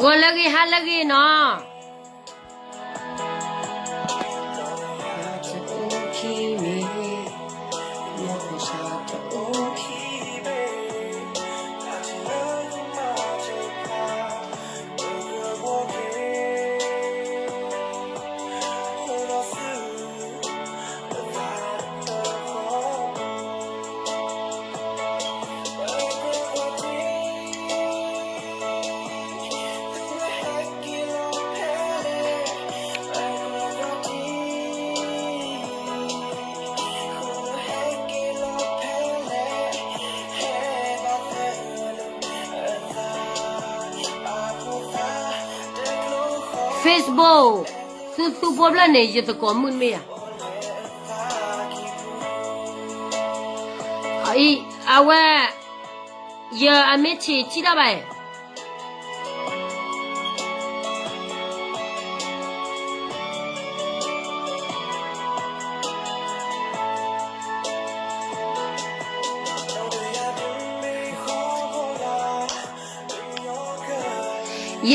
ဂီၤလၢအဂ့ၤ ဟါလၢအဂ့ၤနီၤ. Facebook, သုသူဖိဖျၢၣ်န့ၣ် ယသကိးမုၣ်တမ့ၢ်ဧါ. အဝဲ ယအမ့ၢ်ထံၣ်ထံၣ်တၢ်ဘၣ်.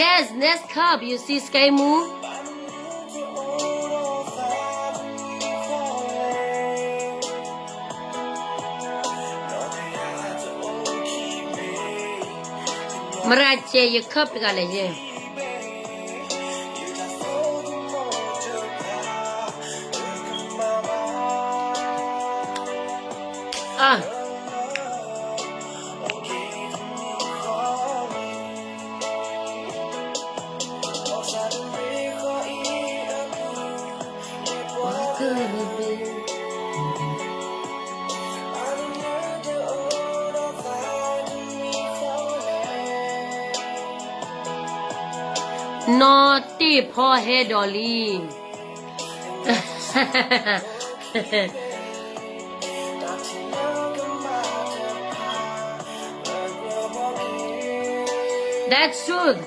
Yes, next cup, you see, Sky Moo. မရၤစဲး ယ cup တဂၤလဲၣ်ယဲ. နီၢ်တ့ၢ်ဖီဟဲဒိးလံ. That's truth.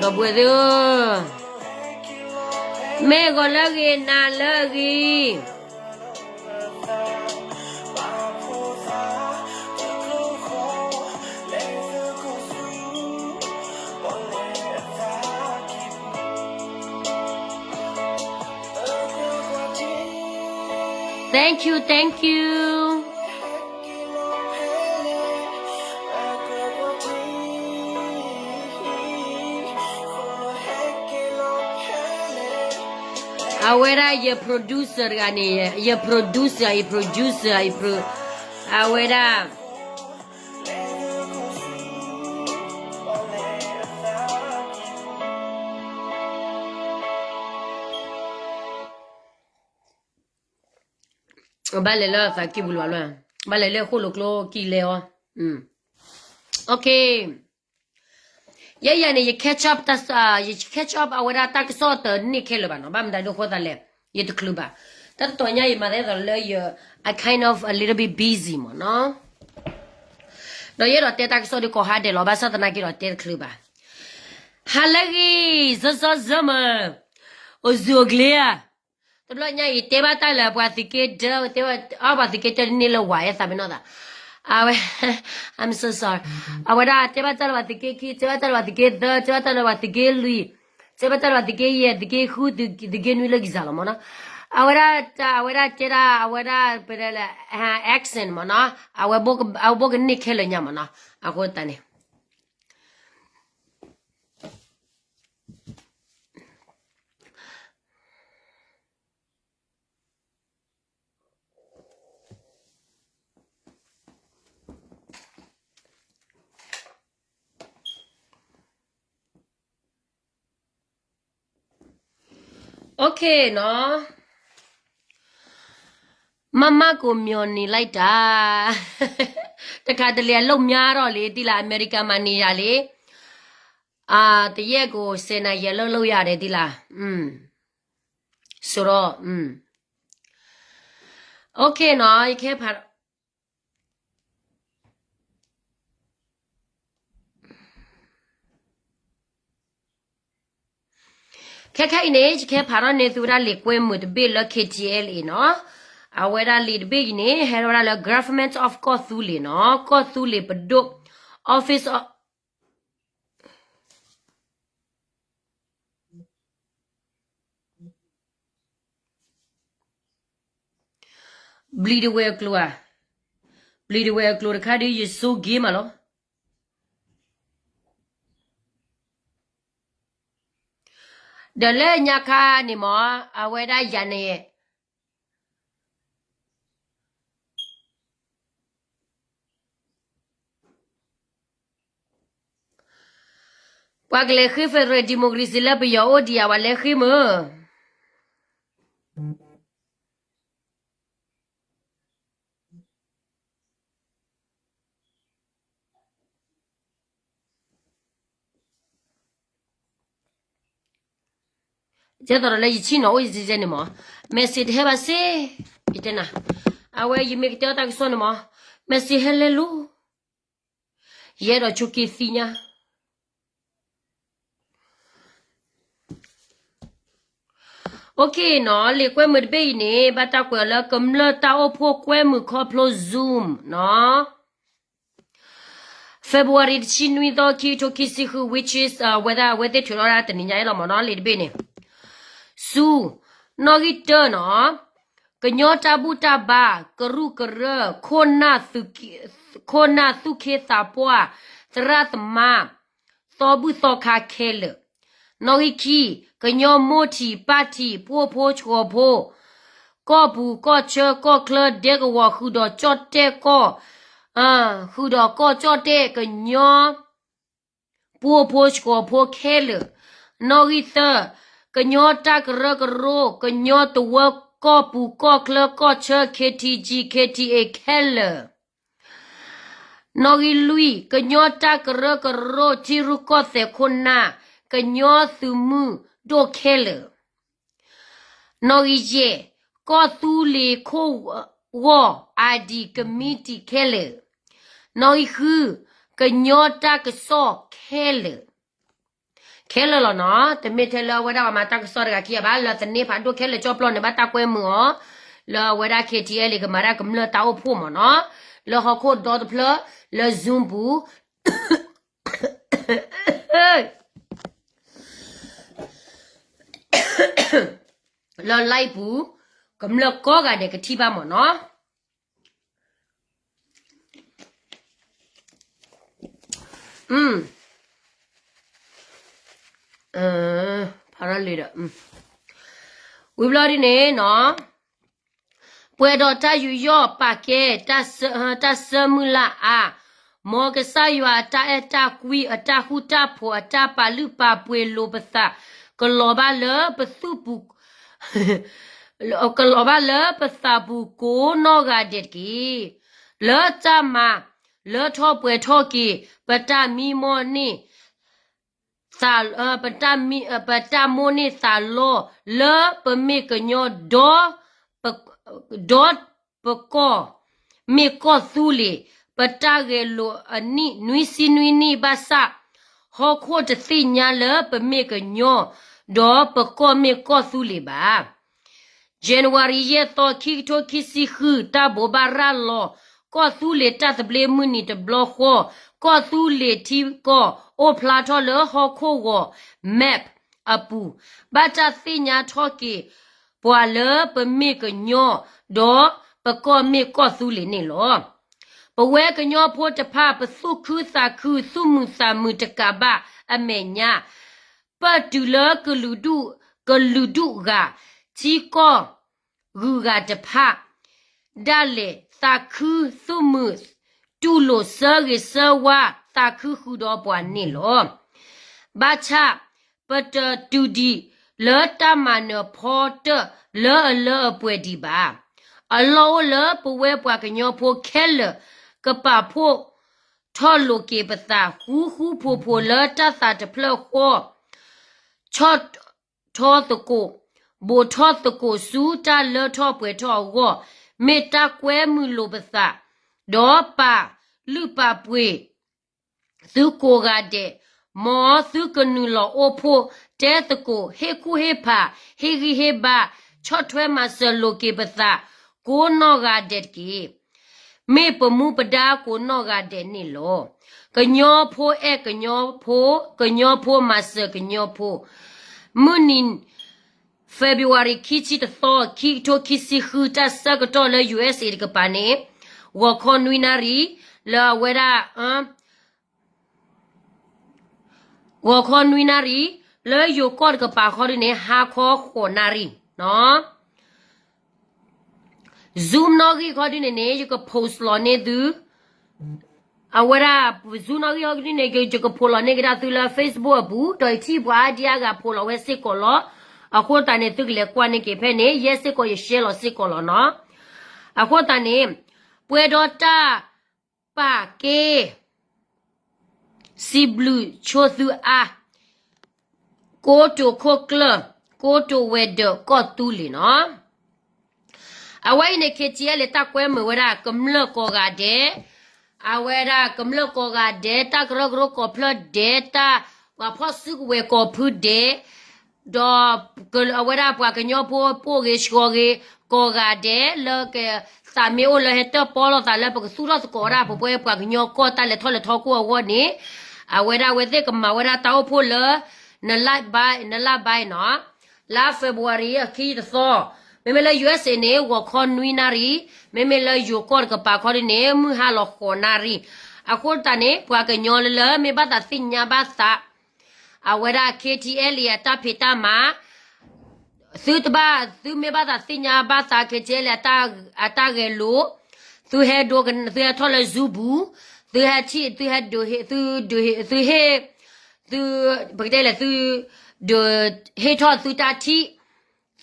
ဒီပုၢ်ဝဲၢ်သ့ၣ်ဧၢ, မ့ၢ်ဂီၤလၢအဂ့ၤ နၤလၢအဂ့ၤ. အဝဲဒၣ်ယ producer တဂၤန့ၣ်, ယ producer, ယ producer, ယ pro, အဝဲဒၣ် ဘၣ်လဲၤလၢသးကံၢ်ပူၤလီၤလၢ, ဘၣ်လဲၤလၢဃိၣ်လိာ်ကျိကံၢ်လဲအီၤ. Okay. ယဲယၤန့ၣ် ယ catch up, ယ catch up အဝဲဒၣ်တၢ်ကစီၣ်တန့ၢ်ခဲလၢာ်ဘၣ်နီၤ, ဘၣ်မတၤဒ်အဃိသတးလဲၣ်, ယတချုးဘၣ်. တၢ်တတီၤညါအံၤမၤသးဒ်သိးလၢယ I kind of a little bit busy မ့ၢ်နီၤ. ဒီးယအဲၣ်ဒိးတဲတၢ်ကစီၣ်ဒီးကိးဟါဒဲးလီၤ, ဘၣ်ဆၣ်သနာ်က့ဒီးတဲတချုးဘၣ်. ဟါလၢအဂ့ၤ, စီစီစီမး, အိၣ်ဆူၣ်အိၣ်ချ့ဧါ. တဘျီညါအံၤ တဲဘၣ်တၢ်လၢပှၤသုးက့တၢ, တဲဘၣ်, အ ပှၤသုးက့တၢတန့ၢ်လၢဝၤ အဲၣ်သးပ့ၤနီၣ်သး. အဝဲ, I'm so sorry. အဝဲဒၣ်တဲဘၣ်တၢ်လၢပှၤသုးက့ခံ, တဲဘၣ်တၢ်လၢပှၤသုးက့သၢ, တဲဘၣ်တၢ်လၢပှၤသုးက့လွံၢ်, တဲဘၣ်တၢ်လၢပှၤသုးက့ယဲၢ်, သုးက့ဃု, သုးက့နွံလၢကစၢ်လီၤမ့ၢ်နီၤ. အဝဲဒၣ်တၢ်, အဝဲဒၣ်တဲဒၣ်, အဝဲဒၣ်ပတဲလၢ accent မ့ၢ်နီၤ, အဝဲဘိၣ်ကန့ၢ်ခဲလၢာ်ညါမ့ၢ်နီၤ, အဃိသတးန့ၣ် Okay နီၤ, မမကိုမျော်နေလိုက်တာ, တခါတလေအလုပ်များတော့လေ သိလား, အမေရိကန်မှာနေရလေ, အာ, တစ်ရက်ကိုဆယ်နာရီအလုပ်လုပ်ရတယ် သိလား, ဆိုတော့, okay နော်, ယခဲဖး Okay, ခဲခဲအံၤန့ၣ် ယကဟဲဖးထီၣ်န့ၢ်သုဝဲဒၣ်လံာ်ကွဲမုာ်တဘ့ၣ်လၢ K T L A နီၤ. အဝဲဒၣ်လံာ်တဘ့ၣ်အံၤန့ၣ် ဟဲထီၣ်ဝဲဒၣ်လၢ Government of ကီၢ်သူလ့ၤနီၤ, ကီၢ်သူလ့ၤပဒိၣ် office of ဘျံးဒဝဲၢ်အကျိၤဧါ, ဘျံးဒဝဲၢ်အကျိၤတခါဒီး ယဆိက့မးလီၤ. ဒီးလၢညါခါန့ၣ်မ့ၢ် အဝဲဒၣ်ယၤန့ၣ် ပှၤကလဲၤဃ့ federal democracy လၢပယီၤအိၣ်ဒံးဧါ, ပှၤလဲၤဃ့မုၢ် ဒ်သိးဒီးလၢယဆ့ၣ်နီၤအိၣ်ယဲန့ၣ်မ့ၢ် message တဟဲဘၣ်စ့ၢ်, ယတဲနၤ, အဝဲယမ့ၢ်ကတဲအီၤတၢ်ကစီၣ်န့ၣ်မ့ၢ် message ဟဲလဲၤလိၤ, ယအဲၣ်ဒိးဆိးက့သ့ၣ်ညါ OK နီၤ, လံာ်ကွဲမုာ်တဘ့ၣ်အံၤန့ၣ် ဘၣ်တၢ်ကွဲးအီၤလၢ ကမျၢၢ်တၢ်အိၣ်ဖှိၣ်ကွဲမုာ်ခီဖျိ Zoom နီၤ. February တဆံနွံသီ ခံကထိခံဆံဃု which is အဝဲဒၣ် အဝဲသ့ၣ်ထုးထီၣ်ဒၣ်တနံၤညါအံၤလီၤမ့ၢ်နီၤ, လံာ်တဘ့ၣ်န့ၣ် ဆူ နီၣ်ဂံၢ်တၢနီၤ, ကညီတၢ်ဘူၣ်တၢ်ဘါ ကရူၢ်ကရၢ ခိၣ်နၢ်သူၣ်ခ့သးပှၢ် သရၣ်သမါ သီဘူၣ်သီခါခဲလၢာ်, နီၣ်ဂံၢ်ခံ ကညီမိၢ်ထံးပၢ်ထံး ပှိၢ်ဖိဆှီဖိ ကီၢ်ပူၤကီၢ်ဆၢ ကီၢ်ချၢ ဒဲကဝီၤ ဃုာ်ဒီးကၠီၣ်တဲၣ်ကီၢ် ဃုာ်ဒီးကီၢ်ကၠီၣ်တဲၣ် ကညီ ပှိၢ်ဖိဆှီဖိခဲလၢာ်, နီၣ်ဂံၢ်သၢ ကညီတၢ်ကရၢကရိ ကညီတဝၢ ကီၢ်ပူၤကီၢ်ချၢကီၢ်ဆၢ K T G K T A ခဲလၢာ်, နီၣ်ဂံၢ်လွံၢ် ကညီတၢ်ကရၢကရိ ထံရူၢ်ကီၢ်သဲးခိၣ်နၢ် ကညီသုးမုၢ်ဒိၣ်ခဲလၢာ်, နီၣ်ဂံၢ်ယဲၢ် ကီၢ်သူလ့ၤခိၣ်ဂီၢ် ID committee ခဲလၢာ်, နီၣ်ဂံၢ်ဃု ကညီတၢ်ကစီၣ်ခဲလၢာ်, ခဲလၢာ်လီၤနီၤ, တမ့ၢ်ထဲလၢအဝဲဒၣ်ပှၤမၤတၢ်ကစီၣ်တဂၤခံဂၤဘၣ်, လၢသန့ၤဖးဒိၣ်ခဲလၢာ်ကၠီပျီန့ၣ် ဘၣ်တၢ်ကွဲမုာ်အီၤ လၢအဝဲဒၣ် K T L A ကမၤတၢ်ကမျၢၢ်တၢ်အိၣ်ဖှိၣ်မ့ၢ်နီၤ, လၢဟီၣ်ခိၣ်ဒီတဖျၢၣ် လၢ Zoom ပူၤ လၢ live ပူၤ ကမျၢၢ်ကိးဂၤဒဲးကထံၣ်ဘၣ်မ့ၢ်နီၤ. ဖးရၢလံဒီး ဝံၤဘျီဒ်န့ၣ်နီၤ, ပှဲၤဒီးတၢ်ယူးယီၣ်ပာ်ကဲ တၢ်ဆၢမုၢ်လၢ်အါ, မ်ကစၢ်ယွၤအတၢ်အဲၣ်တၢ်ကွံ အတၢ်ဃူတၢ်ဖိး အတၢ်ပာ်လုၢ်ပာ်ပှ့ၤလိာ်ပသး ကလီၤဘၣ်လၢပသူၣ်ပူၤ ကလီၤဘၣ်လၢပသးပူၤကိးနီၢ်ဂၤဒဲးတက့ၢ်. လၢတၢ်မၤလၢထီၣ်ပှဲၤထီၣ်က့ၤ ပတၢ်မံမီၢ်န့ၢ် ပတၢ်မိၣ်န့ၢ်သးလီ လၢပမ့ၢ်ကညီ ဒီး ဒီးပကီၢ်မ့ၢ်ကီၢ်သူလ့ၤ ပတၢ်ဂဲၤလိာ်အနံၣ်နွံဆံနွံနံၣ်ဘၣ်ဆၣ် ဟီၣ်ခိၣ်တသ့ၣ်ညါလၢပမ့ၢ်ကညီ ဒီးပကီၢ်မ့ၢ်ကီၢ်သူလ့ၤဘၣ်. January ယဲၢ်သီ ခံကထိခံဆံဃု တၢ်ဘိးဘၣ်ရၤလီၤ ကီၢ်သူလ့ၤတၢ်သဘျ့မုၢ်နံၤတဘျီဃီ ကီၢ်သူလ့ၤထံကီၢ်အိၣ်ဖျါထီၣ်လၢဟီၣ်ခိၣ်ဂီၤ map အပူၤ ဘၣ်တၢ်သ့ၣ်ညါထီၣ်က့ၤပှၤလၢပမ့ၢ်ကညီ ဒီးပကီၢ်မ့ၢ်ကီၢ်သူလ့ၤန့ၣ်လီၤ. ပဝဲကညီဖိတဖၣ် ပသူၣ်ခုသးခု သူၣ်မုာ်သးမုာ်တကးဘၣ်အမဲာ်ညါ ပၢၢ်တုၤလၢကလုာ်ဒူၣ် ကလုာ်ဒူၣ်ဂၤ ထံကီၢ်ဂုၤဂၤတဖၣ် ဒၣ်လဲာ်သးခုသူၣ်မုာ် တူၢ်လိာ်ဆၢဂ့ၤဆၢဝါ သးခုဃုာ်ဒီးပှၤန့ၣ်လီၤ. ဘၣ်ဆၣ် ပတတုၤဒံးလၢတၢ်မၤနၢၤဖီတၢၣ်လၢအလၢအပှဲၤဒံးဘၣ်. အလီၢ်အိၣ်လၢပဝဲပှၤကညီဖိခဲလၢာ် ကပာ်ဖှိၣ်ထီၣ်လိာ်က့ၤပသး ဃူဃူဖိးဖိးလၢတၢ်သးတဖျၢၣ်ဃီ ဆီၣ်ထီသကိး ဘိးထီၣ်သကိးဆူတၢ်လၢထီၣ်ပှဲၤထီၣ်အဂီၢ် မ့ၢ်တၢ်ကွဲမုာ်လိာ်ပသး ဒီးပာ်လုၢ်ပာ်ပှ့ၤသုကိးဂၤဒဲး မ်သုကနုာ်လီၤအိၣ်ဖှိၣ်တဲသကိး ဟ့ၣ်ကူၣ်ဟ့ၣ်ဖး ဟ့ၣ်ဂံၢ်ဟ့ၣ်ဘါ ဆီၣ်ထွဲမၤစၢၤလိာ်က့ၤပသး ကိးနီၢ်ဂၤဒဲးတက့ၢ်. မ့ၢ်ပမူပဒါကိးနီၢ်ဂၤဒဲးန့ၣ်လီၤ. ကညီဖိအဲၣ်ကညီဖိ, ကညီဖိမၤစၢၤကညီဖိ. မုၢ်နံၤ February ခံဆံတသီ ခံကထိခံဆံဃု တၢ်ဆၢကတီၢ်လၢ ယူၢ်အ့ၣ်စ့ၣ် တကပၤန့ၣ် ဂီၤခီနွံနၣ်ရံၣ် လၢအဝဲဒၣ် ဂီၤခီနွံနၣ်ရံၣ်, လၢယိၤကီၢ်တကပၤခီဒုန့ၣ် ဟါခီဃိးနၣ်ရံၣ်နီၤ. Zoom နီၣ်ဂံၢ်ခီဒုန့ၣ်န့ၣ် ယက post လီၤန့ၢ်သု, အဝဲဒၣ် Zoom နီၣ်ဂံၢ်ခီဒုန့ၣ် ယက post လီၤန့ၢ်ကဒါသုလၢ Facebook အပူၤ ဒီးယထံၣ်ပှၤအါဒံအါဂၤ post လီၤဝဲစ့ၢ်ကီးလီၤ. အဃိသတးန့ၣ် သုကလဲၤကွၢ်န့ၢ်က့ၤဖဲန့ၣ် ယဲစ့ၢ်ကီးယ share လီၤစ့ၢ်ကီးလီၤနီၤ. အဃိသတးန့ၣ် ပှဲၤဒီးတၢ် ပာ်က့ၤ စံးဘျုးဆိသုအါ, ကိတိာ်ခိၣ်ကျၢၢ်, ကိတိာ်ဝဲၤဒၢးကီၢ်သူလ့ၤနီၤ. အဝဲအံၤန့ၣ် KTLA တၢ်ကွဲမုာ်ဝဲဒၣ် ကမျၢၢ်ကိးဂၤဒဲး, အဝဲဒၣ်ကမျၢၢ်ကိးဂၤဒဲး, တၢ်ကရၢကရိကိးဖျၢၣ်ဒဲး, တၢ်ပှၤဖီၣ်စုကဝဲၤကိးဖုဒဲး, ဒီး အဝဲဒၣ်ပှၤကညီဖိပိာ်ဂ့ၤဆှီဂ့ၤ ကိးဂၤဒဲး လၢကသးမ့ၢ်အိၣ်လၢဟဲတၢၣ်ပီလိာ်သးလၢပကသူၣ်ထီၣ်သကိးဝဲဒၣ် ပပှဲၤပှၤကညီကီၢ်တၢ်လဲၤထီၣ်လဲၤထီကိၢ်အဂီၢ်န့ၣ်, အဝဲဒၣ်အဝဲသ့ၣ်ကမၤဝဲဒၣ်တၢ်အိၣ်ဖှိၣ်လၢ နလါဘါ, နလါဘါနီၤ, လါ February အခံတသီ, မ့မ့ၢ်လၢ ယူၢ်အ့ၣ်စ့ၣ်န့ၣ် ဂီၤခီနွံနၣ်ရံၣ်, မ့မ့ၢ်လၢယိၤကီၢ်တကပၤခီဒုန့ၣ် မုၢ်ဟါလီၤဃိးနၣ်ရံၣ်. အဃိသတးန့ၣ် ပှၤကညီလၢလၢမ့ၢ်ဘၣ်သးသ့ၣ်ညါဘၣ်သး အဝဲဒၣ် KTLA အတၢ်ဖံးတၢ်မၤ, သုတဘၣ်, သုမ့ၢ်ဘၣ်သးသ့ၣ်ညါဘၣ်သး KTLA အတၢ်ဂဲၤလိာ်, သုဟဲဒိ, သုဟဲထီၣ်လၢ Zoom ပူၤ, သုဟဲထံၣ်, သုဟဲဒုး, သုဒုး, သုဟ့ၣ်, သု, ပကတဲလဲၣ်, သုဒုးဟ့ၣ်ထီၣ်သုတၢ်ထံၣ်,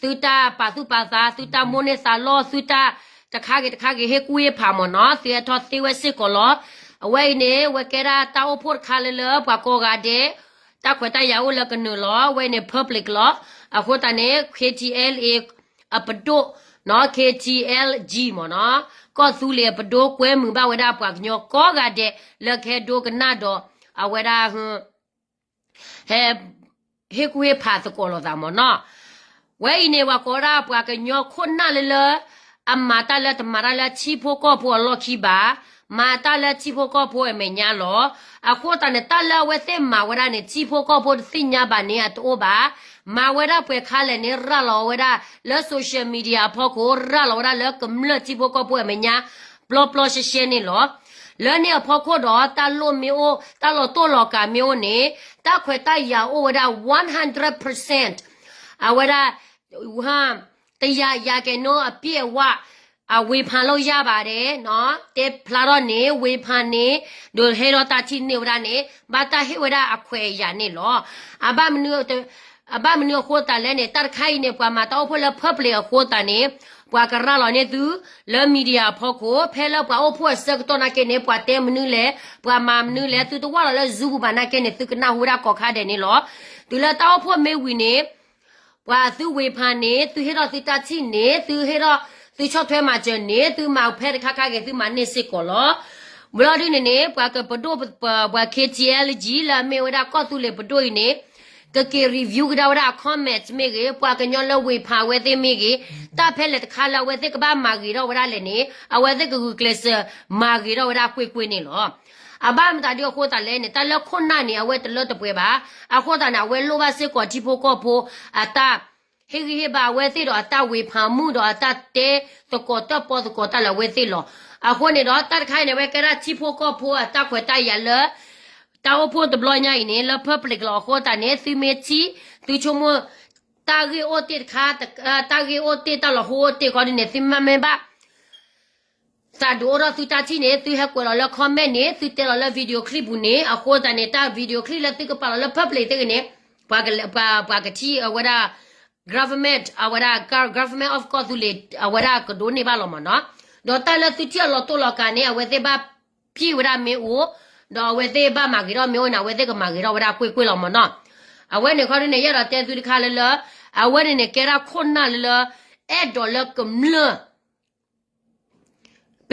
သုတၢ်ပာ်သူၣ်ပာ်သး, သုတၢ်မိၣ်န့ၢ်သးလီ, သုတၢ်တခါဂ့ၤတခါဂ့ၤ ဟ့ၣ်ကူၣ်ဟ့ၣ်ဖးမ့ၢ်နီၤ, သုဟဲထီၣ်သ့ဝဲစ့ၢ်ကီးလီၤ. အဝဲအံၤန့ၣ် ဝဲကဲဒၣ်တၢ်အိၣ်ဖှိၣ်တခါလၢလၢပှၤကိးဂၤဒဲး, တၢ်ခွဲးတၢ်ယာ်အိၣ်လၢကနုာ်လီၤ, အဝဲန့ၣ် public လီၤ. အဃိသတးန့ၣ် KTLA အပဒိၣ်နီၤ, KTLG မ့ၢ်နီၤ, ကီၢ်သူလ့ၤအပဒိၣ်ကွဲမုာ်ဘၣ်ဝဲဒၣ်ပှၤကညီကိးဂၤဒဲး လၢကဟဲဒိကနၣ်ဒီး အဝဲဒၣ် ဟဲ, ဟ့ၣ်ကူၣ်ဟ့ၣ်ဖးသကိးလိာ်သးမ့ၢ်နီၤ. ဝဲအံၤန့ၣ် ပှၤကိးဒၣ်ပှၤကညီခိၣ်နၢ်လၢလၢ အမၤတၢ်လၢတမၤတၢ်လၢထံဖိကီၢ်ဖိအလီၢ်ခံဘၣ်, မၤတၢ်လၢထံဖိကီၢ်ဖိအမဲာ်ညါလီၤ. အဃိသတးန့ၣ် တၢ်လၢအဝဲသ့ၣ်မၤဝဲဒၣ်န့ၣ် ထံဖိကီၢ်ဖိတသ့ၣ်ညါဘၣ်န့ၣ်အတအိၣ်ဘၣ်. မၤဝဲဒၣ်ပှဲၤခါလဲၣ်န့ၣ် ရၤလီၤဝဲဒၣ်လၢ social media အဖီခိၣ်, ရၤလီၤဝဲဒၣ်လၢကမျၢၢ်ထံဖိကီၢ်ဖိအမဲာ်ညါ ပျီပျီရှဲရှဲန့ၣ်လီၤ. လၢန့ၣ်အဖီခိၣ်ဒီး တၢ်လိၣ်မ့ၢ်အိၣ်, တၢ်လီၤတိၢ်လီၤကးမ့ၢ်အိၣ်န့ၣ်, တၢ်ခွဲးတၢ်ယာ်အိၣ်ဝဲဒၣ် one hundred percent, အဝဲဒၣ် တရာရာခိုင်နှုန်းအပြည့်အဝ, အဝေဖန်လို့ရတယ်နီၤ, တဲဖျါထီၣ်န့ၣ် ဝေဖန်န့ၣ်, ဒီးဟ့ၣ်ထီၣ်တၢ်ထံၣ်န့ၢ်ဝဲဒၣ်န့ၣ် ဘၣ်တၢ်ဟ့ၣ်ဝဲဒၣ်အခွဲးအယာ်န့ၣ်လီၤ. အဘၣ်မနုၤ, အဘၣ်မနုၤအဃိသတးလဲၣ်န့ၣ် တၢ်တခါအံၤန့ၣ် ပှၤမၤတၢ်အိၣ်ဖှိၣ်လၢ public အဃိသတးန့ၣ် ပှၤကရၤလီၤန့ၢ်သု လၢ media အဖီခိၣ်, ဖဲလၢပှၤအိၣ်ဖှိၣ်အဆၢကတီၢ်နာ်က့န့ၣ် ပှၤတဲမနုၤလဲၣ်, ပှၤမၤမနုၤလဲၣ်, သုတဝၢ်လီၤလၢ Zoom ပူၤဘၣ်နာ်က့န့ၣ် သုကနၢ်ဟူဝဲဒၣ်ကိးခါဒဲးန့ၣ်လီၤ. တုၤလၢတၢ်အိၣ်ဖှိၣ်မ့ၢ်ဝံၤန့ၣ် ပှၤသုဝေဖန်န့ၣ်, သုဟ့ၣ်ထီၣ်သုတၢ်ထံၣ်န့ၣ်, သုဟ့ၣ်ထီၣ်သုဆီၣ်ထွဲမၤစၢၤန့ၣ်, သုမၤဖဲတခါခါဂ့ၤ သုမၤန့ၢ်စ့ၢ်ကီးလီၤ. ဘျီဒုန့ၣ်န့ၣ် ပှၤကပဒိၣ်, ပှၤ K T L G လၢအမ့ၢ်ဝဲဒၣ်ကီၢ်သူလ့ၤပဒိၣ်အံၤန့ၣ် ကက့ၤ review ကဒါဝဲဒၣ်အ comment မ့ၢ်ဂ့ၤ, ပှၤကညီလၢဝေဖန်အဝဲသ့ၣ်မ့ၢ်ဂ့ၤ, တၢ်ဖဲလဲၣ်တခါလၢအဝဲသ့ၣ်ကဘၣ်မၤဂ့ၤထီၣ်ဝဲဒၣ်လဲၣ်န့ၣ် အဝဲသ့ၣ်ကဂုာ်ကျဲးစၢးမၤဂ့ၤထီၣ်ဝဲဒၣ်ကွ့ၢ်ကွ့ၢ်န့ၣ်လီၤ. အဘၣ်မတၤဒ်အဃိသတးလဲၣ်န့ၣ် တၢ်လၢခိၣ်နၢ်န့ၣ် အဝဲတလၢတပှဲၤဘၣ်. အဃိသတးန့ၣ် အဝဲလိၣ်ဘၣ်စ့ၢ်ကီးထံဖိကီၢ်ဖိအတၢ်ဟ့ၣ်ဂံၢ်ဟ့ၣ်ဘါအဝဲသ့ၣ်ဒီးအတၢ်ဝေဖန်မူဒီးအတၢ်တဲသကိးတၢၣ်ပီၣ်သကိးတၢ်လၢအဝဲသ့ၣ်လီၤ. အဃိန့ၣ်ဒီး တၢ်တခါအံၤန့ၣ် အဝဲကဲဒၣ်ထံဖိကီၢ်ဖိအတၢ်ခွဲးတၢ်ယာ်လၢ တၢ်အိၣ်ဖှိၣ်တဘျီညါအံၤန့ၣ် လၢ public လီၤ. အဃိသတးန့ၣ် သုမ့ၢ်ထံၣ် သုဆိကမိၣ် တၢ်ဂ့ၢ်အိၣ်တ့ၢ်တခါ, တၢ်ဂ့ၢ်အိၣ်တ့ၢ် တၢ်လီၤဟိအိၣ်တ့ၢ်ခီဒ်န့ၣ် သုမ့ၢ်မ့ၢ်ဘၣ် သးဒုးအိၣ်ထီၣ်သုတၢ်ထံၣ်န့ၣ် သုဟဲကွဲးလီၤလၢ comment န့ၣ် သုတဲလီၤလၢ video clip ပူၤန့ၣ်. အဃိသတးန့ၣ် တၢ် video clip လၢသုကပာ်လီၤလၢ public သ့ၣ်ဂ့ၤန့ၣ် ပှၤကထံၣ်အဝဲဒၣ် government, အဝဲဒၣ် government of ကီၢ်သူလ့ၤ အဝဲဒၣ်ကဒိးန့ၢ်ဘၣ်လီၤမ့ၢ်နီၤ. ဒီးတၢ်လၢသုထံၣ်အလီၤတိၢ်လီၤကးန့ၣ် အဝဲသ့ၣ်ဘၣ် ဖံးဝဲဒၣ်မ့ၢ်အိၣ်, ဒီးအဝဲသ့ၣ်ဘၣ်မၤဂ့ၤထီၣ်မ့ၢ်အိၣ်န့ၣ် အဝဲသ့ၣ်ကမၤဂ့ၤထီၣ်ဝဲဒၣ်ကွ့ၢ်ကွ့ၢ်လီၤမ့ၢ်နီၤ. အဝဲန့ၣ်ခီဒ်န့ၣ် ယအဲၣ်ဒိးတဲသုတခါလၢလၢ အဝဲန့ၣ်န့ၣ်ကဲဒၣ်ခိၣ်နၢ်လၢလၢ အဲၣ်ဒိးလၢကမျၢၢ်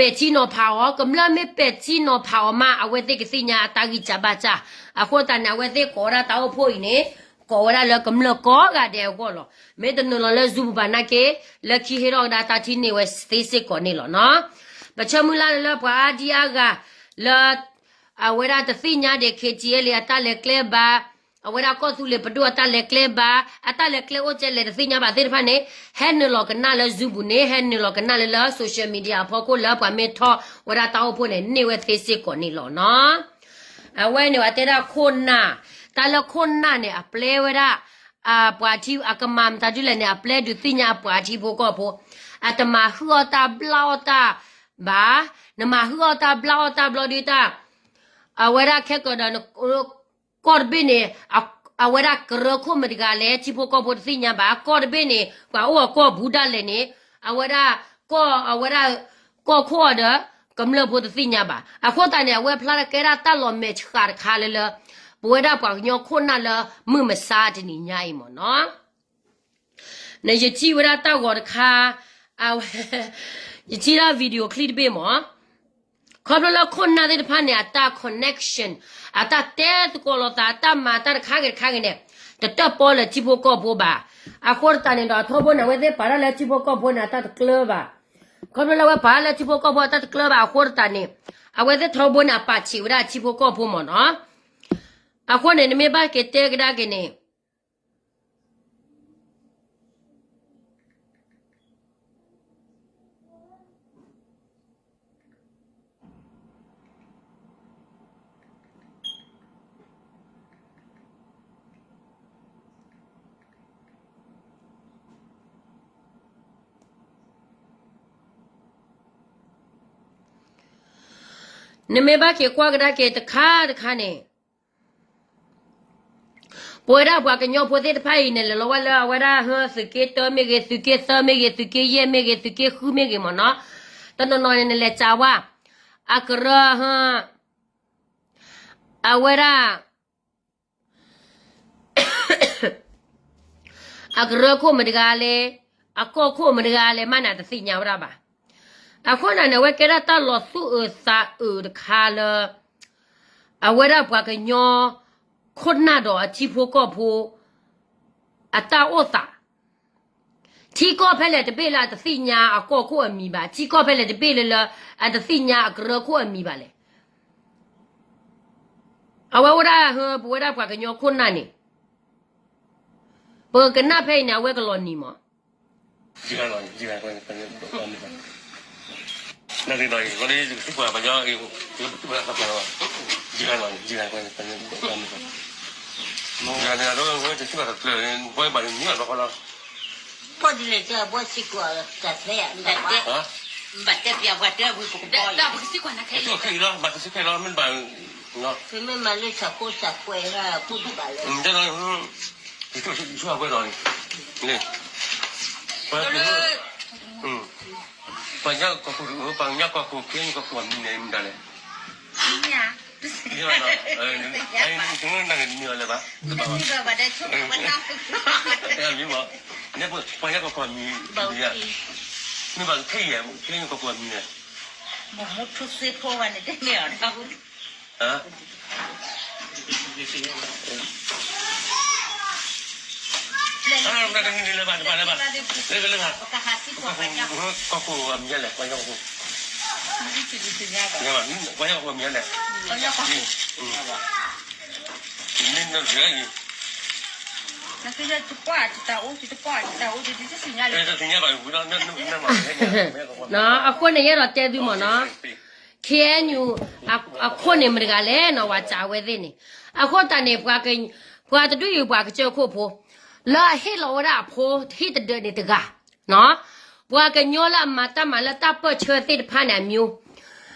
ပဲာ်ထံနီၤဖးအီၤ, ကမျၢၢ်မ့ၢ်ပဲာ်ထံနီၤဖးအီၤမး အဝဲသ့ၣ်ကသ့ၣ်ညါအတၢ်ဂံၢ်စၢ်ဘါစၢ်. အဃိသတးန့ၣ် အဝဲသ့ၣ်ကိးဝဲဒၣ်တၢ်အိၣ်ဖှိၣ်အံၤန့ၣ် ကိးဝဲဒၣ်လၢကမျၢၢ်ကိးဂၤဒဲးအဂီၢ်လီၤ. မ့ၢ်တနုာ်လီၤလၢ Zoom ပူၤဘၣ်နာ်က့ လၢခံဟ့ၣ်ထီၣ်ကဒါတၢ်ထံၣ်န့ၢ်ဝဲသ့စ့ၢ်ကီးန့ၣ်လီၤနီၤ. ပဆၢမုၢ်လၢ်လၢပှၤအါဒံအါဂၤလၢ အဝဲဒၣ်တသ့ၣ်ညါဒံး ခ့ၣ်ထံၣ်အဲလ့ၣ် အတၢ်လဲၤကျဲဘၣ်, အဝဲဒၣ်ကီၢ်သူလ့ၤပဒိၣ်အတၢ်လဲၤကျဲဘၣ်, အတၢ်လဲၤကျဲအိၣ်ကဲလဲၣ်တသ့ၣ်ညါဘၣ်သ့ၣ်တဖၣ်န့ၣ် ဟဲနုာ်လီၤကနၣ်လၢ Zoom ပူၤန့ၣ် ဟဲနုာ်လီၤကနၣ်လၢလၢ social media အဖီခိၣ်လၢပှၤမ့ၢ်ထီၣ်ဝဲဒၣ်တၢ်အိၣ်ဖှိၣ်န့ၣ် န့ၢ်ဝဲသ့စ့ၢ်ကီးန့ၣ်လီၤနီၤ. အဝဲန့ၣ်ပှၤတဲဒၣ်ခိၣ်နၢ်, တၢ်လၢခိၣ်နၢ်န့ၣ် အပျဲဝဲဒၣ် ပှၤထံ အကမၤမတၤဒ်လဲၣ်န့ၣ် အပျဲဒုးသ့ၣ်ညါအပှၤထံဖိကီၢ်ဖိ, အတမၤဟုၣ်အီၣ်တၢ်ဘျၣ်အီၣ်တၢ်ဘၣ်, နမၤဟုၣ်အီၣ်တၢ်ဘျၣ်အီၣ်တၢ်ဘျီဒုးတၢ်, အဝဲဒၣ်ခဲကၢၤဒီး ကီၢ်တဘ့ၣ်န့ၣ် အဝဲဒၣ်ကရၢခိၣ်မတၤတဂၤလဲၣ် ထံဖိကီၢ်ဖိတသ့ၣ်ညါဘၣ်, ကီၢ်တဘ့ၣ်န့ၣ် ပှၤအိၣ်အကီၢ်ပူၤဒၣ်လဲာ်န့ၣ် အဝဲဒၣ်ကီၢ် အဝဲဒၣ် ကီၢ်ခိၣ်အီၤဒီး ကမျၢၢ်ဖိတသ့ၣ်ညါဘၣ်. အဃိသတးန့ၣ် အဝဲဖျါလၢကဲဒၣ်တၢ်လီၤမဲာ်ဆှးတခါလၢလၢ ပဝဲဒၣ်ပှၤကညီခိၣ်နၢ်လၢမုၢ်မဆါတနံၤညါအံၤမ့ၢ်နီၤ. နယထံၣ်ဝဲဒၣ်တၢ်ဂီၤတခါ, အဝဲ ယထံၣ်ဒၣ် video clip တဘ့ၣ်မ့ၢ် ခီဖျိလၢခိၣ်နၢ်သ့ၣ်တဖၣ်န့ၣ် အတၢ် connection အတၢ်တဲသကိးလိာ်သး အတၢ်မၤတၢ်တခါဂ့ၤတခါဂ့ၤန့ၣ် တတၢၣ်ပီလၢထံဖိကီၢ်ဖိဘၣ်. အဃိသတးန့ၣ်ဒီး ထီဘိန့ၣ် အဝဲသ့ၣ်ပာ်တၢ်လၢထံဖိကီၢ်ဖိန့ၣ် အတၢ်တကျၢၤဘၣ်. ခီဖျိလၢအဝဲပာ်တၢ်လၢထံဖိကီၢ်ဖိအတၢ်တကျၢၤဘၣ်အဃိသတးန့ၣ် အဝဲသ့ၣ်ထီဘိန့ၣ် အပာ်ဆံးဝဲဒၣ်ထံဖိကီၢ်ဖိမ့ၢ်နီၤ. အဃိန့ၣ် နမ့ၢ်ဘၣ်က့ၤတဲကဒါက့ၤန့ၣ် နမ့ၢ်ဘၣ်က့ၤကွၢ်ကဒါက့ၤတခါတခါန့ၣ် ပဝဲဒၣ်ပှၤကညီဖိသ့ၣ်တဖၣ်အံၤန့ၣ် လဲၤလီၤဝဲလၢအဝဲဒၣ်ဟၢသုးက့တၢမ့ၢ်ဂ့ၤ, သုးက့သၢမ့ၢ်ဂ့ၤ, သုးက့ယဲၢ်မ့ၢ်ဂ့ၤ, သုးက့ဃုမ့ၢ်ဂ့ၤမ့ၢ်နီၤ, တနီၤနီၤန့ၣ် နလဲၤစးဝဲ အကရၢဟၢ အဝဲဒၣ် အကရၢခိၣ်မတၤတဂၤလဲၣ်, အကီၢ်ခိၣ်မတၤတဂၤလဲၣ်မးန့ၣ် အတသ့ၣ်ညါဝဲဒၣ်ဘၣ်. အဃိန့ၣ်န့ၣ် အဝဲကဲဒၣ်တၢ်လီၤသူၣ်အုးသးအုးတခါလၢ အဝဲဒၣ်ပှၤကညီခိၣ်နၢ်ဒီးအထံဖိကီၢ်ဖိ အတၢ်အိၣ်သး ထံကီၢ်ဖဲလဲၣ်တဘ့ၣ်လၢအတသ့ၣ်ညါအကီၢ်ခိၣ်အမံၤဘၣ်, ထံကီၢ်ဖဲလဲၣ်တဘ့ၣ်လၢလၢအတသ့ၣ်ညါအကရၢခိၣ်အမံၤဘၣ်လဲၣ်. အဝဲအိၣ်ဒၣ်ဟၢ ပဝဲဒၣ်ပှၤကညီခိၣ်နၢ်န့ၣ် ပကနၣ်ဖဲအံၤန့ၣ် အဝဲကလီၤနံၤမး. ပှၤကညီကီၢ်ခိၣ် ပှၤကညီကီၢ်ခိၣ် KNU ကီၢ်ခိၣ်အမံၤန့ၣ် မတၤလဲၣ်. နမ့ၢ်ဘၣ် ပှၤကညီကီၢ်ခိၣ်အမံၤ မ့ၢ်ဘၣ် KNU ကီၢ်ခိၣ်အမံၤန့ၣ် ကီၢ်ခိၣ်အမံၤလဲၣ် ပှၤကညီကီၢ်ခိၣ် ပှၤကညီကီၢ်ခိၣ်အမံၤလဲၣ်. အဃိန့ၣ် ယအဲၣ်ဒိးတဲသုမ့ၢ်နီၤ KNU အခိၣ်န့ၣ်မတၤတဂၤလဲၣ်နီၤ ပှၤစံးဝဲသ့ၣ်န့ၣ်. အဃိသတးန့ၣ် ပှၤတဒူၣ်အံၤပှၤကစၢၢ်ခိၣ်ဖိ လၢအဟ့ၣ်လီၤဝဲဒၣ်အဖိ ဟံၣ်တဒၢးန့ၣ်တဂၤ ပှၤကညီလၢအမၤတၢ်မၤလၢတၢ်ပၢၢ်ဆၢသ့ၣ်တဖၣ်န့ၣ်အမံၤ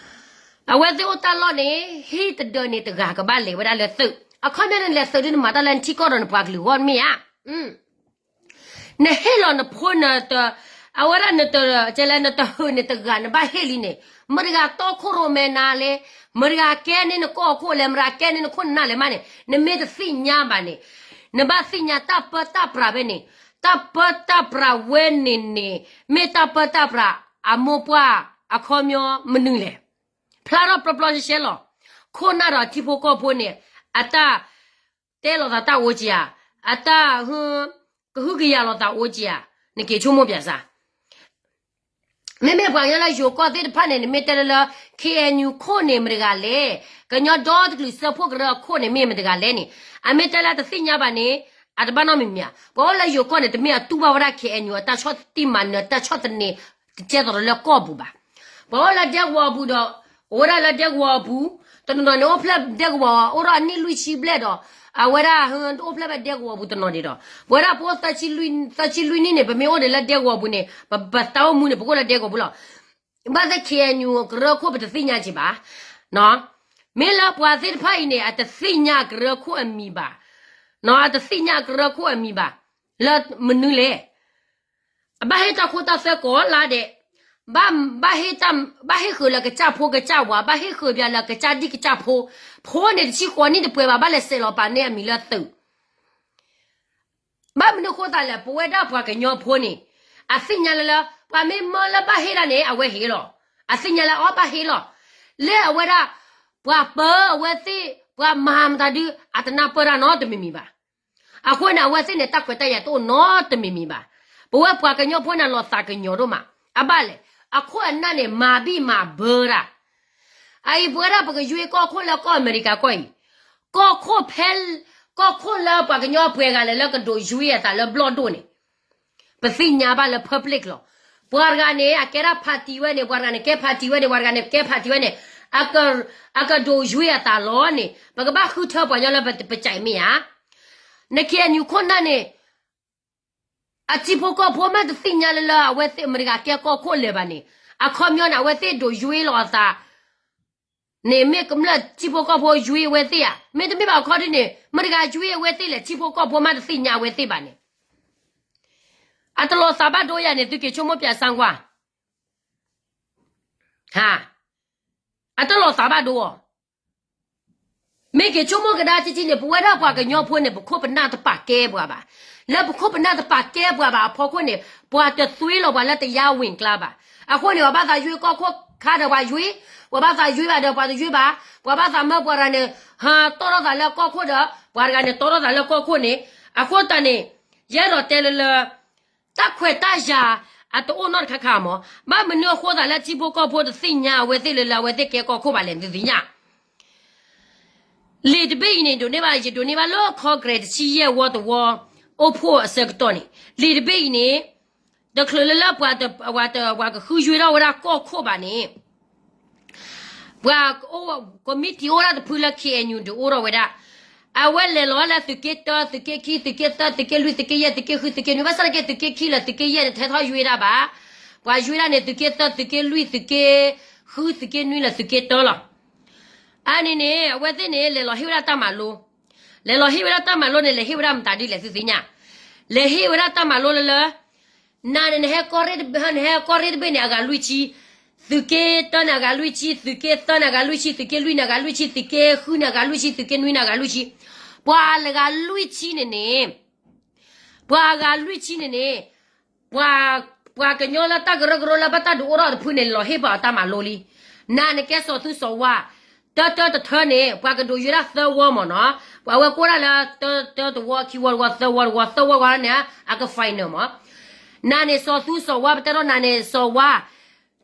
အဝဲသ့ၣ်အိၣ်တၢ်လီၢ်န့ၣ် ဟံၣ်တဒၢးန့ၣ်တဂၤကဘၣ်လဲၤဝဲဒၣ်လၢသုး အခီပညီန့ၣ် နလဲၤသုးဒ်နမၤတၢ်လၢနထံကီၢ်ဒီးနပှၤကလုာ်အဂီၢ်မ့ၢ်ဧါ. နဟ့ၣ်လီၤနဖိနတ အဝဲဒၣ်နတ ကဲလဲၣ် နတဟုးန့ၣ်တဂၤ နဘၣ်ဟ့ၣ်လံန့ၣ် မတၤတဂၤတီခိၣ်ရိၣ်မဲနၤလဲၣ်, မတၤတဂၤကဲန့ၢ်နကီၢ်ခိၣ်လဲၣ်, မတၤတဂၤကဲန့ၢ်နခိၣ်နနၢ်လဲၣ်မးန့ၣ် နမ့ၢ်တသ့ၣ်ညါဘၣ်န့ၣ် နဘၣ်သ့ၣ်ညါတၢ်ပၢတၢ်ပြးဖဲန့ၣ်, တၢ်ပၢတၢ်ပြးဝဲန့ၣ်န့ၣ် မ့ၢ်တၢ်ပၢတၢ်ပြးအမိၢ်ပှၢ် အခီပညီမနုၤလဲၣ်. ဖျါထီၣ်ပျီပျီရှဲရှဲလီၤ. ခိၣ်နၢ်ဒီးထံဖိကီၢ်ဖိန့ၣ် အတၢ်တဲလိာ်သးတၢ်အိၣ်ကံဧါ, အတၢ် ကဟုကယာ်လိာ်သးအိၣ်ကံဧါ, နက့ၤဆိကမိၣ်ပၠးစၢ်. မ့မ့ၢ်ပှၤကညီလၢယိၤကီၢ်သ့ၣ်တဖၣ်န့ၣ် နမ့ၢ်တဲလၢလၢ ခ့ၣ်အဲၣ်ယူၣ် ခိၣ်န့ၣ်မတၤတဂၤလဲၣ်, ကညီဒီတကလုာ်စၢဖှိၣ်ကရၢအခိၣ်န့ၣ်မ့ၢ်မတၤတဂၤလဲၣ်န့ၣ် အမ့ၢ်တဲလၢတသ့ၣ်ညါဘၣ်န့ၣ် အတဘၣ်နီတမံၤမံၤဧါ. ပှၤအိၣ်လၢယိၤကီၢ်န့ၣ် တမ့ၢ်အတူၢ်ဘၣ်ဝဲဒၣ် ခ့ၣ်အဲၣ်ယူၣ် အတၢ်ဆီၣ်တံၢ်မၤနၢၤ တၢ်ဆီၣ်သနံး တကဲသိးဒီးလၢကီၢ်ပူၤဘၣ်. ပှၤအိၣ်လၢဒဲကဝီၤအပူၤဒီး အိၣ်ဝဲဒၣ်လၢဒဲကဝီၤအပူၤ, တနီၤနီၤန့ၣ်အိၣ်ဖျဲၣ်ဒဲကဝီၤ အိၣ်ဒီးအနံၣ်လွံၢ်ဆံဘျဲၣ်ဒီး အဝဲဒၣ် အိၣ်ဖျဲၣ်ဖဲဒဲကဝီၤအပူၤတနီၤဒံးဒီး ပဝဲဒၣ်ပအိၣ်သၢဆံလွံၢ်နံၣ်န့ၣ် ပမ့ၢ်အိၣ်ဒံးလၢဒဲကဝီၤအပူၤန့ၣ် ပတၢ်အိၣ်မူန့ၣ် ပကအိၣ်လၢဒဲကဝီၤပူၤလီၤ. ဘၣ်သ့ၣ် ခ့ၣ်အဲၣ်ယူၣ် ကရၢခိၣ်ပတသ့ၣ်ညါက့ၤဘၣ်. မ့ၢ်လၢပှၤသ့ၣ်တဖၣ်အံၤန့ၣ် အတသ့ၣ်ညါကရၢခိၣ်အမံၤဘၣ်, အတသ့ၣ်ညါကရၢခိၣ်အမံၤဘၣ်, လၢမနုၤလဲၣ်. အဘၣ်ဟ့ၣ်တၢ်ခိတၢ်သွဲကိးလါဒဲး, ဘၣ်, ဘၣ်ဟ့ၣ်ဃုာ်လၢကစၢ်ဖိကစၢ်ဝၤ, ဘၣ်ဟ့ၣ်ဃုာ်ပှၤလၢကစၢ်ဒံၣ်ကစၢ်ဖိ, ဖိန့ၣ်တဆံဃိးနံၣ်တပှဲၤဘၣ်, ဘၣ်လဲၤစဲးလီၤပာ်န့ၢ်အမံၤလၢသုး ဘၣ်မနုၤအဃိသးလဲၣ်, ပဝဲဒၣ်ပှၤကညီဖိန့ၣ် အသ့ၣ်ညါလၢလၢ ပှၤမ့ၢ်မၢလၢဘၣ်ဟ့ၣ်ဒၣ်န့ၣ် အဝဲဟ့ၣ်လီၤ. အသ့ၣ်ညါလၢအီၤဘၣ်ဟ့ၣ်လီၤ. လၢအဝဲဒၣ် ပှၤပၢအဝဲသ့ၣ်, ပှၤမၤမတၤဒု အတနၢ်ပၢၢ်တၢ်နီတမံၤမံၤဘၣ်. အဃိန့ၣ် အဝဲသ့ၣ်န့ၣ် တၢ်ခွဲးတၢ်ယာ်တအိၣ်နီတမံၤမံၤဘၣ်. ပဝဲပှၤကညီဖိန့ၣ် လီၤသးကညီၤဒိၣ်မး. အဘၣ်လဲၣ်, အခိၣ်အနၢ်န့ၣ် မၤဘံၣ်မၤဘၢတၢ် အအံၤပဝဲဒၣ်ပကယွ့ကီၢ်ခိၣ်လၢကီၢ်အမဲရကၤကီၢ်အံၤ, ကီၢ်ခိၣ်ဖဲ, ကီၢ်ခိၣ်လၢပှၤကညီပှဲၤဂၤလဲၤလၢကဒိးယွ့အသးလၢဘျီၣ်ဒိၣ်န့ၣ်, ပသ့ၣ်ညါဘၣ်လၢ public လီၤ. ပှၤတဂၤန့ၣ် အကဲဒၣ် party ဝဲန့ၣ်, ပှၤတဂၤန့ၣ် ကဲ party ဝဲန့ၣ်, ပှၤတဂၤန့ၣ် ကဲ party ဝဲန့ၣ်, အက, အကဒိးယွ့အသးလီၤန့ၣ် ပကဘၣ်ဃုထၢပှၤကညီလၢပကဲမ့ၢ်ဧါ. နခ့ၣ်အဲၣ်ယူၣ်ခိၣ်နၢ်န့ၣ် အထံဖိကီၢ်ဖိမ့ၢ်တသ့ၣ်ညါလၢလၢအဝဲသ့ၣ်မတၤတဂၤကဲကီၢ်ခိၣ်လၢၤဘၣ်န့ၣ်, အခီပညီန့ၣ် အဝဲသ့ၣ်ဒိးယွ့လီၤအသးန့ၣ် မ့ၢ်ကမျၢၢ်ထံဖိကီၢ်ဖိယွ့အဝဲသ့ၣ်ဧါ. မ့တမ့ၢ်ဘၣ်အခီဒ်န့ၣ် မတၤတဂၤယွ့အဝဲသ့ၣ်လဲၣ်, ထံဖိကီၢ်ဖိမ့ၢ်တသ့ၣ်ညါအဝဲသ့ၣ်ဘၣ်န့ၣ် အတလီၤသးဘၣ်ဒိယၤန့ၣ် သုက့ၤဆိကမိၣ်ပၠးစၣ်ကွၢ်, ဟါ, အတလီၤသးဘၣ်ဒိအီၤ. မ့ၢ်က့ၤဆိကမိၣ်ကဒါတထံၣ်န့ၣ် ပဝဲဒၣ်ပှၤကညီဖိန့ၣ် ပခိၣ်ပနၢ်တပာ်ကဲပှၤဘၣ်. လၢပခိၣ်ပနၢ်တပာ်ကဲပှၤဘၣ်အဖီခိၣ်န့ၣ် ပှၤတသွ့လီၤပှၤလၢတယါဝ့ၢ်ကျါဘၣ်. အဃိန့ၣ် ပှၤဘၣ်သးယွ့ကီၢ်ခိၣ်ခါဒီးပှၤယွ့, ပှၤဘၣ်သးယွ့ဘၣ်ဒီးပှၤတယွ့ဘၣ်, ပှၤဘၣ်သးမၢပှၤတဂၤန့ၣ် ဟးတီထီၣ်သးလၢကီၢ်ခိၣ်ဒီး ပှၤတဂၤန့ၣ်တီထီၣ်သးလၢကီၢ်ခိၣ်န့ၣ်, အဃိသတးန့ၣ် ယအဲၣ်ဒိးတဲလၢလၢ တၢ်ခွဲးတၢ်ယာ် အတအိၣ်နီတခါခါမး. ဘၣ်မနုၤအဃိသးလၢထံဖိကီၢ်ဖိတသ့ၣ်ညါအဝဲသ့ၣ်လၢလၢအဝဲသ့ၣ်ကဲကီၢ်ခိၣ်ဘၣ်လဲၣ် နသ့ၣ်ညါ. လံာ်တဘ့ၣ်အံၤန့ၣ် ဒိးန့ၢ်ဘၣ် ယဒိးန့ၢ်ဘၣ်လၢ Congress တဆံယဲၢ်ဝီတဝီ အိၣ်ဖှိၣ်အဆၢကတီၢ်န့ၣ်, လံာ်တဘ့ၣ်အံၤန့ၣ် တချုးလၢလၢပှၤတ, ပှၤတ, ပှၤကဃုယွ့ထီၣ်ဝဲဒၣ်ကီၢ်ခိၣ်ဘၣ်န့ၣ် ပှၤအိၣ်, ကမံးတံာ်အိၣ်ဒၣ်တဖုလၢ ခ့ၣ်အဲၣ်ယူၣ် ဒုးအိၣ်ထီၣ်ဝဲဒၣ်. အဝဲလဲၤလီၤလၢသုးက့တၢ, သုးက့ခံ, သုးက့သၢ, သုးက့လွံၢ်, သုးက့ယဲၢ်, သုးက့ဃု, သုးက့နွံ, ဘၣ်ဆၣ်သနာ်က့ သုးက့ခံလၢသုးက့ယဲၢ်န့ၣ် ထဲထီၣ်ယွ့ဒၣ်ဘၣ်. ပှၤယွ့ဒၣ်န့ၣ် သုးက့သၢ, သုးက့လွံၢ်, သုးက့ဃု, သုးက့နွံလၢသုးက့တၢလီၤ. အန့ၣ်န့ၣ် အဝဲသ့ၣ်န့ၣ် လဲၤလီၤဟ့ၣ်ဝဲဒၣ်တၢ်မၤလိ, လဲၤလီၤဟ့ၣ်ဝဲဒၣ်တၢ်မၤလိန့ၣ် လဲၤဟ့ၣ်ဝဲဒၣ်မတၤဒ်လဲၣ် သုသ့ၣ်ညါ. လဲၤဟ့ၣ်ဝဲဒၣ်တၢ်မၤလိလၢလၢ နၤန့ၣ် နဟဲကီၢ်ရ့ၣ်တဘ့ၣ်, နဟဲကီၢ်ရ့ၣ်တဘ့ၣ်န့ၣ် အဂၤလွံၢ်ဆံ, သုးက့တၢန့ၣ် အဂၤလွံၢ်ဆံ, သုးက့သၢန့ၣ် အဂၤလွံၢ်ဆံ, သုးက့လွံၢ်န့ၣ် အဂၤလွံၢ်ဆံ, သုးက့ဃုန့ၣ် အဂၤလွံၢ်ဆံ, သုးက့နွံန့ၣ် အဂၤလွံၢ်ဆံ. ပှၤအဂၤလွံၢ်ဆံန့ၣ်န့ၣ်, ပှၤအဂၤလွံၢ်ဆံန့ၣ်န့ၣ်, ပှၤ, ပှၤကညီလၢတၢ်ကရၢကရိလၢဘၣ်တၢ်ဒုးအိၣ်ထီၣ်တဖုန့ၣ် လီၤဟ့ၣ်ပှၤအတၢ်မၤလိလံ. နၤနကဲစီၤသူစီၤဝါ, တၢတၢတထၢန့ၣ် ပှၤကဒိးယွ့ဒၣ်သၢဝီမ့ၢ်နီၤ, ပှၤဝဲကိးဒၣ်လၢ တၢတဝီ, ခံဝီတဝီ, သၢဝီတဝီ, သၢဝီဝီန့ၣ် အက final မ့ၢ်. နၤန့ၣ်စီၤသူစီၤဝါ, ပတဲထီၣ်နၤန့ၣ်စီၤဝါ,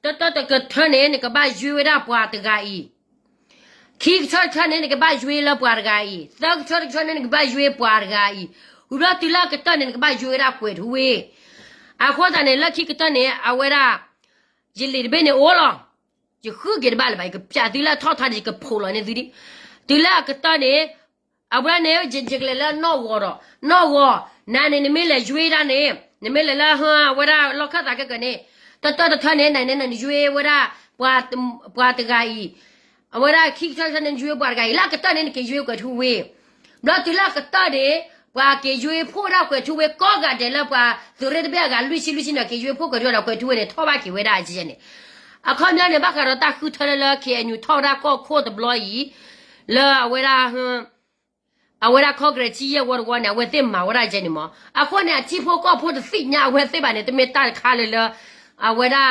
တၢတၢတကထၢန့ၣ် နကဘၣ်ယွ့ဝဲဒၣ်ပှၤတဂၤအံၤ ခံကထၢတကထၢန့ၣ် နကဘၣ်ယွ့လၢပှၤတဂၤအံၤ, သၢကထၢတကထၢန့ၣ် နကဘၣ်ယွ့ပှၤတဂၤအံၤ, ဝံၤဘျီတုၤလၢအကတၢၢ်န့ၣ် နကဘၣ်ယွ့ဝဲဒၣ်ကွဲးထူဝ့. အဃိသတးန့ၣ် လၢခံကတၢၢ်န့ၣ် အဝဲဒၣ် ယလံာ်တဘ့ၣ်န့ၣ်အိၣ်လီၤ. ယဃုက့ၤတဘၣ်လၢၤဘၣ်, ယကပျးသုလၢအထီၣ်ထါန့ၣ် ယကဖိးလီၤန့ၢ်သုဒံး. တုၤလၢအကတၢၢ်န့ၣ် အဝဲန့ၣ် ယကလဲၤလၢနီၣ်ဂီၤဒီး, နီၣ်ဂီၤ, နၤန့ၣ် နမ့ၢ်လဲၤယွ့ဒၣ်န့ၣ်, နမ့ၢ်လဲၤလၢဟၢအဝဲဒၣ်လီၢ်ခၢၣ်သးခဲကနံၣ်န့ၣ်, တၢတၢတထၢန့ၣ် နၤန့ၣ် နယွ့ဝဲဒၣ် ပှၤတဂၤအံၤ, အဝဲဒၣ်ခံကထၢတထၢန့ၣ် နယွ့ပှၤတဂၤအံၤ, လၢအကတၢၢ်န့ၣ် နက့ၤယွ့ကွဲးထူဝ့. ဘျီတုၤလၢအကတၢၢ်န့ၣ် ပှၤက့ၤယွ့ဖှိၣ်ဒၣ်ကွဲးထူဝ့ကိးဂၤဒဲးလၢပှၤသုးရ့ၣ်တဘ့ၣ်အဂၤလွံၢ်ဆံလွံၢ်ဆံန့ၣ် က့ၤယွ့ဖှိၣ်ကွဲးထူဝ့ဒီး ကွဲးထူဝဲန့ၣ် ထီၣ်ဘၣ်က့ၤဝဲဒၣ်အကဲန့ၣ်. အခီပညီန့ၣ် ဘၣ်ဃးဒီးတၢ်ဃုထၢလၢလၢ ခ့ၣ်အဲၣ်ယူၣ် ထီၣ်ဝဲဒၣ်ကီၢ်ခိၣ်တဘျီအံၤ, လၢအဝဲဒၣ် အဝဲဒၣ် Congress ဆံယဲၢ်ဝီတဝီန့ၣ် အဝဲသ့ၣ်မၤဝဲဒၣ်ကဲန့ၣ်မး. အဃိန့ၣ် အထံဖိကီၢ်ဖိတသ့ၣ်ညါအဝဲသ့ၣ်ဘၣ်န့ၣ် တမ့ၢ်တၢ်တခါလၢလၢ အဝဲဒၣ်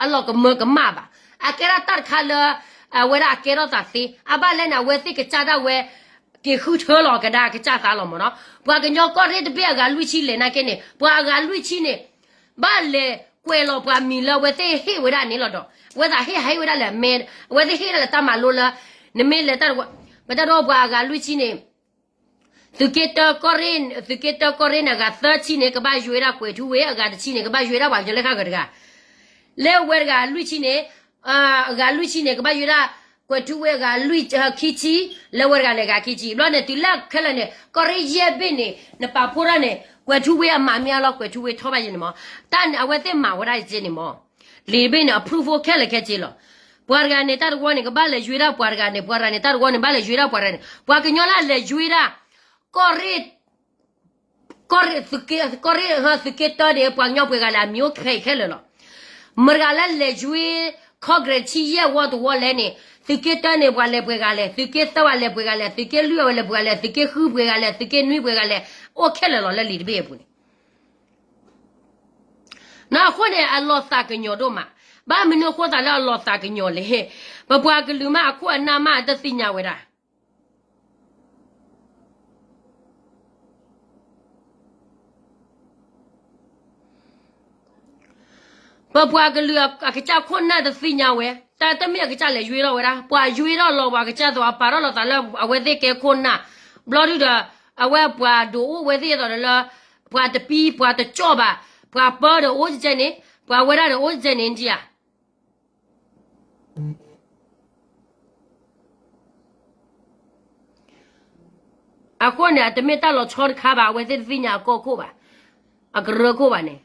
အလီၢ်ကမၢကမၣ်ဘၣ်. အကဲဒၣ်တၢ်တခါလၢ အဝဲဒၣ်အကဲထီၣ်သးသ့ အဘၣ်လဲၣ်န့ၣ် အဝဲသ့ၣ်ကစၢ်ဒၣ်ဝဲ က့ၤဃုထၢလီၤကဒါကစၢ်သးလီၤမ့ၢ်နီၤ. ပှၤကညီကီၢ်ရ့ၣ်တဘ့ၣ်အဂၤလွံၢ်ဆံလဲၣ်နာ်က့န့ၣ် ပှၤအဂၤလွံၢ်ဆံန့ၣ် ဘၣ်လဲၤကွဲးလီၤပှၤမံၤလၢအဝဲသ့ၣ်ဟ့ၣ်ဝဲဒၣ်န့ၣ်လီၤဒီး အဝဲသ့ၣ်ဟ့ၣ်ဟးဟ့ၣ်ဝဲဒၣ်လၢအမဲ အဝဲသ့ၣ်ဟ့ၣ်ဒၣ်လၢတၢ်မၤလိလၢ နမ့ၢ်လဲၤတၢ်တဝီ ပတၢ်ဒီးပှၤအဂၤလွံၢ်ဆံန့ၣ် သုးက့တၢကီၢ်ရ့ၣ် သုးက့တၢကီၢ်ရ့ၣ်န့ၣ် အဂၤသၢဆံန့ၣ် ကဘၣ်ယွ့ဒၣ်ကွဲးထူဝ့ အဂၤတဆံန့ၣ် ကဘၣ်ယွ့ဒၣ်ပှၤကညီလၢဃၣ်ဃၢၤတဂၤ လၢဝဲတဂၤလွံၢ်ဆံန့ၣ် အဂၤလွံၢ်ဆံန့ၣ် ကဘၣ်ယွ့ဒၣ်ကွဲးထူဝ့အဂၤလွံၢ်ခံဆံ လၢဝဲတဂၤန့ၣ် အဂၤခံဆံ ဘျီန့ၣ် တုၤလၢခဲလၢာ်န့ၣ် ကီၢ်ရ့ၣ်ယဲၢ်ဘ့ၣ်န့ၣ် နပာ်ဖှိၣ်တၢ်န့ၣ် ကွဲးထူဝ့အမၤမ့ၢ်အါလီၤ ကွဲးထူဝ့ထီၣ်ဘၣ်ယဲန့ၣ်မး တၢ်န့ၣ် အဝဲသ့ၣ်မၤဝဲဒၣ်ယဲန့ၣ်မး လံာ်တဘ့ၣ်န့ၣ် approve ခဲလၢာ်ခဲဆ့လီၤ. ပှၤတဂၤန့ၣ် တၢ်တဝီန့ၣ် ကဘၣ်လဲၤယွ့ဒၣ်ပှၤတဂၤန့ၣ် ပှၤတဂၤန့ၣ် တၢ်တဝီန့ၣ် ဘၣ်လဲၤယွ့ဒၣ်ပှၤတဂၤန့ၣ် ပှၤကညီလၢအလဲၤယွ့ဒၣ် ကီၢ်ရ့ၣ် ကီၢ်ရ့ၣ် သုးက့တၢန့ၣ် ပှၤကညီပှဲၤဂၤလဲၣ် အမံၤအိၣ်ခဲအံၤခဲလၢာ်လီၤ. မတၤတဂၤလၢလဲၤယွ့ Congress ဆံယဲၢ်ဝီတဝီလဲၣ်န့ၣ် သုးက့တၢန့ၣ် ပှၤလဲၤပှဲၤဂၤလဲၣ် သုးက့သၢပှၤလဲၤပှဲၤဂၤလဲၣ် သုးက့လွံၢ်ပှၤလဲၤပှဲၤဂၤလဲၣ် သုးက့ဃုပှဲၤဂၤလဲၣ် သုးက့နွံပှဲၤဂၤလဲၣ် အိၣ်ခဲလၢာ်လီၤလၢလံာ်တဘ့ၣ်အပူၤန့ၣ် နီၢ်အဃိန့ၣ် အလီၤသးကညီၤဒိၣ်မး, ဘၣ်မနုၤအဃိသးလၢအလီၤသးကညီၤလဲၣ်, ပပှၤကလုာ်မးအခိၣ်အနၢ်မးအတသ့ၣ်ညါဝဲဒၣ် ပပှၤကလုာ်အကစၢ်ခိၣ်နၢ်တသ့ၣ်ညါဝဲ, တၢ်တမ့ၢ်အကစၢ်လဲၤယွ့ထီၣ်ဝဲဒၣ်, ပှၤယွ့ထီၣ်လီၤပှၤကစၢ်သး ပာ်ထီၣ်လီၤသးလၢအဝဲသ့ၣ်ကဲခိၣ်နၢ်, ဘျီဒုဒီး အဝဲပှၤဒိးအိၣ်ဝဲသ့ၣ်အသိးဒီးလၢ ပှၤတပံ ပှၤတကၠီၣ်ဘၣ်, ပှၤပၢဒီးအိၣ်ကဲန့ၣ်, ပှၤဝဲဒၣ်ဒီးအိၣ်ကဲန့ၣ်ဒံးဧါ. အဃိန့ၣ် အတမ့ၢ်တၢ်လီၤဆီတခါဘၣ်, အဝဲသ့ၣ်တသ့ၣ်ညါအကီၢ်ခိၣ်ဘၣ်, အကရၢခိၣ်ဘၣ်န့ၣ်,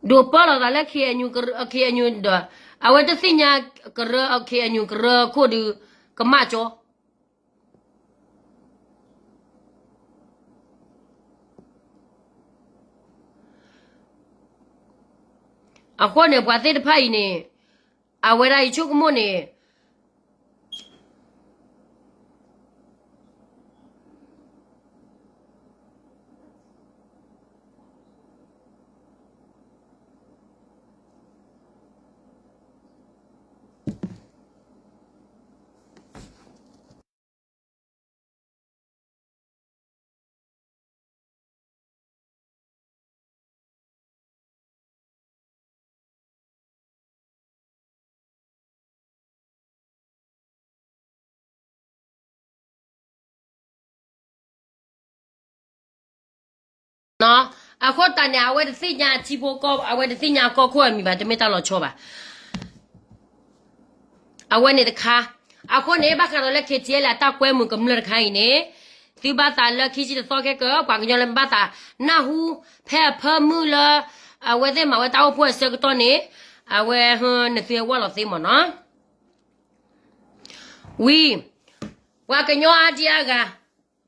ဒိးပၢလီၤသးလၢ KNU ဒီး အဝဲတသ့ၣ်ညါကရၢ KNU ကရၢခိၣ်ဒုး ကမၣ်ကၠီ အဃိန့ၣ် ပှၤသ့ၣ်တဖၣ်အံၤန့ၣ် အဝဲဒၣ်ယဆိကမိၣ်န့ၣ် အဃိသတးန့ၣ် အဝဲတသ့ၣ်ညါအထံဖိကီၢ် အဝဲတသ့ၣ်ညါအကီၢ်ခိၣ်အမံၤဘၣ်, တမ့ၢ်တၢ်လီၤဆီဘၣ်. အဝဲန့ၣ်တခါ, အဃိန့ၣ် ဘၣ်ဃးဒီးလၢ KTLA အတၢ်ကွဲမုာ်ကမျၢၢ်တခါအံၤန့ၣ်, သုဘၣ်သးလၢခံဆံတသီခဲကၢ ပှၤကညီလၢဘၣ်သးနၢ်ဟူ ဖဲအဖၢမုၢ်လၢ အဝဲသ့ၣ်မၤဝဲတၢ်အိၣ်ဖှိၣ်အဆၢကတီၢ်န့ၣ်, အဝဲ နသုဟဲဝဲလီၤသ့မ့ၢ်နီၤ. ဝံၤ, ပှၤကညီအါဒံအါဂၤ,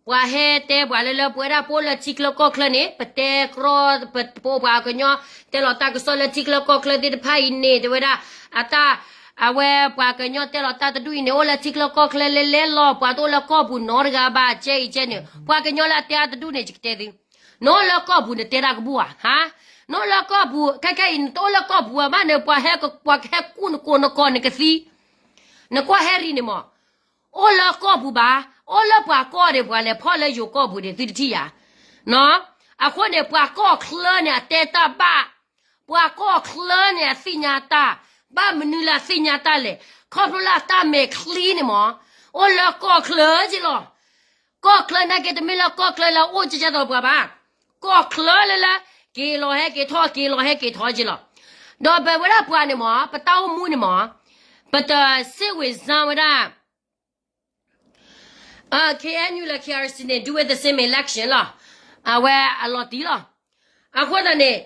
ပှၤဟဲတဲပှၤလၢလၢပဝဲဒၣ်ပအိၣ်လၢထံချၢကီၢ်ချၢန့ၣ် ပတဲကြီ, ပအိၣ်ပှၤကညီ တဲလီၤတၢ်ကစီၣ်လၢထံချၢကီၢ်ချၢသ့ၣ်တဖၣ်အံၤန့ၣ် တဲဝဲဒၣ်, အတၢ်, အဝဲပှၤကညီတဲလီၤတၢ်တဒူၣ်အံၤန့ၣ် အိၣ်လၢထံချၢကီၢ်ချၢလဲလဲလီၤ, ပှၤတအိၣ်လၢကီၢ်ပူၤနီတဂၤဘၣ် ကဲအံၤကဲန့ၣ်, ပှၤကညီလၢအတဲအါတဒူၣ်န့ၣ် ယကတဲသု, နအိၣ်လၢကီၢ်ပူၤနတဲတၢ်ကဘူၣ်ဧါ, ဟါ, နအိၣ်လၢကီၢ်ပူၤ ခဲခဲအံၤ နတအိၣ်လၢကီၢ်ပူၤဘၣ်န့ၣ် ပှၤဟဲက, ပှၤကဟဲကူၣ်နကိးနကီၢ်နကသံ, နကွၢ်ဟဲရံၣ်န့ၣ်မး, အိၣ်လၢကီၢ်ပူၤဘၣ်, အိၣ်လၢပှၤကီၢ်န့ၣ် ပှၤလဲၤဖီၣ်လၢယိၤကီၢ်ပူၤန့ၣ် သုတထံၣ်ယၤ, အဃိန့ၣ် ပှၤကီၢ်ချၢန့ၣ် အတဲတၢ်ဘၣ်, ပှၤကီၢ်ချၢန့ၣ် အသ့ၣ်ညါတၢ်, ဘၣ်မနုၤလၢအသ့ၣ်ညါတၢ်လဲၣ်, ခီဖျိလၢအတၢ်မဲာ်ချံန့ၣ်မး, အိၣ်လၢကီၢ်ချၢက့လီၤ. ကီၢ်ချၢနာ်က့ တမ့ၢ်လၢကီၢ်ချၢလၢအအိၣ်ကဲကဲသိးပှၤဘၣ်, ကီၢ်ချၢလၢလၢ က့ၤလီၤဟဲက့ၤထီၣ် က့ၤလီၤဟဲက့ၤထီၣ်က့လီၤ. ဒီးပဝဲဒၣ်ပှၤန့ၣ်မး ပတၢ်အိၣ်မူန့ၣ်မး, ပတစ့ဝ့ၤစၢဝဲဒၣ် KNU လၢ KRC န့ၣ် do with the same election လီၤ. အဝဲအလီၤတံၢ်လီၤ. အဃိသတးန့ၣ်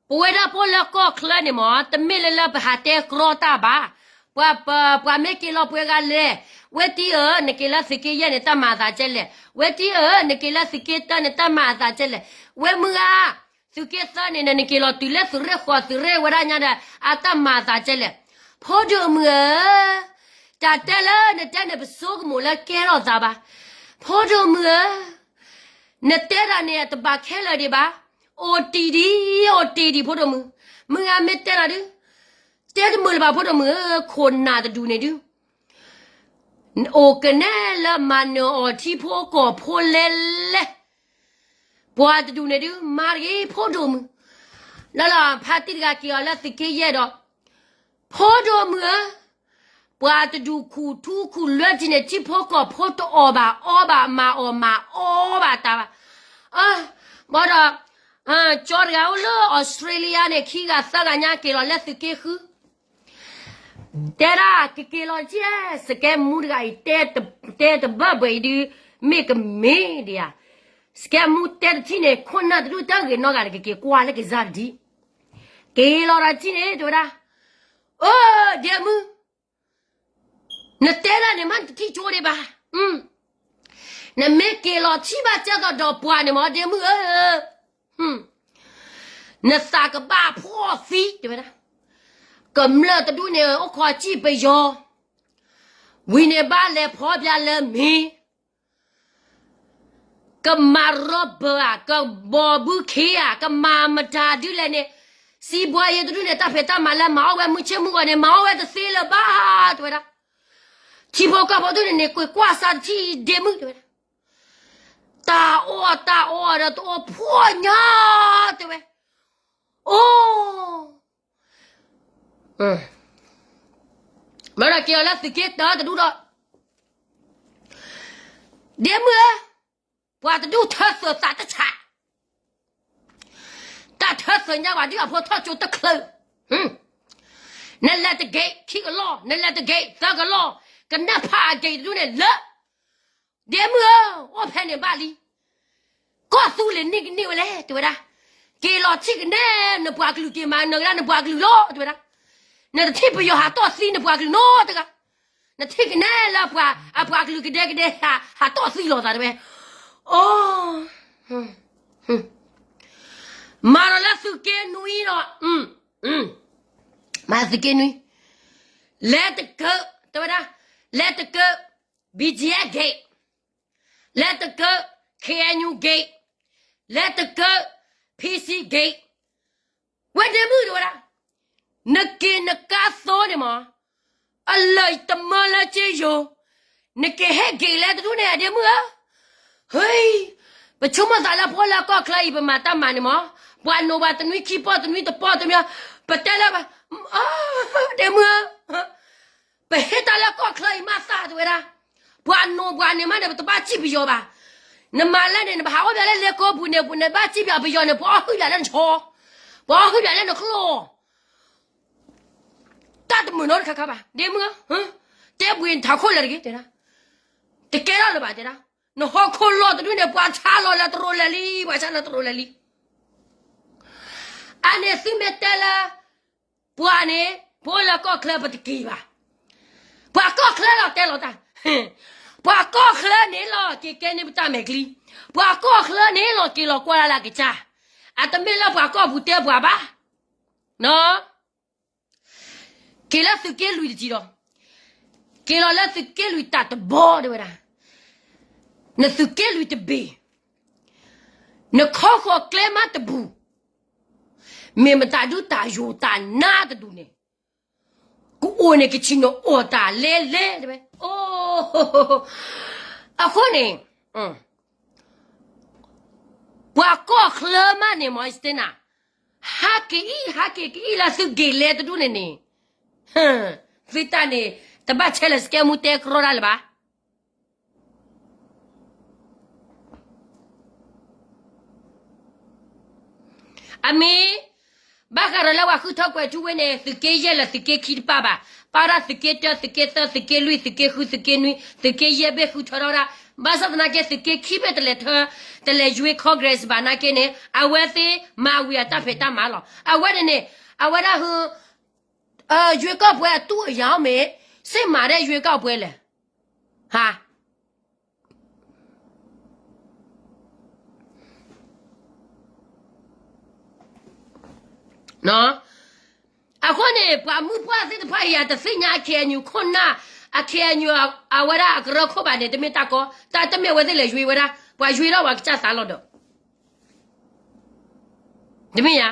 ပဝဲဒၣ်ပအိၣ်လၢကီၢ်ချၢန့ၣ်မး တမ့ၢ်လၢလၢပဟးတဲကြီတၢ်ဘၣ်. ပှၤ, ပှၤမ့ၢ်က့ၤလီၤပှဲၤဂၤလဲၣ်, ဝဲတံၤဧၢ, နက့ၤလၢသုးက့ယဲၢ်န့ၣ် တၢ်မၤအသးကဲလဲၣ်, ဝဲတံၤဧၢ, နက့ၤလၢသုးက့တၢန့ၣ် တၢ်မၤအသးကဲလဲၣ်, ဝဲမုၢ်ဂၤ သုးက့သၢန့ၣ် နက့ၤလီၤတုၤလၢသုးရ့ၣ်ဃီၤ သုးရ့ၣ်ဝဲဒၣ်ညါဒီး အတၢ်မၤအသးကဲလဲၣ်. ဖိဒိၣ်မုၣ်ဧၢ, တၢ်တဲလၢနတဲန့ၣ် ပဆိကမိၣ်လၢကဲထီၣ်သးဘၣ်. ဖိဒိၣ်မုၣ်ဧၢ, နတဲဒၣ်န့ၣ် တဘၣ်ခဲလၢာ်ဒံးဘၣ်. အိၣ်တံၢ်ဒံး, အိၣ်တံၢ်ဒံး ဖိဒိၣ်မုၣ်. မုၢ်ဂၤမ့ၢ်တဲလီၤဒုး, တဲတမုာ်လၢၤဘၣ် ဖိဒိၣ်မုၣ်ဧၢ, ခိၣ်နၢ်တဒူၣ်န့ၣ်ဒုး အိၣ်ကနဲလၢမၤနၢၤအီၤထံဖိကီၢ်ဖိလဲၣ်လဲၣ်, ပှၤတဒူၣ်န့ၣ်ဒုး မၤတဂ့ၤ ဖိဒိၣ်မုၣ်, လၢလီၤဖါတံၢ်တဂၤက့ၤအီၤလၢသုးက့ယဲၢ်ဒီး, ဖိဒိၣ်မုၣ်ဧၢ, ပှၤတဒူၣ်ခူၣ်ထူခူၣ်လွဲထံန့ၣ် ထံဖိကီၢ်ဖိတအီၣ်ဘၣ်အီဘၣ် မၤအီၣ်မၤအီဘၣ်တၢ်ဘၣ်, ဘၣ်ဒီး ကၠီတဂၤအိၣ်လၢအီစထြ့လယါန့ၣ် ခံဂၤသၢဂၤညါက့ၤလီၤလၢသုးက့ဃု, တဲဒၣ်ကက့ၤလီၤတက့ၢ်, စကဲမူတဂၤအံၤ တဲတဘၢဘှဲးအံၤဒုး မ့ၢ်ကမ့ၢ်ဒံးဧါ, စကဲမူတဲတထံၣ်န့ၣ် ခိၣ်နၢ်တဒူၣ်တဂ့ၤနီတဂၤန့ၣ် ကက့ၤကွၢ်လၢကစၢ်တထံၣ်, က့ၤလီၤဒီးတထံၣ်န့ၣ် တဲဝဲဒၣ်, အိ ဒ့မုၣ် နတဲဒၣ်န့ၣ်မး နတထံၣ်ကၠိဒံးဘၣ်, နမ့ၢ်က့ၤလီၤထံၣ်ဘၣ်ကဲသိးဒီးပှၤန့ၣ်မး ဒ့မုၣ်ဧၢ, နသးကဘၣ်ဖှီၣ်သံ တဲဝဲဒၣ်, ကမျၢၢ်တဒူၣ်န့ၣ် အိၣ်ခိးစံၣ်ပယီၤ, ဝံၤန့ၣ်ဘၣ်လဲၤဖီပျါလၢမ့ၤ ကမၤရီဘၢၣ်ဧါ, ကဘီဘုခ့ဧါ, ကမၤမတၤဒုလဲၣ်န့ၣ်, စံးဘှီယ့တဒူၣ်န့ၣ် တၢ်ဖံးတၢ်မၤလၢမၤအီၣ်ဝဲမုၢ်ဆ့ၣ်မုၢ်ဂီၤန့ၣ် မၤအီၣ်ဝဲတသ့လၢၤဘၣ်, တဲဝဲဒၣ်, ထံဖိကီၢ်ဖိဒူၣ်န့ၣ်န့ၣ် ကွံာ်ကွၢ်စၢ်တထံၣ်ဒ့မုၣ် တဲဝဲဒၣ်, တၢ်အီၣ်တၢ်အီဒီးတအိၣ်ဖှီၣ်ညါ, တဲဝဲ, အိ မ့ၢ်ဒီးက့ၤအီၤလၢသုးက့တၢတဒူၣ်ဒီး, ဒ့မုၣ်ဧၢ, ပှၤတဒူၣ်ထၢသုးသးတဆး, တၢ်ထၢသုးညါဝဲဒုးအဖိထီၣ်ကၠိတချုး, နလဲၤတဂ့ၤခံကလီၢ်, နလဲၤတဂ့ၤသၢကလီၢ်, ကနၣ်ဖးအဂ့ၤတဒူၣ်န့ၣ်လၢ ဒ့မုၣ်ဧၢ, အိၣ်ဖဲန့ၣ်ဘၣ်လံ, ကီၢ်သူလ့ၤန့ၢ်ကန့ၢ်ဝဲလဲၣ် တဲဝဲဒၣ်, က့ၤလီၤထံၣ်ကနဲ နပှၤကလုာ်က့ၤမၤနၢၤကဒါနပှၤကလုာ်လီၤ တဲဝဲဒၣ်, နတထံၣ်ပယီၤဟးတီၢ်သံနပှၤကလုာ်နီတဂၤ, နထံၣ်ကနဲလၢပှၤ အပှၤကလုာ်ကဒဲကဒဲ ဟးတီၢ်သံလိာ်သးတဲဝဲ, အိ မၤဒီးလၢသုးက့နွံဒီး, မၤသုးက့နွံ, လဲၤတကၢး တဲဝဲဒၣ်, လဲၤတကၢး BGF gate, လဲၤတကၢး KNU gate, လဲၤတကၢး PC gate, ဝဲဒ့မုၣ်တဲဝဲဒၣ်, နက့ၤနကါသိန့ၣ်မး, အလၢာ်တမၢလၢက့ယိၤ, နက့ၤဟဲက့ၤလဲၤတဒူၣ်န့ၣ် အဒ့မုၣ်ဧၢ, ဟ့, ပဆိကမိၣ်သးလၢဖိလၢကီၢ်ချၢအံၤ ပမၤတၢ်မၤန့ၣ်မး, ပှၤနိးပှၤတနွံခံပီၢ်တနွံတပီၢ်တမံၤ, ပတဲလၢ, ဒ့မုၣ်ဧၢ, ပဟ့ၣ်တၢ်လၢကီၢ်ချၢအံၤမးသးတဲဝဲဒၣ်, ပှၤနိးပှၤန့ၣ်မးန့ၣ် ပတဘၣ်စံၣ်ပယီၤဘၣ်, နမၤလဲၣ်န့ၣ် နဘၣ်ဟးအိၣ်ဘၣ်လၢလ့ကိပူၤန့ၣ် ပနဘၣ်စံၣ်ပယီၤ ပယီၤန့ၣ် ပအီၣ်ဟုၣ်ဘၣ်လၢနဆီ, ပအီၣ်ဟုၣ်ဘၣ်လၢနကျိ, တၢ်တမုာ်နီတခါခါဘၣ် ဒ့မုၣ်ဧၢ, တဲဘှံးနထးခိၣ်လၢာ်တဂ့ၤတဲဒၣ်, တကဲထီၣ်လၢၤဘၣ်တဲဒၣ်, နဟီၣ်ခိၣ်လီၢ်တဒူၣ်န့ၣ် ပှၤဆါလီၤလၢတရိးလဲၤလံ, ပှၤဆါလီၤတရိးလဲၤလံ, အန့ၣ်သုမ့ၢ်တဲလၢ ပှၤန့ၣ် ဖိလၢကီၢ်ချၢပတက့ၤဘၣ်, ပှၤကီၢ်ချၢလီၤတဲလီၤတၢ်, ပှၤကီၢ်ချၢန့ၣ်လီၤက့ၤကဲန့ၢ်ပတၢ်မဲာ်ချံ, ပှၤကီၢ်ချၢန့ၣ်လီၤက့ၤလီၤကွၢ်လၢ်လၢကစၢ်, အတမ့ၢ်လၢပှၤကီၢ်ပူၤတဲပှၤဘၣ်, က့ၤလၢသုးက့လွံၢ်တထံၣ်ဒီး, က့ၤလီၤလၢသုးက့လွံၢ်တၢ်တဘီတဲဝဲဒၣ်, နသုးက့လွံၢ်တဘ့ၣ်, နခီဃီၤကျဲမးတဘူၣ်, မ့ၢ်မတၤဒုတၢ်ယိာ်တၢ်နါတဒူၣ်န့ၣ်, ကအိၣ်န့ၣ်ကဆ့ၣ်နီၤအီၣ်တၢ်လဲၤလဲၤတဲဝဲ, အဃိန့ၣ် ပှၤကီၢ်ချၢမးန့ၣ်မ့ၢ်စတ့နၤ, ဟးက့ၤအံၤ ဟးက့ၤကအံၤလၢသုးက့ၤလဲၤတဒူၣ်န့ၣ်န့ၣ်, သုတၢ်န့ၣ် တဘၣ်ဆဲးလၢစကဲမူတဲကြီတၢ်လၢၤဘၣ်. အမ့ၢ် ဘၣ်ဃးဒီးလၢပှၤဃုထၢကွဲၤထူဝ့ၣ်န့ၣ် သုးက့ယဲၢ်လၢသုးက့ခံတပၣ်ဘၣ်, ပာ်ဝဲဒၣ်သုးက့တၢ သုးက့သၢ သုးက့လွံၢ် သုးက့ဃု သုးက့နွံ သုးက့ယဲၢ်ဘ့ၣ်ဃုထၢထီၣ်ဝဲဒၣ်, ဘၣ်ဆၣ်သနာ်က့ သုးက့ခံဘ့ၣ်တလဲၤထၢ တလဲၤယွ့ Congress ဘၣ်နာ်က့န့ၣ် အဝဲသ့ၣ်မၤဝံၤအတၢ်ဖံးတၢ်မၤလီၤ. အဝဲန့ၣ်န့ၣ် အဝဲဒၣ်ဟု ရွေးကောက်ပွဲအတုအယောင်မ့ၢ် စစ်မှန်တဲ့ရွေးကောက်ပွဲလဲၣ်. ဟါ အဃိန့ၣ် ပှၤမုၢ်ပှၢ်သ့ၣ်တဖၣ်အံၤ အတသ့ၣ်ညါ KNU ခိၣ်နၢ်, အ KNU အဝဲဒၣ်အကရၢခိၣ်ဘၣ်န့ၣ် တမ့ၢ်တၢ်ကီ, တၢ်တမ့ၢ်အဝဲသ့ၣ်လဲၤရွေးဝဲဒၣ်, ပှၤရွေးထီၣ်ပှၤကစၢ်သးလီၤဒီး, တမ့ၢ်ဧါ.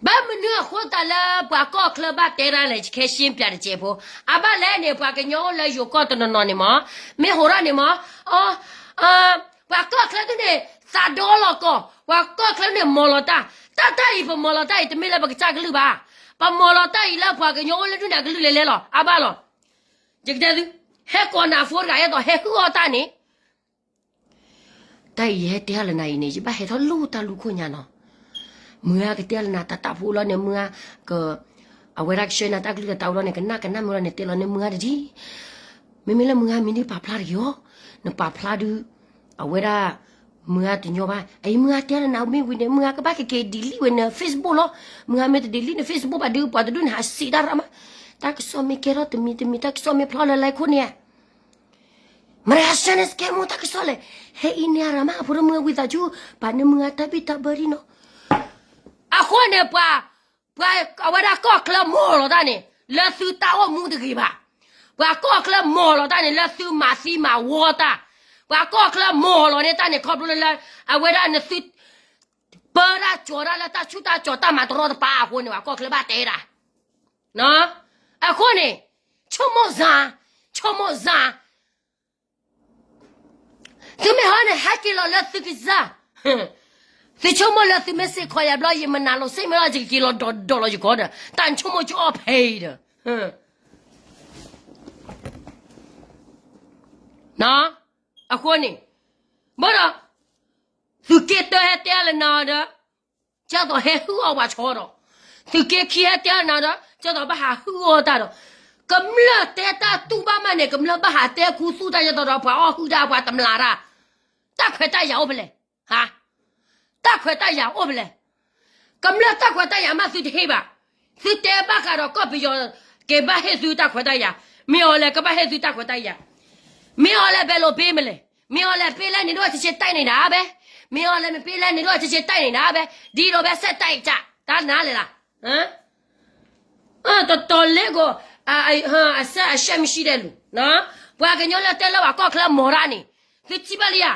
ဘၣ်မနုၤအဃိသတးလၢပှၤကီၢ်ချၢဘၣ်တဲတၢ်လဲၣ် ခဲရှင်းပြတစဲးဖိ, အဘၣ်လဲၣ်န့ၣ် ပှၤကညီအိၣ်လၢယိၤကီၢ်တနီၤနီၤန့ၣ်မး, မ့ၢ်ဟိးထီၣ်န့ၣ်မး, အ, ပှၤကီၢ်ချၢဒုန့ၣ် သးဒီလီၤကီၢ်, ပှၤကီၢ်ချၢန့ၣ်မီၢ်လီၤတၢ်, တၢ်တၢ်အံၤပမီၢ်လီၤတၢ်အံၤ တမ့ၢ်လၢပကစၢ်ကလုၢ်ဘၣ်, ပမီၢ်လီၤတၢ်အံၤလၢပှၤကညီအိၣ်လၢဒုန့ၣ်အကလုၢ်လဲၤလဲၤလီၤ, အဘၣ်လီၤ. ယကတဲသု, ဟဲကိးနၤဖိတဂၤအဲၣ်ဒိးဟဲဟုၣ်အီၣ်တၢ်န့ၣ် တၢ်အံၤယဟဲတဲလၢနၤအံၤန့ၣ် ယဘၣ်ဟဲထီၣ်လိၣ်တၢ်လူၢ်ခိၣ်ညါနီၤ. မုၢ်ဂၤကတဲလၢနၤတၢ်တၢ်ဖိလီၤန့ၣ် မုၢ်ဂၤ, အဝဲဒၣ်ကဆှၢနၤတၢ်ကလုၢ်တၢ်တၢ်ဖိလီၤန့ၣ် ကနၣ်ကနၣ်မ့ၢ်လီၤန့ၣ် တဲလီၤန့ၣ်မုၢ်ဂၤတဒ်, မ့မ့ၢ်လၢမုၢ်ဂၤမံၤဒုးပာ်ဖျါတဂ့ၤအီၤ, နပာ်ဖျါဒုး, အဝဲဒၣ် မုၢ်ဂၤတညီဘၣ်, အအံၤမုၢ်ဂၤတဲလၢနၤမ့ၢ်ဝံၤန့ၣ် မုၢ်ဂၤကဘၣ်ကက့ၤ delete ဝဲန Facebook လီၤ, မုၢ်ဂၤမ့ၢ်တ delete န Facebook ဘၣ်ဒုး ပှၤတဒုန့ၣ်ဟးစံးတၢ်ရၣ်မး, တၢ်ကစီၣ်မ့ၢ်ကဲထီၣ်တမံၤတမံၤ တၢ်ကစီၣ်မ့ၢ်ဖျါလၢလၢခိၣ်န့ၣ် မတၤဟးဆှၢန့ၣ် စကဲမူတၢ်ကစီၣ်လဲၣ်, ဟဲအံၤန့ၣ်အရၣ်မး အဖိတမုၢ်ဝံသးစူၤ ပာ်န့ၢ်မုၢ်ဂၤတၢ်ဘံၣ်တၢ်ဘၢဒ်နီၤ. အဃိန့ၣ်ပှၤ, ပှၤအဝဲဒၣ်ကီၢ်ချၢမီၢ်လီၤတၢ်န့ၣ် လၢသုတၢ်အိၣ်မူတဂ့ၤဘၣ်. ပှၤကီၢ်ချၢမီၢ်လီၤတၢ်န့ၣ် လၢသုမၤသံမၤဝီတၢ်, ပှၤကီၢ်ချၢမီၢ်လီၤန့ၢ်တၢ်န့ၣ် ခီဖျိလၢ အဝဲဒၣ်နသု ပၢတၢ်ကၠီၤတၢ်လၢတၢ်ဆူၣ်တၢ်ကၠီၤတၢ်မၤတရီတပါအဃိန့ၣ် ပှၤကီၢ်ချၢဘၣ်တဲဒၣ် အဃိန့ၣ်, ဆိကမိၣ်စၢ်, ဆိကမိၣ်စၢ်, သုမ့ၢ်ဟီန့ၣ် ဟဲက့ၤလီၤလၢသုကစၢ်, သုဆိကမိၣ်လၢသုမ့ၢ်စ့ၢ်ကီးယၤဘျီ ယမနၤလီၤစ့ၢ်မ့ၢ်လီၤ ယကက့ၤလီၤဒီးဒီးလီၤယကီးဒီး တၢ်ဆိကမိၣ်ကအိၣ်ဖဲအံၤဒီး အဃိန့ၣ်, ဘၣ်ဒီး, သုးက့တၢဟဲတဲလၢနၤဒီး, ကၢ်သိးဟဲဟုၣ်အီၣ်ပှၤဆီဒီး, သုးက့ခံဟဲတဲလၢနၤဒီး ကၢ်သိးဘၣ်ဟးဟုၣ်အီၣ်တၢ်ဒီး, ကမျၢၢ်တဲတၢ်တူၢ်ဘၣ်မးန့ၣ် ကမျၢၢ်ဘၣ်ဟးတဲခူသူၣ်တၢ် ကၢ်သိးဒီးပှၤအီၣ်ဟုၣ်တၢ် ပှၤတမျးတၢ်, တၢ်ခွဲးတၢ်ယာ်အိၣ်ဖဲလဲၣ်, ဟါ, တၢ်ခွဲးတၢ်ယာ်အိၣ်ဖဲလဲၣ် ကမျၢၢ်တၢ်ခွဲးတၢ်ယာ်မးသုတဟ့ၣ်ဘၣ်, သုတဲဘၣ်ဃးဒီးကီၢ်ပယီၤ, က့ၤဘၣ်ဟ့ၣ်သုတၢ်ခွဲးတၢ်ယာ်, မ့ၢ်အီၤလဲၣ်ကဘၣ်ဟ့ၣ်သုတၢ်ခွဲးတၢ်ယာ်, မ့ၢ်အီၤလဲၣ်ဘဲလိာ်ဘ့မလဲၣ်, မ့ၢ်အီၤလဲၣ်ဘ့လဲၣ်န့ၣ် ဒိၣ်ဆံးဆံးတၢ်န့ၣ်ဒၣ်ဘဲ, မ့ၢ်အီၤလဲၣ်မ့ၢ်ဘ့လဲၣ်န့ၣ် ဒိၣ်ဆံးဆံးတၢ်န့ၣ်ဒၣ်ဘဲ, ဒ်ဒီးဘဲစဲးတၢ်အံၤတၢ်, တၢ်နၤလဲၣ်လီၤ တတီၤလဲၣ်ဂီၤ, အစဲအရှဲမ့ၢ်ဆံဒဲးလူၤ, ပှၤကညီလၢတဲလၢပှၤကီၢ်ချၢမီၢ်တၢ်န့ၣ်, သုထံၣ်ဘၣ်လံဧါ,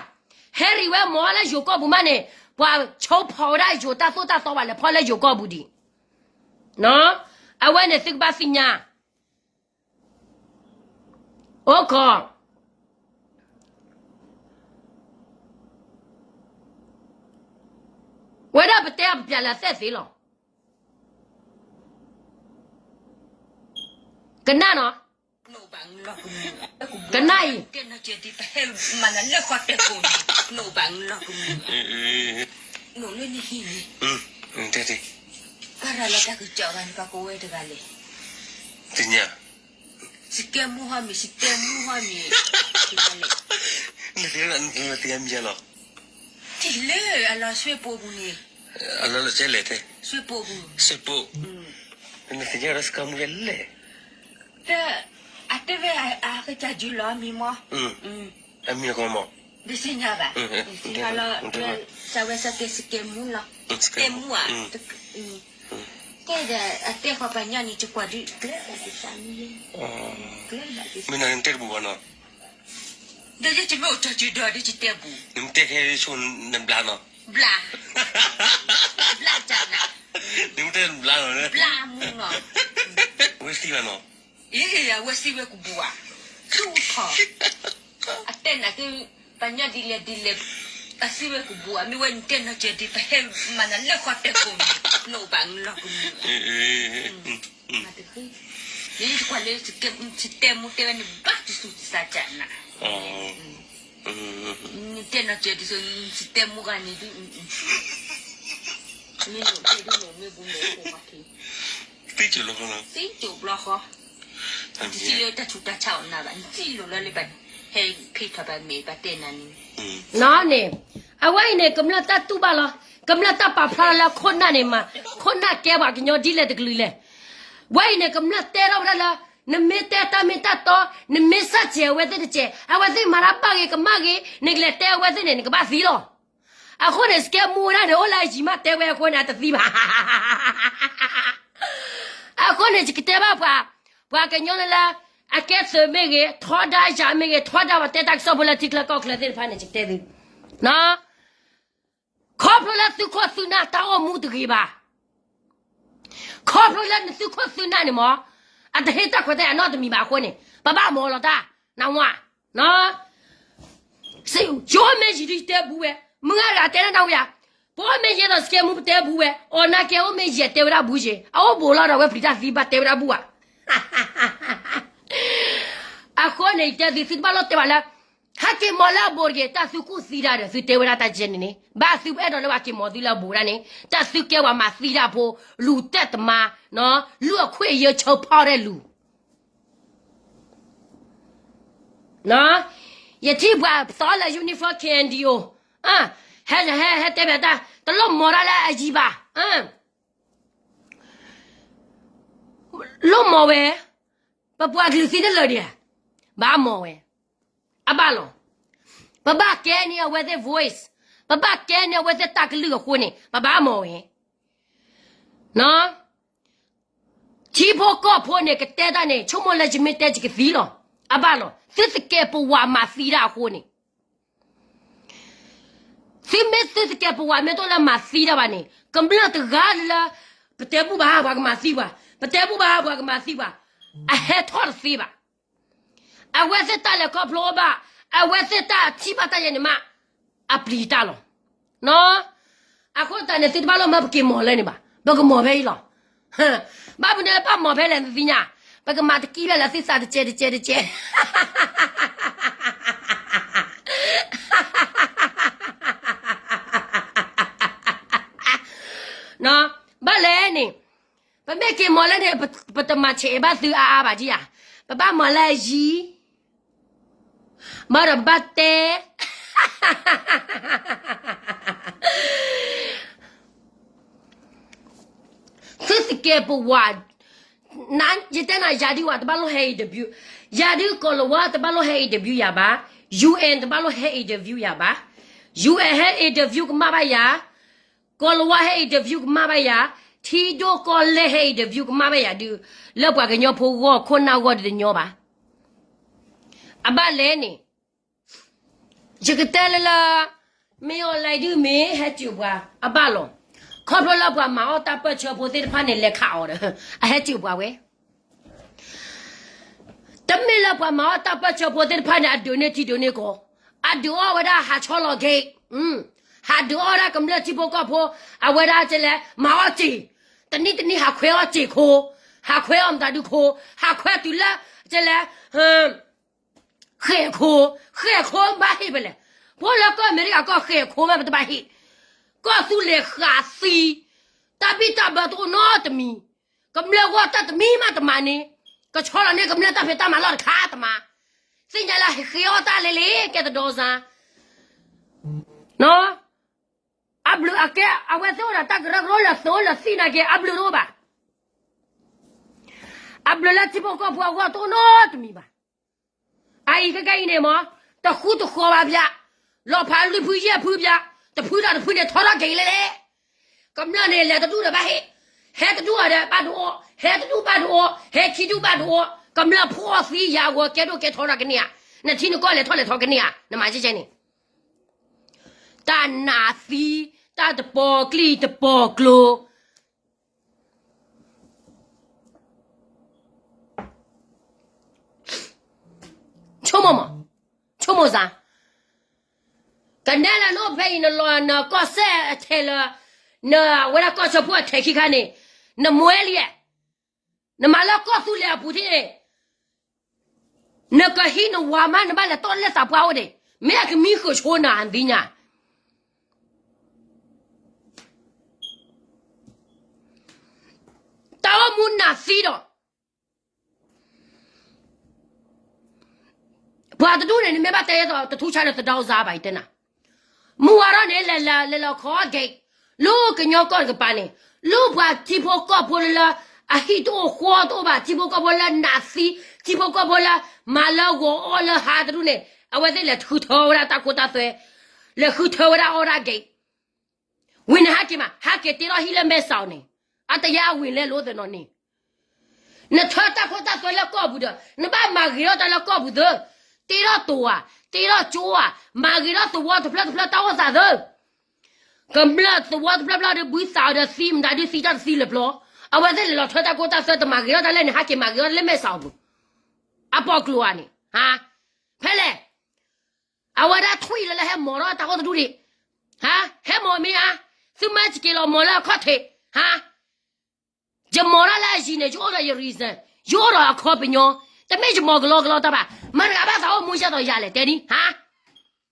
ဟဲရံၣ်ဝဲမီၢ်လၢယိၤကီၢ်ပူၤမးန့ၣ်, ပှၤဆိဖီၣ်ဝဲဒၣ်ယိၤတၢ်သိၣ်တၢ်သီဘၣ်လဲၤဖီၣ်လၢယိၤကီၢ်ပူၤ, အဝဲန့ၣ်သုကဘၣ်သ့ၣ်ညါ, အိၣ်ခိး ဝဲဒၣ်ပတဲအီၤပပျးလၢအသဲၣ်သ့လီၤ. ကနၣ်နီၤ, ကနၣ်အံၤ, နသ့ၣ်ညါ, နသ့ၣ်ညါ, နသ့ၣ်ညါ, နသ့ၣ်ညါလီၤ, တလဲၣ်, အလီၤစဲလဲၣ်တဲ, စဲပိ, နသ့ၣ်ညါဒီးစကမူလဲၣ်, အတဲဝဲအကစၢ်ယုၢ်လီၤအမံၤမီၢ်, အမံၤကီမီၢ်, ဒ်သ့ၣ်ညါဘၣ်, လီၤ, စဝဲစကဲစကဲမူလီၤ, စကဲမူဧါ, ကဲဒီး အတဲဃီပညၣ်န့ၣ် ယကွၢ်ဒ်ကျဲဘၣ်ဒ်သးမံၤ, မ့ၢ်နတဲတဘူၣ်ဘၣ်နီၤ, ဒီးယတမ့ၢ်အိၣ်တၢ်စုဒီးဒ်ယတဲဘူၣ်, နမ့ၢ်တဲခဲဆိနဘျါနီၤ, ဘျါ, ဘျါတၢ်နၤ, နမ့ၢ်တဲနဘျါနီၤ, ဘျါမူနီၤ, ဝဲသံဘၣ်နီၤ, အ့ အဝဲသံဝဲကဘူၣ်ဧါ, ဆူၣ်ထီၣ်, အတဲနၤက့ ပညၣ်ဒ်လဲၣ်ဒ်လဲၣ်, အသံဝဲကဘူၣ်ဧါ, မ့ၢ်ဝဲနတဲနီၤကဲဒ် ပဟဲမၤနၤလၢဃီတဲကိးန့ၣ်, နအိၣ်ဘၣ်လီၤကမူၣ်, မၤတဃ့, ယကွၢ်လၢ စတဲမူတဲဝဲန့ၣ် ဘၣ်တစူၢ်တစးကနၤ, နတဲနီၤကဲဒ်သိး စတဲမူဂၤန့ၣ်ဒ် မ့ၢ်နတဲဒ်န့ၣ် မ့ၢ်ဘူးန့ၣ် သံကၠိဘျီဃီ, သံကၠိဘျီဃီ, နတထံၣ်လၢတၢ်ဆူးတၢ်ဆါအီၤနၤဘၣ်, နထံၣ်လိာ်လၢလၢဘၣ်န့ၣ်, ဟဲဖ့ထီၣ်ဘၣ်မ့ၢ်ဘၣ်တဲနၤန့ၣ်, နီၤန့ၣ်, အဝဲအံၤန့ၣ် ကမျၢၢ်တၢ်တူၢ်ဘၣ်လီၤ, ကမျၢၢ်တၢ်ပာ်ဖျါလၢခိၣ်နၢ်န့ၣ်မး, ခိၣ်နၢ်ကဲပှၤကညီဒ်လဲၣ်တကလုာ်လဲၣ်, ဝဲအံၤန့ၣ် ကမျၢၢ်တဲထီၣ်ဝဲဒၣ်လၢ နမ့ၢ်တဲတၢ်မ့ၢ်တၢ်တီ, နမ့ၢ်စၢ်စဲးအဝဲသ့ၣ်တစဲး, အဝဲသ့ၣ်မၤတၢ်ဘၣ်ဂ့ၤကမၣ်ဂ့ၤ, နကလဲၤတဲအဝဲသ့ၣ်န့ၣ် နကဘၣ်သံလီၤ. အဃိန့ၣ် စကဲမူဝဲဒၣ်န့ၣ် အိၣ်လၢအယံၤမးတဲဝဲအဃိန့ၣ် အတသံဘၣ်. အဃိန့ၣ် ယကတဲဘၣ်ပှၤ, ပှၤကညီလၢလၢ အကဲသုးမ့ၢ်ဂ့ၤ, ထီဒါယၤမ့ၢ်ဂ့ၤ, ထီဒါပှၤတဲတၢ်ကစီၣ်ဖိလၢထံချၢကီၢ်ချၢသ့ၣ်တဖၣ်န့ၣ် ယကတဲသု, ခီဖျိလၢသုခိၣ်သုနၢ်တၢ်အိၣ်မူတဂ့ၤဘၣ်. ခီဖျိလၢနသုခိၣ်သုနၢ်န့ၣ်မ့ၢ် အတဟ့ၣ်တၢ်ခွဲးတၢ်ယာ်နီတမံၤဘၣ်အဃိန့ၣ် ပဘၣ်မၤလီၤတၢ် နဝၤ ယအိၣ်မ့ၢ်ယံၤဒုးတဲဘူးဝဲ, မုၢ်ဂၤတဂၤတဲလၢနဝၤ, ပအိၣ်မ့ၢ်ယဲဒီးစကဲမူပတဲဘူးဝဲ, အီၣ်နာ်ကဲအိၣ်မ့ၢ်ယဲတဲဝဲဒၣ်ဘူးက့, အအိၣ်ဘူးလီၤဒီးအဝဲပျံၤတၢ်သံဘၣ်တဲဝဲဒၣ်ဘူးဧါ. အဃိန့ၣ် ယတဲသုသုတဘၣ်လိၣ်တဲဘၣ်လၢ ဟဲက့ၤမၤလၢအဘူးတဂ့ၤ, တၢ်သုကူၣ်သံတၢ်ဒီး သုတဲဝဲဒၣ်တၢ်ကဲန့ၣ်န့ၣ် ဘၣ်သုအဲၣ်ဒိးလၢပှၤက့ၤမၤသုလၢအဘူးဒၣ်န့ၣ် တၢ်သုကဲပှၤမၤသံတၢ်ဖိ လူၤတဲာ်တမါ, လူၤအခွင့်အရေးချိုးဖောက်တဲ့လူ ယထံၣ်ပှၤသီလၢ uniform K N D O ဟဲ ဟဲ ဟဲတဲဘၣ်တၢ် တလိၣ်မၤတၢ်လၢအယံၤဘၣ်, လိၣ်မၤဝဲ, ပပှၤကလုာ်သံတလၢာ်ဒံးဧါ, ဘၣ်မၤဝဲ, အဘၣ်လီၤ. ပဘၣ်ကဲန့ၢ်အဝဲသ့ၣ် voice, ပဘၣ်ကဲန့ၢ်အဝဲသ့ၣ်တၢ်ကလုၢ်အဃိန့ၣ် ပဘၣ်မၤဝဲ ထံဖိကီၢ်ဖိန့ၣ် ကတဲတၢ်န့ၣ် ဆိကမိၣ်လၢယမ့ၢ်တဲယကသံလီၤ. အဘၣ်လီၤ. သုသကဲးပဝးမၤသံတၢ်အဃိန့ၣ်, သုမ့ၢ်သုသကဲးပဝးမ့ၢ်တအိၣ်လၢမၤသံတၢ်ဘၣ်န့ၣ် ကမျၢၢ်တဂၤလၢ ပတဲဘူးဘၣ်ပှၤကမၤသံပှၤ, ပတဲဘူးဘၣ်ပှၤကမၤသံပှၤ, အဟဲထီၣ်တသ့ဘၣ်. အဝဲသ့ၣ်တၢ်လဲၤခီဖျိဘၣ်, အဝဲသ့ၣ်တၢ်ထံၣ်ဘၣ်တၢ်ယဲန့ၣ်မး အပျံၤတၢ်လီၤ. အဃိသတးန့ၣ် သုတဘၣ်လိၣ်မၢပက့ၤမၤလၢန့ၣ်ဘၣ်, ပကမၤဖဲအံၤလီၤ. ဘၣ်မနုၤလၢဘၣ်မၤဖဲလဲၣ်နသ့ၣ်ညါ, ပကမၤတကံၢ်ဖဲလဲၣ်သုသးတကဲးတကဲးတကဲး ဘၣ်လဲၣ်န့ၣ်, ပမ့ၢ်က့ၤမၤလၢန့ၣ် ပတမၤဆဲးဘၣ်သုအါအါဘၣ်ဒံးဧါ, ပဘၣ်မၤလၢအယံၤ မၤဒီးပဘၣ်တဲ သုသကဲးပဝး, ယတဲနၤ ယၤဒုးဝဲတဘၣ်လိၣ်ဟဲ interview, ယၤဒုးကီၤလၤဝါတဘၣ်လိၣ်ဟဲ interview ယၤဘၣ်, U N တဘၣ်လိၣ်ဟဲ interview ယၤဘၣ်, U N ဟဲ interview ကမၣ်ဘၣ်ယၤ, ကီၤလၤဝါဟဲ interview ကမၣ်ဘၣ်ယၤ, ထံဒိၣ်ကီၢ်လဲၢ်ဟဲ interview ကမၣ်ဘၣ်ယၤဒုး, လၢပှၤကညီဖိဂီၢ်ခိၣ်နၢ်ဂီၢ်ဒုးတညီဘၣ်. အဘၣ်လဲၣ်န့ၣ် ယကတဲလၢလၢ မ့ၢ်အီၤလဲၤဒုးမ့ၢ်ဟဲစၢၤပှၤ အဘၣ်လီၤ. ခီဖျိလၢပှၤမၤအီၣ်တၢ်ပၢၢ်ဆၢဖိသ့ၣ်တဖၣ်န့ၣ် လဲၤခးအီၤဒီး အဟဲစၢၤပှၤဝဲ တမ့ၢ်လၢပှၤမၤအီၣ်တၢ်ပၢၢ်ဆၢဖိသ့ၣ်တဖၣ်န့ၣ် အဒုးန့ၢ်ထံဒုးန့ၢ်ကီၢ်, အဒုးအီၣ်ဝဲဒၣ်ဟးဆီလီၤက့ၤ, ဟးဒုးအီၣ်ဒၣ်ကမျၢၢ်ထံဖိကီၢ်ဖိ, အဝဲဒၣ်ကလဲၤမၤအီၣ်စ့ၢ်, တနံၣ်တနံၣ်ဟးခွဲးအီၣ်စ့ၢ်ခိ, ဟးခွဲးအီၣ်မတၤဒုခိ, ဟးခွဲးတုၤလၢကလဲၤ ဃဲၢ်ခိ, ဃဲၢ်ခိဘၣ်ဟ့ၣ်ဖဲလဲၣ်, ဖိလၢကီၢ်အမဲရကၤကီၢ်ဃဲၢ်ခိမးပတဘၣ်ဟ့ၣ်, ကီၢ်သူလ့ၤဃးသံ, တၢ်ဘံၣ်တၢ်ဘၢတအိၣ်နီတမံၤ, ကမျၢၢ်ဂီၢ်တၢ်တမံၤမးတမၤန့ၣ်, ကဆီလီၤန့ၢ်ကမျၢၢ်တၢ်ဖံးတၢ်မၤလီၢ်တခါတမၤ, သ့ၣ်ညါလၢဃဲၤအီၣ်တၢ်လဲၤလ့ကဲတဒီစါ အဘျုးအကဲ အဝဲသ့ၣ်အိၣ်ဒီးတၢ်ကရၢကရိလၢာ်သိလၢာ်သံနာ်က့ အဘျုးတအိၣ်ဘၣ်. အဘျုးလၢထံဖိကီၢ်ဖိအဂီၢ်တအိၣ်နီတမံၤဘၣ်. အအံၤခဲကဲအံၤန့ၣ်မ့ၢ် တဃူတဃီၤဘၣ်ဘၣ်, လီၤဖးလွံၢ်ဖုယဲၢ်ဖုဘၣ်, တဖုဒီးတဖုန့ၣ်ထီထီၣ်က့ၤလဲၣ်လဲၣ်. ကမျၢၢ်န့ၣ် လဲၤတဒူၣ်ဒီးဘၣ်ဟ့ၣ်, ဟဲတဒူၣ်အီၤဒီးဘၣ်ဒုးအီၣ်, ဟဲတဒူၣ်ဘၣ်ဒုးအီၣ်, ဟဲခံဒူၣ်ဘၣ်ဒုးအီၣ်, ကမျၢၢ်ဖှီၣ်သံယၤဂီၤကဲဒိၣ်ကဲထီထီၣ်ကန့ၢ်ဧါ, နထံနကီၢ်လဲၤထီၣ်လဲၤထီၣ်ကန့ၢ်ဧါ, နမၤကဲကဲန့ၣ် တၢ်နးသံ, တၢ်တပီၤကျံၢ်တပီၤကျိၤ, ဆိကမိၣ်မး, ဆိကမိၣ်စ့ၢ်, ကနဲလၢနအိၣ်ဖဲအံၤ နလီၤနကီၢ်စဲၣ်အထဲလၢ နဝဲဒၣ်ကီၢ်ဆၢဖိအထဲခံခါန့ၣ် နမွဲလံဧါ, နမၤလၢကီၢ်သူလ့ၤအပူၤထံၣ်န့ၣ် နကဟံးနဝၤမး နဘၣ်လဲၤတီၢ်လဲၢ်သးပှၢ်အိၣ်ဒံး, မ့ၢ်အကမံဃုာ်ဆိနၤနသ့ၣ်ညါ, တၢ်အိၣ်မူနးသံဒီး ပှၤတဒူၣ်န့ၣ် နမ့ၢ်ဘၣ်တဲသိး တထူၣ်ဆါလၢသဒါစါဘၣ် ယတဲနၤ, မုၢ်ဝါထီၣ်န့ၣ် လဲၤလီၤခီက့ၤ, လၢကညီကီၢ်တကပၤန့ၣ် လၢပှၤထံဖိကီၢ်ဖိလၢ အဟံၣ်တအိၣ်ဃီတအိၣ်ဘၣ်, ထံဖိကီၢ်ဖိလၢနးသံ, ထံဖိကီၢ်ဖိလၢ မၤလၢဂီၤအီၣ်လၢဟါတဒူၣ်န့ၣ် အဝဲသ့ၣ်လဲၤဃုထၢဝဲဒၣ်တၢ်ခိတၢ်သွဲ, လဲၤဃုထၢဝဲဒၣ်အီၣ်ဒၣ်က့ၤ ဝံၤနဟဲက့ၤမး ဟဲက့ၤတ့ထီၣ်ဟံၣ်လၢမဲဆီးန့ၣ်, အတယါအဝံၤလဲၤလိသနီၤန့ၣ်, နထၢတၢ်ခိတၢ်သွဲလၢကီၢ်ပူၤဒီး နဘၣ်မၤဂ့ၤထီၣ်တၢ်လၢကီၢ်ပူၤသၢ, တ့ထီၣ်တိၤဧါ, တ့ထီၣ်ကၠိဧါ, မၤဂ့ၤထီၣ်သဝီတဖျၢၣ်တဖျၢၣ်တၢ်အိၣ်သးသၢ, ကမျၢၢ်သဝီတဖျၢၣ်ဖျၢၣ်ဒီး ဘုသးအီၤဒီးသံမတၤဒုးသံတၢ်တသံလၢၤပျီ, အဝဲသ့ၣ်လဲၤလီၤထၢတၢ်ခိတၢ်သွဲ တမၤဂ့ၤထီၣ်တၢ်လၢန့ၣ် ဟးက့ၤမၤဂ့ၤထီၣ်တၢ်လၢမဲာ်ဆှးအပူၤ, အပီၣ်ကျိၤဧါန့ၣ်, ဟါ, ဖဲလဲၣ်, အဝဲဒၣ်ထွံၣ်လၢလၢဟဲမီၤထီၣ်တၢ်အိၣ်တဒူၣ်ဒံး, ဟါ, ဟဲမီၤမ့ၢ်ဧါ, သုမၤစက့ၤလီၤမီၤလၢအခီၣ်ထံး, ဟါ, ယမီၤတၢ်လၢအယံၤန့ၣ် ယအိၣ်ဒီးယ reason, ယအိၣ်ဒီးအခီပညီ, တမ့ၢ်ယမီၤကလီကလီတၢ်ဘၣ်, မတၤတဂၤဘၣ်သးအိၣ်မူယဲသိးယၤလဲၣ် တဲဒ်, ဟါ,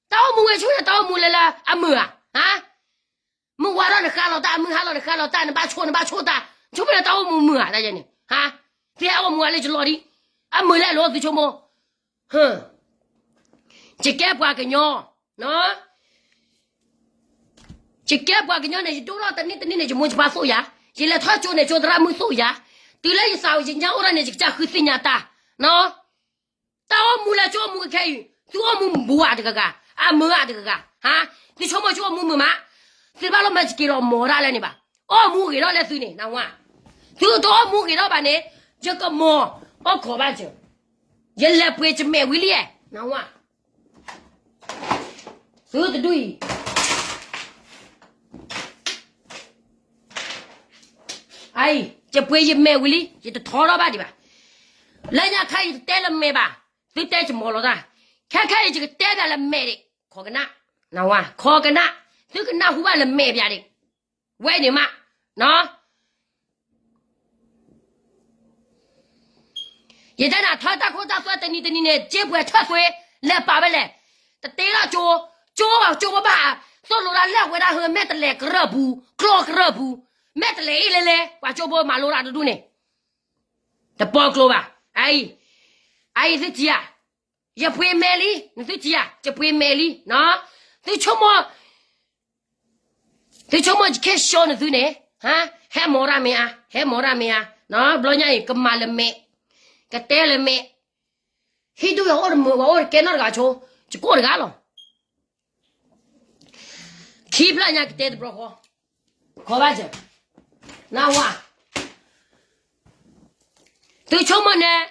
တၢ်အိၣ်မူဝဲဆိန့ၣ် တၢ်အိၣ်မူလၢလၢအမုာ်ဧါ, ဟါ မုၢ်ဝါထီၣ်နဃါလီၤတၢ်, မုၢ်ဟါလီၤနဃါလီၤတၢ်, နဘၣ်ဆိ နဘၣ်ဆိတၢ်, ဆိမ့ၢ်လၢတၢ်အိၣ်မူမုာ်ဧါ, တၢ်ယဲန့ၣ်, ဟါ, သုဟဲအိၣ်မူအလၢယလီၤဒံး, အမုာ်လဲၣ်လိၤသုဆိကမိၣ်, ယကဲပှၤကညီ, ယကဲပှၤကညီန့ၣ် ယဒိၣ်ထီၣ်တနံၣ်တနံၣ်န့ၣ် ယမိၢ်ယပၢ်သိၣ်ယၤ, ယလဲၤထီၣ်ကၠိန့ၣ် ကၠိသရၣ်မုၣ်သိၣ်ယၤ, တုၤလၢယသးယညါအိၣ်ဒၣ်န့ၣ် ယကစၢ်ဃုသ့ၣ်ညါတၢ်, တၢ်အိၣ်မူလၢကၠိအိၣ်မူကခဲအံၤ သုအိၣ်မူမုာ်ဧါတဂၤဂၤ, အမုာ်ဧါတဂၤဂၤ, ဟါ, သုဆိကမိၣ်ကၠိအိၣ်မူမုာ်မး, သုတဘၣ်လီၤမၤစက့ၤလီၤမီၤတၢ်လၢန့ၣ်ဘၣ်, အိၣ်မူဂ့ၤထီၣ်လၢသုန့ၣ် နဝါ, သုတအိၣ်မူဂ့ၤထီၣ်ဘၣ်န့ၣ်, ယကမီၤအိၣ်ခိးဘၣ်စၢၤ, ယလဲၤပှ့ၤယမဲာ်ဝံၤလံ, နဝါ သုတဒူၣ်အံၤ, အအံၤ ယပှ့ၤယမဲာ်ဝံၤလံ ယတထီထီၣ်ဘၣ်ဒံးဘၣ်, လၢညါခါအံၤယတတဲလၢမဲာ်ဘၣ်, သုတဲယမီၤလီၤတၢ်, ခဲခဲအံၤယကတဲဘၣ်လၢမဲာ်ဒံး, ခိးကနၣ်, နဝါ ခိးကနၣ်, သုကနၢ်ဟူဘၣ်လၢမဲာ်ဘၣ်ဒံး, ဝဲန့ၣ်မး ယတဲနၤထၢတၢ်ခိတၢ်သွဲတနံၤတနံၤန့ၣ် စ့ပှဲၤထၢၣ်သွဲလဲၤပာ်ဝဲလဲၣ်, တတ့ထီၣ်ကၠိ, ကၠိ, ကၠိဖိဘၣ်သိၣ်လိတၢ်လၢအဝဲဒၣ်ဟၢ မဲာ်တလဲၤကရၢၢ်ပူၤ ကျီကရၢၢ်ပူၤ, မဲာ်တလဲၤအ့ၣ်လဲလဲ ပှၤကၠိဖိမၤလိတၢ်တဒူၣ်န့ၣ်, တပီကျိဘၣ်, အအံၤ, အအံၤသုထံၣ်ဧါ, ယပှ့ၤမဲာ်လံ နသုထံၣ်ဧါ, ယပှ့ၤမဲာ်လံ, သုဆိကမိၣ် သုဆိကမိၣ်ယကဲရှီနသုန့ၣ်, ဟါ, ဟဲမီၤတၢ်မ့ၢ်ဧါ, ဟဲမီၤတၢ်မ့ၢ်ဧါ, ဘျီညါအံၤ ကမၤလၢမဲာ်, ကတဲလၢမဲာ်, ဟံၣ်ဒူၣ်ယအိၣ်တမုာ် ပှၤအိၣ်တကဲနီတဂၤဆိ, ယကိၢ်တဂၤလီၤ, ခံဖျၢၣ်ညါကတဲတဘျီဃီ, ခီဘၣ်စၢၤ, နဝါ သုဆိကမိၣ်န့ၣ်,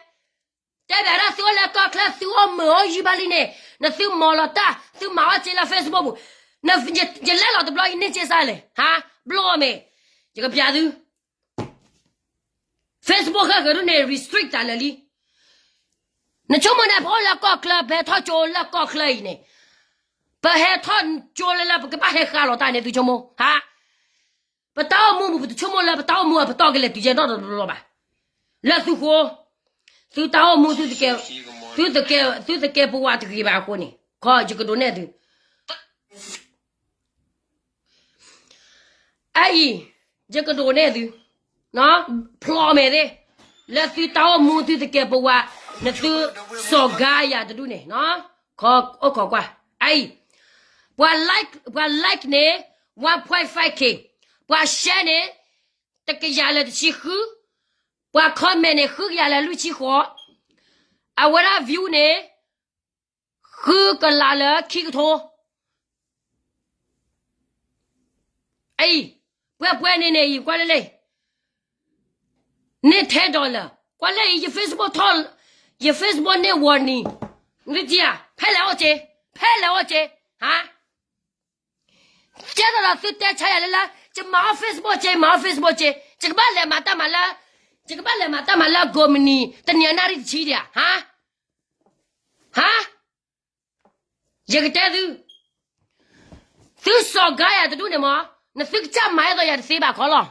တဲဘၣ်ဒၣ်သုအိၣ်လၢကီၢ်ချၢ သုအိၣ်မုာ်အိၣ်ယံၤဘၣ်လံန့ၣ်, နသုမီၤလီၤတၢ် သုမၤအီၣ်စ့လၢ Facebook ပူၤ, ယလဲၤလီၤတဘျီအံၤန့ၢ်စ့စါလဲၣ်, ဟါ, ဘျီအီၤမ့ၢ်, ယကပျးသု Facebook ဃၢဃၢဒ်န့ၣ် restrict တၢ်လၢာ်လံ, နဆိကမိၣ်န့ၣ် ပအိၣ်လၢကီၢ်ချၢ ပဟဲထီၣ်ကၠိလၢကီၢ်ချၢအံၤန့ၣ်, ပဟဲထီၣ်ကၠိလၢလၢပကဘၣ်ဟဲဃါလီၤတၢ်န့ၣ် သုဆိကမိၣ်, ဟါ ပတၢ်အိၣ်မူပူၤ ပတဆိကမိၣ်လၢပတၢ်အိၣ်မူအပတီၢ်ကလဲၤတုၤယဲၢ်နီတဘျီဘၣ်, လၢသုဃိ, သုတၢ်အိၣ်မူ သုသကဲး, သုသကဲးပဝးတဂ့ၤဘၣ်အဃိန့ၣ် ခီယကဒိးနဲၣ်သု အအံၤ, ယကဒိးနဲၣ်သု, ဖျိးမဲာ်သ့, လၢသုတၢ်အိၣ်မူသုသကဲးပဝး, နသုစီၤကါယၤတဒူၣ်န့ၣ်, ခီအိၣ်ခိးကွၢ်, အအံၤ, ပှၤ like, ပှၤ like န့ၣ် one point five K, ပှၤ share န့ၣ် တကယၤလၢတဆံဃု, ပှၤ comment န့ၣ် ဃုကယၤလၢလွံၢ်ဆံဃိး, အဝဲဒၣ် view န့ၣ် ဃုကလးလၢခံကထိ အံၤ, ပှဲၤပှဲၤန့ၣ်န့ၣ် ယကွၢ်လၢလဲၣ်, န့ၢ်ထဲ dollar, ကွၢ်လၢအံၤ ယ Facebook ထီၣ်, ယ Facebook န့ၢ် warning, နသုထံၣ်ဧါ, ဖဲလဲၣ်အိၣ်က့, ဖဲလဲၣ်အိၣ်က့, ဟါ, ကဲသိးဒီးသုတဲဆါယၤလၢလၢ, ယမၤအီၣ် Facebook က့, မၤအီၣ် Facebook က့, ယကဘၣ်လဲၤမၤတၢ်မၤလၢ, ယကဘၣ်လဲၤမၤတၢ်မၤလၢအကိးမုၢ်နံၤ တနံၤအနၣ်ရံၣ်တဆံဒံးဧါ, ဟါ, ဟါ ယကတဲသု, သုစီၤကါယၤတဒူၣ်န့ၣ်မး, နသုကစၢ်မၤအဲၣ်ဒိးယၤတသ့ဘၣ်ခီလီၤ,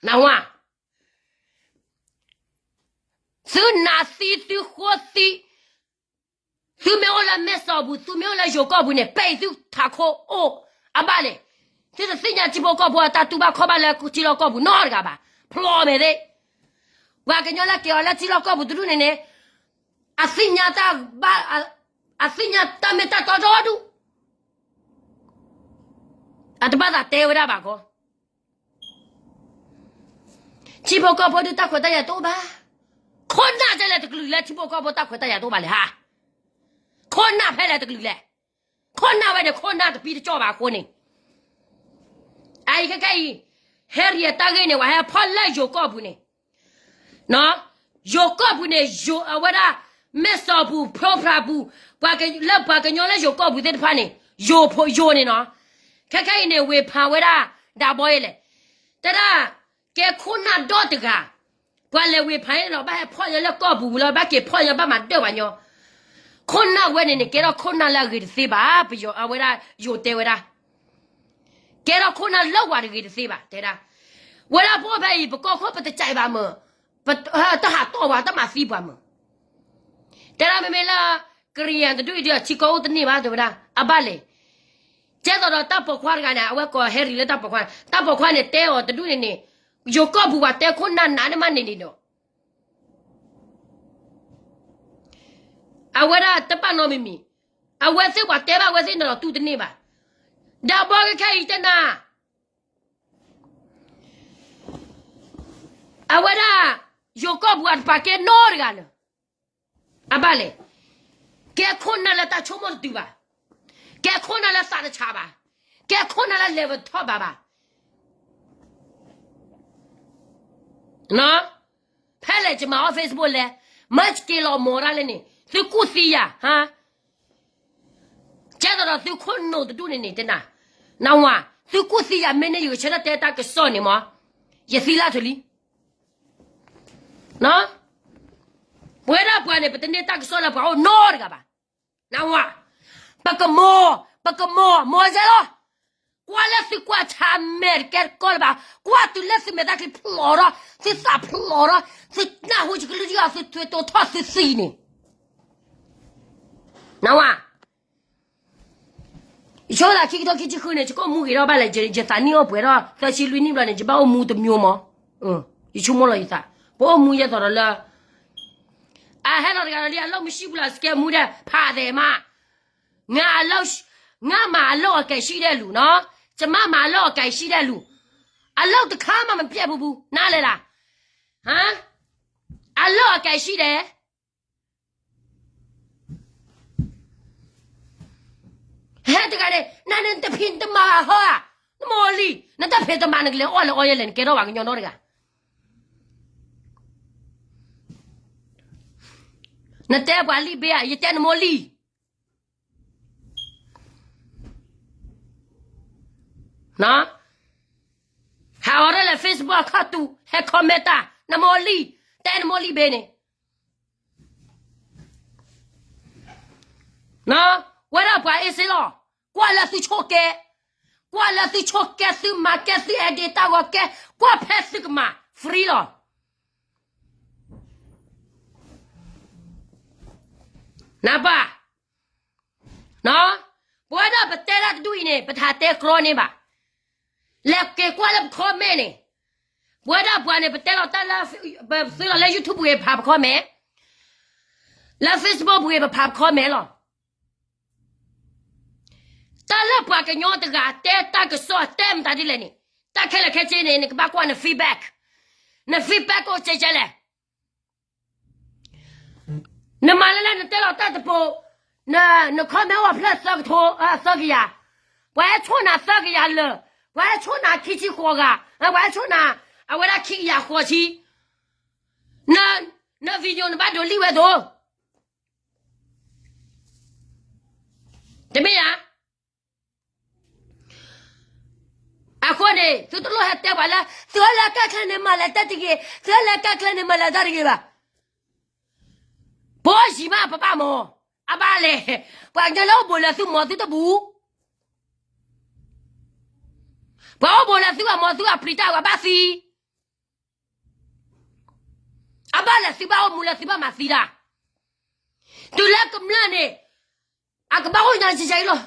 နဝါ, သုနးသံသုဃိသံ, သုမ့ၢ်အိၣ်လၢမဲၢ်စီၤပူၤ သုမ့ၢ်အိၣ်လၢယိၤကီၢ်ပူၤန့ၣ် ပဲာ်အံၤသုထးခိၣ်အိၣ်အဘၣ်လဲၣ်, သုတသ့ၣ်ညါထံဖိကီၢ်ဖိအတၢ်တူၢ်ဘၣ်ခီၣ်ဘၣ်လၢထံလီၢ်ကီၢ်ပူၤနီတဂၤဘၣ်, ဖျိးမဲာ်သ့, ပှၤကညီလၢက့ၤအီၤလၢထံလီၢ်ကီၢ်ပူၤတဒူၣ်န့ၣ်န့ၣ် အသ့ၣ်ညါတၢ်ဘၣ်, အသ့ၣ်ညါတၢ်မ့ၢ်တၢ်တီဒီဒူၣ်, အတဘၣ်သးတဲဝဲဒၣ်ဘၣ်ခီ, ထံဖိကီၢ်ဖိဒုးတၢ်ခွဲးတၢ်ယာ်တအိၣ်ဘၣ်, ခိၣ်နၢ်ဒ်လဲၣ်တကလုာ်လၢထံဖိကီၢ်ဖိတၢ်ခွဲးတၢ်ယာ်တအိၣ်ဘၣ်လဲၣ်ဟါ, ခိၣ်နၢ်ဖဲလဲၣ်တကလုာ်လဲၣ်, ခိၣ်နၢ်ဝဲန့ၣ် ခိၣ်နၢ်တပံတကၠီၣ်ဘၣ်အဃိန့ၣ်, အအံၤခဲခဲအံၤ, ဟဲရံအတၢ်ဂ့ၢ်န့ၣ် ပှၤဟဲဖီၣ်လၢယိၤကီၢ်ပူၤန့ၣ် ယိၤကီၢ်ပူၤန့ၣ် ယိၤအဝဲဒၣ် မဲၢ်စီၤပူၤ ဖျိဖျါပူၤ, လၢပှၤကညီလၢယိၤကီၢ်ပူၤသ့ၣ်တဖၣ်န့ၣ် ယိၤဖိယိၤန့ၣ်နီၤ, ခဲခဲအံၤန့ၣ် ဝ့ၢ်ဖးဝဲဒၣ် ဒၣ်ဘီယဲလဲၣ်, တဲဒၣ် ကဲခိၣ်နၢ်ဒီတဂၤ, ပှၤလဲၤဝ့ၤဖးန့ၣ်လီၤ ဘၣ်ဟဲဖီၣ်ညီလၢကီၢ်ပူၤပူၤလီၤ ဘၣ်က့ၤဖီၣ်ညီဘၣ်မၤဒၢၣ်ပှၤညီ, ခိၣ်နၢ်ဝဲန့ၣ်န့ၣ် ကဲထီၣ်ခိၣ်နၢ်လၢအဂ့ၤတသ့ဘၣ်, ပယီၤအဝဲဒၣ်ယိၤတဲဝဲဒၣ်, ကဲထီၣ်ခိၣ်နၢ်လၢဝၤတဂ့ၤတသ့ဘၣ် တဲဒၣ်, ဝဲဒၣ်ပအိၣ်ဖဲအံၤ ပကီၢ်ခိၣ်ပတကဲဘၣ်မၢ်, တဟးတီၢ်ဝၤတမၤသံပှၤမၢ်, တဲဒၣ်မ့မ့ၢ်လၢ ကရံယၤတဒူၣ်အံၤဒီးထံကီၢ်အိၣ်တန့ၢ်ဘၣ်တဲဝဲဒၣ် အဘၣ်လဲၣ်, ကဲသိးဒီးတၢ်ပိာ်ခွါတဂၤန့ၣ် အဝဲကိးဟဲရံၤလၢတၢ်ပိာ်ခွါ, တၢ်ပိာ်ခွါန့ၣ်တဲအီၤတဒူၣ်န့ၣ်န့ၣ်, ယိၤကီၢ်ပူၤပှၤတဲခိၣ်နၢ်နးန့ၣ်မးန့ၣ်န့ၣ်ဒီး အဝဲဒၣ်တဘၣ်နီတမံၤမံၤ, အဝဲသ့ၣ်ပှၤတဲဘၣ်အဝဲသ့ၣ်န့ၣ်ဒီးတူၢ်တန့ၢ်ဘၣ်, ဒီးဘီကခဲအံၤတဲနၤ အဝဲဒၣ် ယိၤကီၢ်ပူၤအတပာ်ကဲနီတဂၤလၢၤ, အဘၣ်လဲၣ်, ကဲခိၣ်နၢ်လၢတၢ်ဆိကမိၣ်တတုၤဘၣ်, ကဲခိၣ်နၢ်လၢသးတဆးဘၣ်, ကဲခိၣ်နၢ်လၢ level တထီၣ်ဘၣ်ဘၣ် ဖဲလဲၣ်ယမၤအီၣ် Facebook လဲၣ်, မၢက့ၤလီၤမီၤတၢ်လဲၣ်န့ၣ် သုကူၣ်သံယၤ, ကဲသိးဒီးသုခိၣ်နူာ်တဒူၣ်န့ၣ်န့ၣ် တနၤ, နဝၤ, သုကူၣ်သံယၤ မ့ၢ်န့ၢ်ယကဆၢထၢၣ်တဲတၢ်ကစီၣ်န့ၣ်မး, ယသံလၢထူလံ ပဝဲဒၣ်ပှၤန့ၣ် ပတန့ၢ်တၢ်ကစီၣ်လၢပှၤအိၣ်နီတဂၤဘၣ်, နဝၤ, ပကမီၤ, ပကမီၤ, မီၤယဲလီၤ, ကွၢ်လၢသုကွၢ်ဆါမဲာ်တကဲတကီၢ်လၢၤဘၣ်, ကွၢ်တုၤလၢသုမဲာ်သၣ်ချံဖျိးထီၣ်, သုသးဖျိးထီၣ်, သုနၢ်ဟူယကလုၢ်ယကထါ သုတိာ်ထီၣ်သုသံန့ၣ်, နဝၤ ယဆိကမိၣ်သးခံကထိခံဆံဃုန့ၣ် ယကအိၣ်မူဂ့ၤထီၣ်ဘၣ်လဲၣ်, ယသးနံၣ်အိၣ်ပှဲၤထီၣ်သၢဆံလွံၢ်နံၣ်ဘျီန့ၣ် ယဘၣ်အိၣ်မူတမျိုးမး, ယဆိကမိၣ်လီၤယသး, ပအိၣ်မူယဲသိးဒီးလၢ အဟဲလီၤတဂၤဒီးလံ အလုပ်မရှိဘူးလား စကဲမူဒီး ဖးသဲးမး, ငါအလုပ်, ငါမှာအလုပ်အကိုင်ရှိတဲ့လူနော်, ကျမမှာအလုပ်အကိုင်ရှိတဲ့လူ, အလုပ်တစ်ခါမှမပြတ်ဘူးဘူး နားလည်လား, ဟမ်, အလုပ်အကိုင်ရှိတယ် ဟဲတဂၤန့ၣ် နနတဖံးတမၤဟီဧါ, နမိၢ်လံ, နတဖံးတမၤ နကလဲၤအီၣ်လဲၤအီယဲလဲၣ် နကဲထီၣ်ပှၤကညီနီတဂၤ, နတဲပှၤလံၣ်ဘ့ဧါ, ယတဲနမိၢ်လံ, ဟးအီၣ်ဒၣ်လဲၣ် Facebook ခီၣ်တူာ် ဟဲ comment တၢ် နမိၢ်လံ, တဲနမိၢ်လံၣ်ဘ့န့ၣ် ဝဲဒၣ်ပှၤအ့စ့လီၤ, ကွၢ်လၢသုဆိၣ်ကဲ, ကွၢ်လၢသုဆိၣ်ကဲ သုမၤကဲ သုအဲၣ်ဒိးတၢ်ဂီၤကဲ, ကွၢ်ဖဲသုကမၤ free လီၤ. နၢ်ပၢၢ်, ပဝဲဒၣ်ပတဲတၢ်တဒူၣ်အံၤန့ၣ် ပတဟးတဲကြီန့ၢ်ဘၣ်. လဲၤက့ၤကွၢ်လၢပ comment န့ၣ်, ပဝဲဒၣ်ပှၤန့ၣ် ပတဲလီၤတၢ်လၢ, ပသုးလီၤလၢ YouTube ပူၤဂ့ၤ ပဖးပ comment, လၢ Facebook ပူၤဂ့ၤ ပဖးပ comment လီၤ. တၢ်လၢပှၤကညီတဂၤတဲတၢ်ကစီၣ်တဲမတၤဒ်လဲၣ်န့ၣ်, တၢ်ခဲလၢာ်ခဲဆ့န့ၣ် နကဘၣ်ကွၢ်န feedback, န feedback အိၣ်ကဲကဲလဲၣ်. နမၤလၢလၢနတဲလီၤတၢ်တပိၤ, န comment အိၣ်ဖျၢၣ်သၢကထိ, သၢကယၤ, ပှၤဟဲဆိၣ်နၤသၢကယၤလၢာ်, ပှၤဟဲဆိၣ်နၤခံဆံဃိးဂၤ, ပှၤဟဲဆိၣ်နၤ, အဝဲဒၣ်ခံကယၤဃိးဆံ, န န video နဘၣ်ဒိးလံၣ်ဝဲဒိၣ် တမ့ၢ်ဧါ. အဃိန့ၣ် သုတလိၣ်ဟဲတဲပှၤလၢ သုဟဲလၢကဲချ့န့ၣ်မၤလဲၤတၢ်တဂ့ၤ, သုဟဲလၢကဲချ့န့ၣ်မၤလဲၤတၢ်တဂ့ၤဘၣ်. ပအိၣ်ယံၤမးပဘၣ်မၤ, အဘၣ်လဲၣ်, ပှၤကညီလၢအိၣ်ဘူးလၢသုမၤသုတဘူး, ပှၤအိၣ်ဘူးလၢသုအမၤသုအပျံၤတၢ်ဝဲဘၣ်သံ အဘၣ်လဲၣ် သုဘၣ်အိၣ်မူလၢသုဘၣ်မၤသံတၢ်, တုၤလၢကမျၢၢ်န့ၣ် အကဘၣ်အိၣ်ညါယံၤယံၤလီၤ.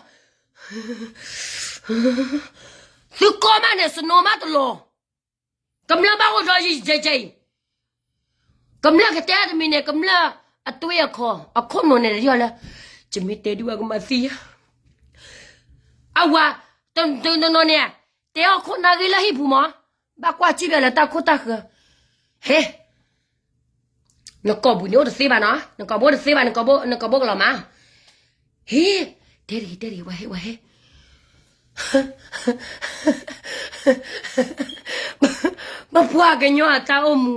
သုကီမးန့ၣ် စနိမးတလီၤ. ကမျၢၢ်ဘၣ်အိၣ်ဒီးယံၤယံၤ, ကမျၢၢ်ကတဲတမံၤန့ၣ် ကမျၢၢ်အသွ့အခီၣ် အခိၣ်နူာ်န့ၣ် ယီၤလၢ ယမ့ၢ်တဲဒုးအကမၤသံယၤ အဝၤ တနီၤန့ၣ် တဲအီၣ်ခိၣ်နၢ်ဂ့ၤလၢဟံၣ်ပူၤမး, ဘၣ်ကွၢ်စံၣ်ဘၣ်လၢတၢ်ခိၣ်တၢ်ဃၢၤ, ဟဲ နကိာ်ပူၤန့ၣ်အိၣ်တသ့ဘၣ်နီၤ, နကိာ်ဘိတသ့ဘၣ်, နကိာ်ဘိကလီၤမး, ဟ့, တဲတဂ့ၤ တဲတဂ့ၤ ပှၤဟဲ ပှၤဟဲ, ပပှၤကညီအတၢ်အိၣ်မူ,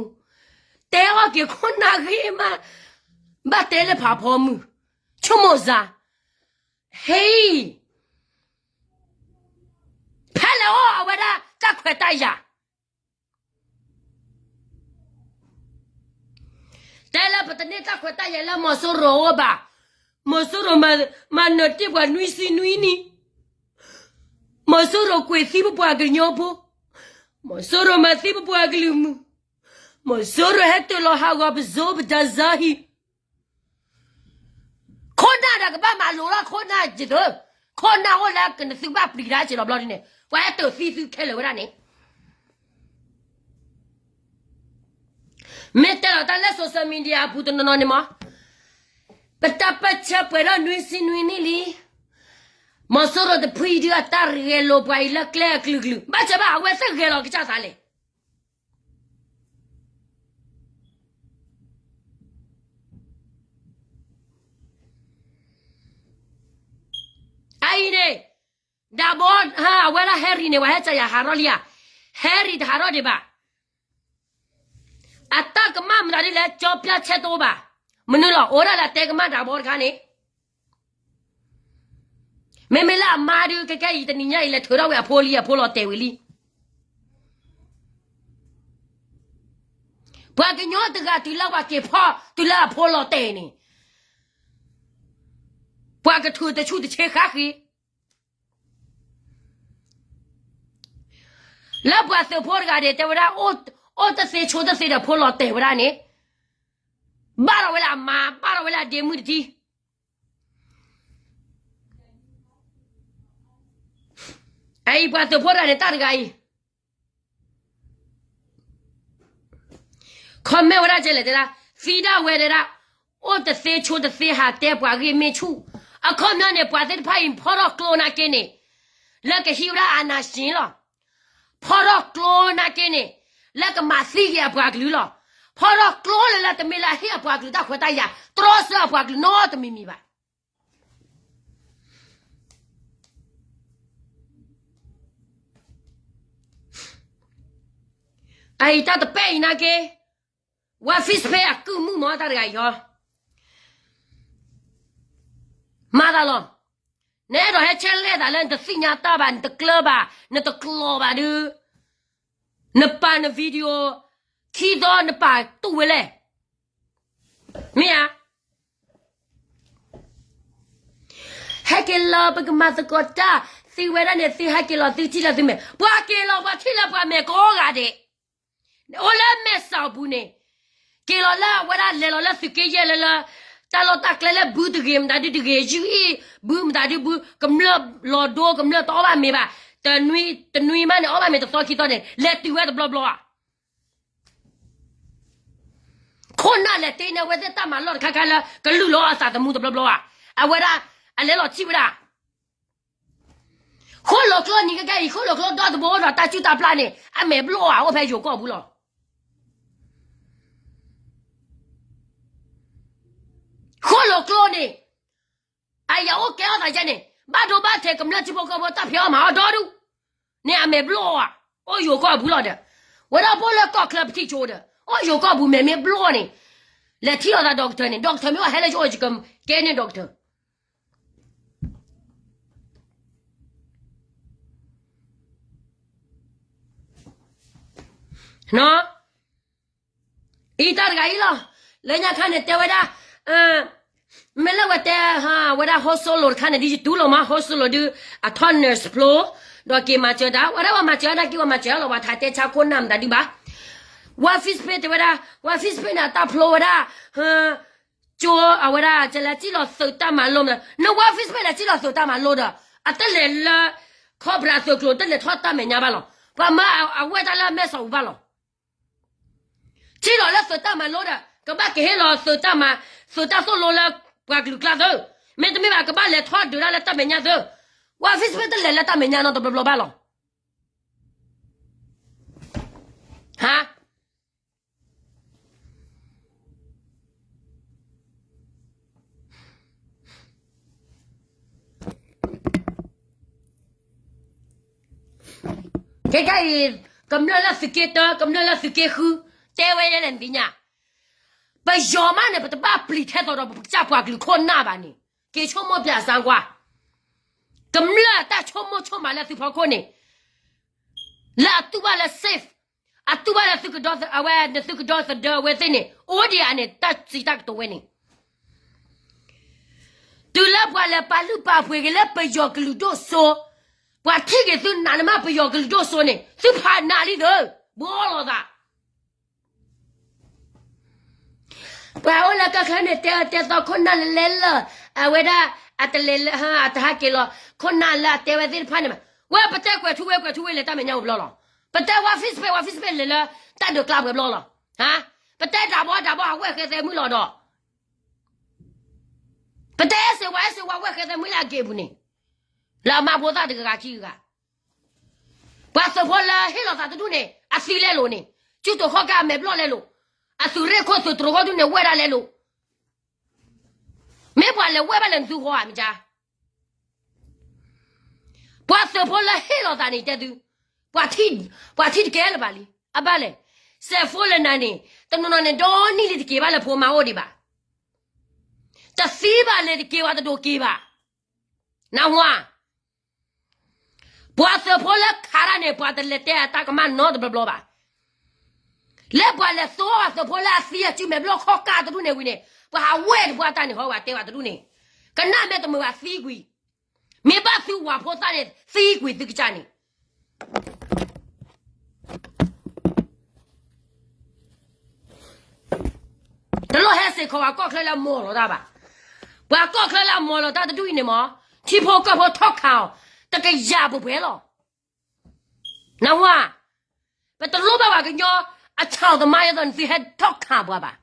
တဲအီၣ်က့ၤခိၣ်နၢ်ဂ့ၤမး, ဘၣ်တဲလၢဖးဖီမုၢ်, ဆိကမိၣ်စ့ၢ်, ဟ့, ဖဲလဲၣ်အီၣ်အဝဲဒၣ်တၢ်ခွဲးတၢ်ယာ်, တဲလၢပတန့ၢ်တၢ်ခွဲးတၢ်ယာ်လၢမီၤစိရိၤအအိၣ်ဘၣ်. မီၤစိရိၤမၤနၢၤတ့ၢ်ပှၤနွံဆံနွံနံၣ်, မီၤစိရိၤကွံာ်သံပပှၤကညီဖိ, မီၤစိရိၤမၤသံပပှၤကလုာ်မုာ်, မီၤစိရိၤဟဲတ့ၢ်လီၤဟးဂီၤပစိၤပတၤစါဟံၣ် ခိၣ်နၢ်ဒီးကဘၣ်မၤလိလီၤခိၣ်နၢ်ယသု, ခိၣ်နၢ်အိၣ်လၢကနသုဘၣ်ပျံၤတၢ်စ့လီၤဘျီဒ်န့ၣ် ပှၤဟဲတ့ၢ်သံသုခဲလၢာ်ဝဲဒၣ်န့ၣ်, မ့ၢ်တဲလီၤတၢ်လၢ social media အပူၤတနီၤနီၤန့ၣ်မး, ပတၢ်ပၢၢ်ဆၢပှဲၤထီၣ်နွံဆံနွံနံၣ်လံ, မီၤစိရိၤတဖုအံၤဒုးအတၢ်ဂဲၤလိာ်ပှၤအံၤလၢကျဲအကလုာ်ကလုာ် ဘၣ်ဆၣ်ဘၣ် အဝဲသ့ၣ်ဂဲၤလီၤကစၢ်သးလဲၣ် အအံၤန့ၣ်, ဒၣ်ဘီ, အဝဲဒၣ် Harry န့ၣ် ပှၤဟဲစၢၤယၤဟးထီၣ်လံဧါ, Harry တဟးထီၣ်ဒံးဘၣ်, အတၢ်ကမၣ်မတၤဒ်လဲၣ် ကၠီပျၢ်ဆဲးတအိၣ်ဘၣ်, မနုၤလီၤ အိၣ်ဒၣ်လၢတဲကမၣ်ဒၣ်ဘီတခါန့ၣ်, မ့မ့ၢ်လၢအမါဒုး ကဲကဲအံၤတနံၤညါအံၤ လဲၤထုးထီၣ်ဝဲအဖိလံ အဖိလီၤတဲာ်ဝံၤလံ ပှၤကညီတဂၤတုၤလၢပှၤက့ၤဖီၣ်တုၤလၢအဖိလီၤတဲာ်န့ၣ်, ပှၤကထုးတဆူၣ်တဆ့ဃါဃ့, လၢပှၤသုးဖိတဂၤဒဲးတဲဝဲဒၣ်, အိၣ်တသ့ဆိတသ့ဒီးဖိလီၤတဲာ်ဝဲဒၣ်န့ၣ်, ဘၣ်ထီၣ်ဝဲလၢအမါ ဘၣ်ထီၣ်ဝဲလၢအဒ့မုၣ်တထံ အအံၤပှၤသုးဖိတဂၤန့ၣ် တၢ်တဂၤအံၤ ခီမ့ၢ်ဝဲဒၣ်ကဲလဲၣ်တဲဒၣ်, သံဒၣ်ဝဲတဲဒၣ်, အိၣ်တသ့ဆိတသ့ဟးတဲပှၤဂ့ၢ်မ့ၢ်ဆူၣ်, အခီပညီန့ၣ် ပှၤသ့ၣ်တဖၣ်အံၤ ဖီၣ်ထီၣ်ကျိနာ်က့န့ၣ်, လၢကဟံးဝဲဒၣ် အာဏာရှင် လီၤ. ဖီၣ်ထီၣ်ကျိနာ်က့န့ၣ်, လၢကမၤသံက့ၤအပှၤကလုာ်လီၤ. ဖီၣ်ထီၣ်ကျိလၢလၢတမ့ၢ်လၢဟ့ၣ်အပှၤကလုာ်တၢ်ခွဲးတၢ်ယာ်, တြီဆၢအပှၤကလုာ်နီတမံၤမံၤဘၣ်. အအံၤတၢ်တပဲအံၤနာ်က့, ဝါ Facebook အကုၢ်မုၣ်မီၤတၢ်တဂၤအံၤဟီ, မၤသးလီၤ. နအဲၣ်ဒိးဟဲဆဲးလဲၣ်သးလၢနတသ့ၣ်ညါတၢ်ဘၣ်, နတကျၢၤဘၣ်, နတကျိၤဘၣ်ဒုး, နပာ်န video ခံသီနပာ်တူၢ်ဝဲလဲၣ်. မ့ၢ်ဧါ. ဟဲက့ၤလီၤ ပကမၤသကိးတၢ်, သုဝဲဒၣ်န့ၣ် သုဟဲက့ၤလီၤ သုထံၣ်လၢသုမဲာ်, ပှၤက့ၤလီၤ ပှၤထံၣ်လၢပှၤမဲာ်ကိးဂၤဒဲး, အိၣ်လၢမဲာ်ဆှးပူၤန့ၣ်, က့ၤလီၤလၢအဝဲဒၣ်လဲၤလီၤလၢသုးက့ယဲၢ်လၢလၢ, တၢ်လီၢ်တၢ်ကျဲလၢဘုတဂ့ၤ မတၤဒုတဂ့ၤ ယုၢ်အ့ၣ်ဘုမတၤဒုဘု ကမျၢၢ်လီၤဒိကမျၢၢ်တအီၣ်ဘၣ်မ့ၤဘၣ်, တနွံ, တနွံမးန့ၣ် အီၣ်ဘၣ်မ့ၤတသီခံသီန့ၣ် လဲၤတုၤဝဲတဘျီဘျီဧါ. ခိၣ်နၢ်လဲၤတ့န့ၢ်အဝဲသ့ၣ်တၢ်မၤလီၢ်တခါခါလၢ ကလုၢ်လီၤအသးသမူတဘျီဘျီဧါ. အဝဲဒၣ်, အလဲၤလီၤထံၣ်ဝဲဒၣ် ဃိၣ်လီၤကျိနံၤကကဲအံၤ ဃိၣ်လီၤကျိဒီတဘိဒီးတၢ်စုၣ်တၢ်ပျၢ်န့ၣ် အမဲာ်ဘျီၣ်ဧါ အိၣ်ဖဲယိၤကီၢ်ပူၤလီၤ. ဃိၣ်လီၤကျိန့ၣ်, အယအိၣ်ကဲအီၣ်သးယဲန့ၣ် ဘၣ်ဒိဘၣ်ထံးကမျၢၢ်ထံဖိကီၢ်ဖိတၢ်ဖံးအီၣ်မၤအီၣ်ဒီဒူၣ်, န့ၣ်အမဲာ်ဘျီၣ်ဧါ, အိၣ်ယိၤကီၢ်ပူၤလီၤဒီး, ဝဲဒၣ်ဖိလၢကီၢ်ချၢပထံၣ်ကၠိဒီး အိၣ်ယိၤကီၢ်ပူၤမဲာ်မ့ၢ်ဘျီၣ်န့ၣ်, လဲၤထံၣ်လီၤသး doctor န့ၣ် doctor မ့ၢ်အိၣ်ဟဲလၢယအိၣ်ယကကဲန့ၢ် doctor အံၤတၢ်တဂၤအံၤလီၤ. လၢညါခါန့ၣ်တဲဝဲဒၣ်, မ့ၢ်လၢဝဲတဲ, ဝဲဒၣ် ဟီၣ်စိလိၤ တခါန့ၣ် ဒ်ယတူၢ်လိာ်မး ဟီၣ်စိလိၤဒုး, အထီၣ် nurse ဖျိ, ဒီးက့ၤမၤစၢၤတၢ် ဝဲဒၣ်ဝဲမၤစၢၤနာ်က့ ဝဲမၤစၢၤလီၤ ဝဲထးတဲဆါခိၣ်နၢ်မတၤဒုဘၣ်. ဝါ Facebook တဲဝဲဒၣ်, ဝါ Facebook န့ၣ် အတၢ်ဖျိဝဲဒၣ်, ကၠိအဝဲဒၣ် ကလဲၤစံၣ်လီၤသုးတၢ်မၤလိမး, နဝါ Facebook န့ၣ် စံၣ်လီၤသုးတၢ်မၤလိဒီး, အတလဲၤလၢ ခီၣ်ပြးသုးကျိၤ တလဲၤထီၣ်တၢ်မဲာ်ညါဘၣ်လီၤ. ပှၤမၤအဝဲတၢ်လၢမဲာ်ဆှးပူၤဘၣ်လီၤ. စံၣ်လီၤလၢသုးတၢ်မၤလိဒီး ကဘၣ်ကဟ့ၣ်လီၤသုးတၢ်မၤ, သုးတၢ်သိၣ်လိလၢပှၤကလုာ်ကျါသု, မ့တမ့ၢ်ဘၣ် ကဘၣ်လဲၤထီၣ်ဒုးတၢ်လၢတၢ်မဲာ်ညါသု, ဝါ Facebook တလဲၤလၢတၢ်မဲာ်ညါနီတဘျီဘျီဘၣ်လီၤ. ဟါ ခဲခဲအံၤ, ကမျၢၢ်လၢသုးက့တၢ ကမျၢၢ်လၢသုးက့ဃု, တဲဝဲယဲလဲၣ်နသ့ၣ်ညါ, ပယီၤမးန့ၣ် ပတဘၣ်ပျံၤထဲသိးဒီးပကစၢ်ပှၤကလုာ်ခိၣ်နၢ်ဘၣ်န့ၣ်, က့ၤဆိကမိၣ်ပျးစၢကွၢ်, ကမျၢၢ်တၢ်ဆိကမိၣ်ဆိကမးလၢသုဖီခိၣ်န့ၣ်, လၢအတူၢ်ဘၣ်လၢ safe, အတူၢ်ဘၣ်လၢသုကဒီသဒၢ, အဝဲနသုကဒီသဒၢအဝဲသ့ၣ်န့ၣ် အိၣ်ဒံးဧါန့ၣ် တၢ်စံးတၢ်ကတိၤဝဲန့ၣ် တုၤလၢပှၤလဲၤပာ်လုၢ်ပာ်ပှ့ၤက့ၤလၢပယီၤကလုာ်ဒိၣ်စိ, ပှၤထံၣ်က့ၤသုနးနမးပယီၤကလုာ်ဒိၣ်စိန့ၣ် သုဖးနးလံသၢ, ဘှီလီၤသး ပှၤအိၣ်လၢကီၢ်ချၢန့ၣ် တဲအၢတဲသီခိၣ်နၢ်လၢလဲလၢ, အဝဲဒၣ် အတလဲၤလၢ အတဟးက့ၤလီၤ ခိၣ်နၢ်လၢအတဲဝဲသ့ၣ်တဖၣ်န့ၣ်ဘၣ်, ဝဲပတဲကွဲးထူဝ့ကွဲးထူဝ့လဲၤတၢ်မဲာ်ညါအိၣ်ဘျီလီၤ, ပတဲဝါ Facebook ဝါ Facebook လဲၤလၢ တၢ်ဒုးကျါပှဲၤဘျီလီၤ, ပတဲဒးဘီဒးဘီဟးဝဲၢ်ဃဲသဲမုၣ်လီၤဒီး ပတဲအဲၣ်စ့ဝါအဲၣ်စ့ဝါဝဲၢ်ဃဲသဲမုၣ်လၢအက့ၤပူၤန့ၣ်, လၢအမါဖိသၣ်တဂၤဂၤခံဂၤဂၤ, ပှၤသုးဖိလၢဟ့ၣ်လီၤသးတဒူၣ်န့ၣ် အသံလဲလိာ်န့ၣ်, စုတိာ်ခီၣ်ကါအမဲာ်ဘျီၣ်လဲလိာ်, အသုးရ့ၣ်ခိၣ်သုးတြိၤခိၣ်ဒူၣ်န့ၣ် ဝဲဒၣ်လဲလိာ်, မ့ၢ်ပှၤလဲၤဝဲဘၣ်လၢနသုဃီဧါမ့ၢ်ကါ ပှၤသုးဖိလၢဟ့ၣ်လီၤသးန့ၣ်တဲသု, ပှၤထံၣ်တကဲလၢၤဘၣ်လံ, အဘၣ်လဲၣ်, စဲးဖိလၢနၤန့ၣ် တနီၤနီၤန့ၣ် ဒီနံၣ်လံတက့ၤဘၣ်လၢဖိမါအိၣ်ဒံးဘၣ်, တသံဘၣ်လၢတက့ၤဝဲတဒိးက့ၤဘၣ်, နၢ်ဟူဧါ, ပှၤသုးဖိလၢခးတၢ်န့ၣ် ပှၤတလဲၤတဲအတၢ်ကမၣ်နီတဘျီဘျီဘၣ်, လၢပှၤလဲၤသိပှၤသုးဖိလၢအသံအစုမဲာ်ဘျီၣ်ခီၣ်ကါတဒူၣ်န့ၣ်ဝံၤန့ၣ် ပှၤဟးဝဲတပှၢ်တၢ်န့ၣ်ဟီ ပှၤတဲဝဲတဒူၣ်န့ၣ်, ကနၣ်မ့ၢ်တမုာ်ဘၣ်သံကွံာ်, မ့ၢ်ဘၣ်သုဝၤဖိသၣ်န့ၣ် သံကွံာ်သုကစၢ်န့ၣ် တလိၣ်ဟဲစ့ၢ်ကီးပှၤကီၢ်ချၢလၢအမီၢ်လီၤတၢ်ဘၣ်, ပှၤကီၢ်ချၢလၢအမီၢ်လီၤတၢ်တဒူၣ်အံၤန့ၣ်မ့ၢ် ထံဖိကီၢ်ဖိထီၣ်ခးအီၤ တကယၤပှဲၤပှဲၤလီၤ, နၢ်ဟူဧါ, ပတလိၣ်ဘၣ်ပှၤကညီအဆီၣ်သမါအသိးန့ၣ် သုဟဲထီၣ်ခးပှၤဘၣ်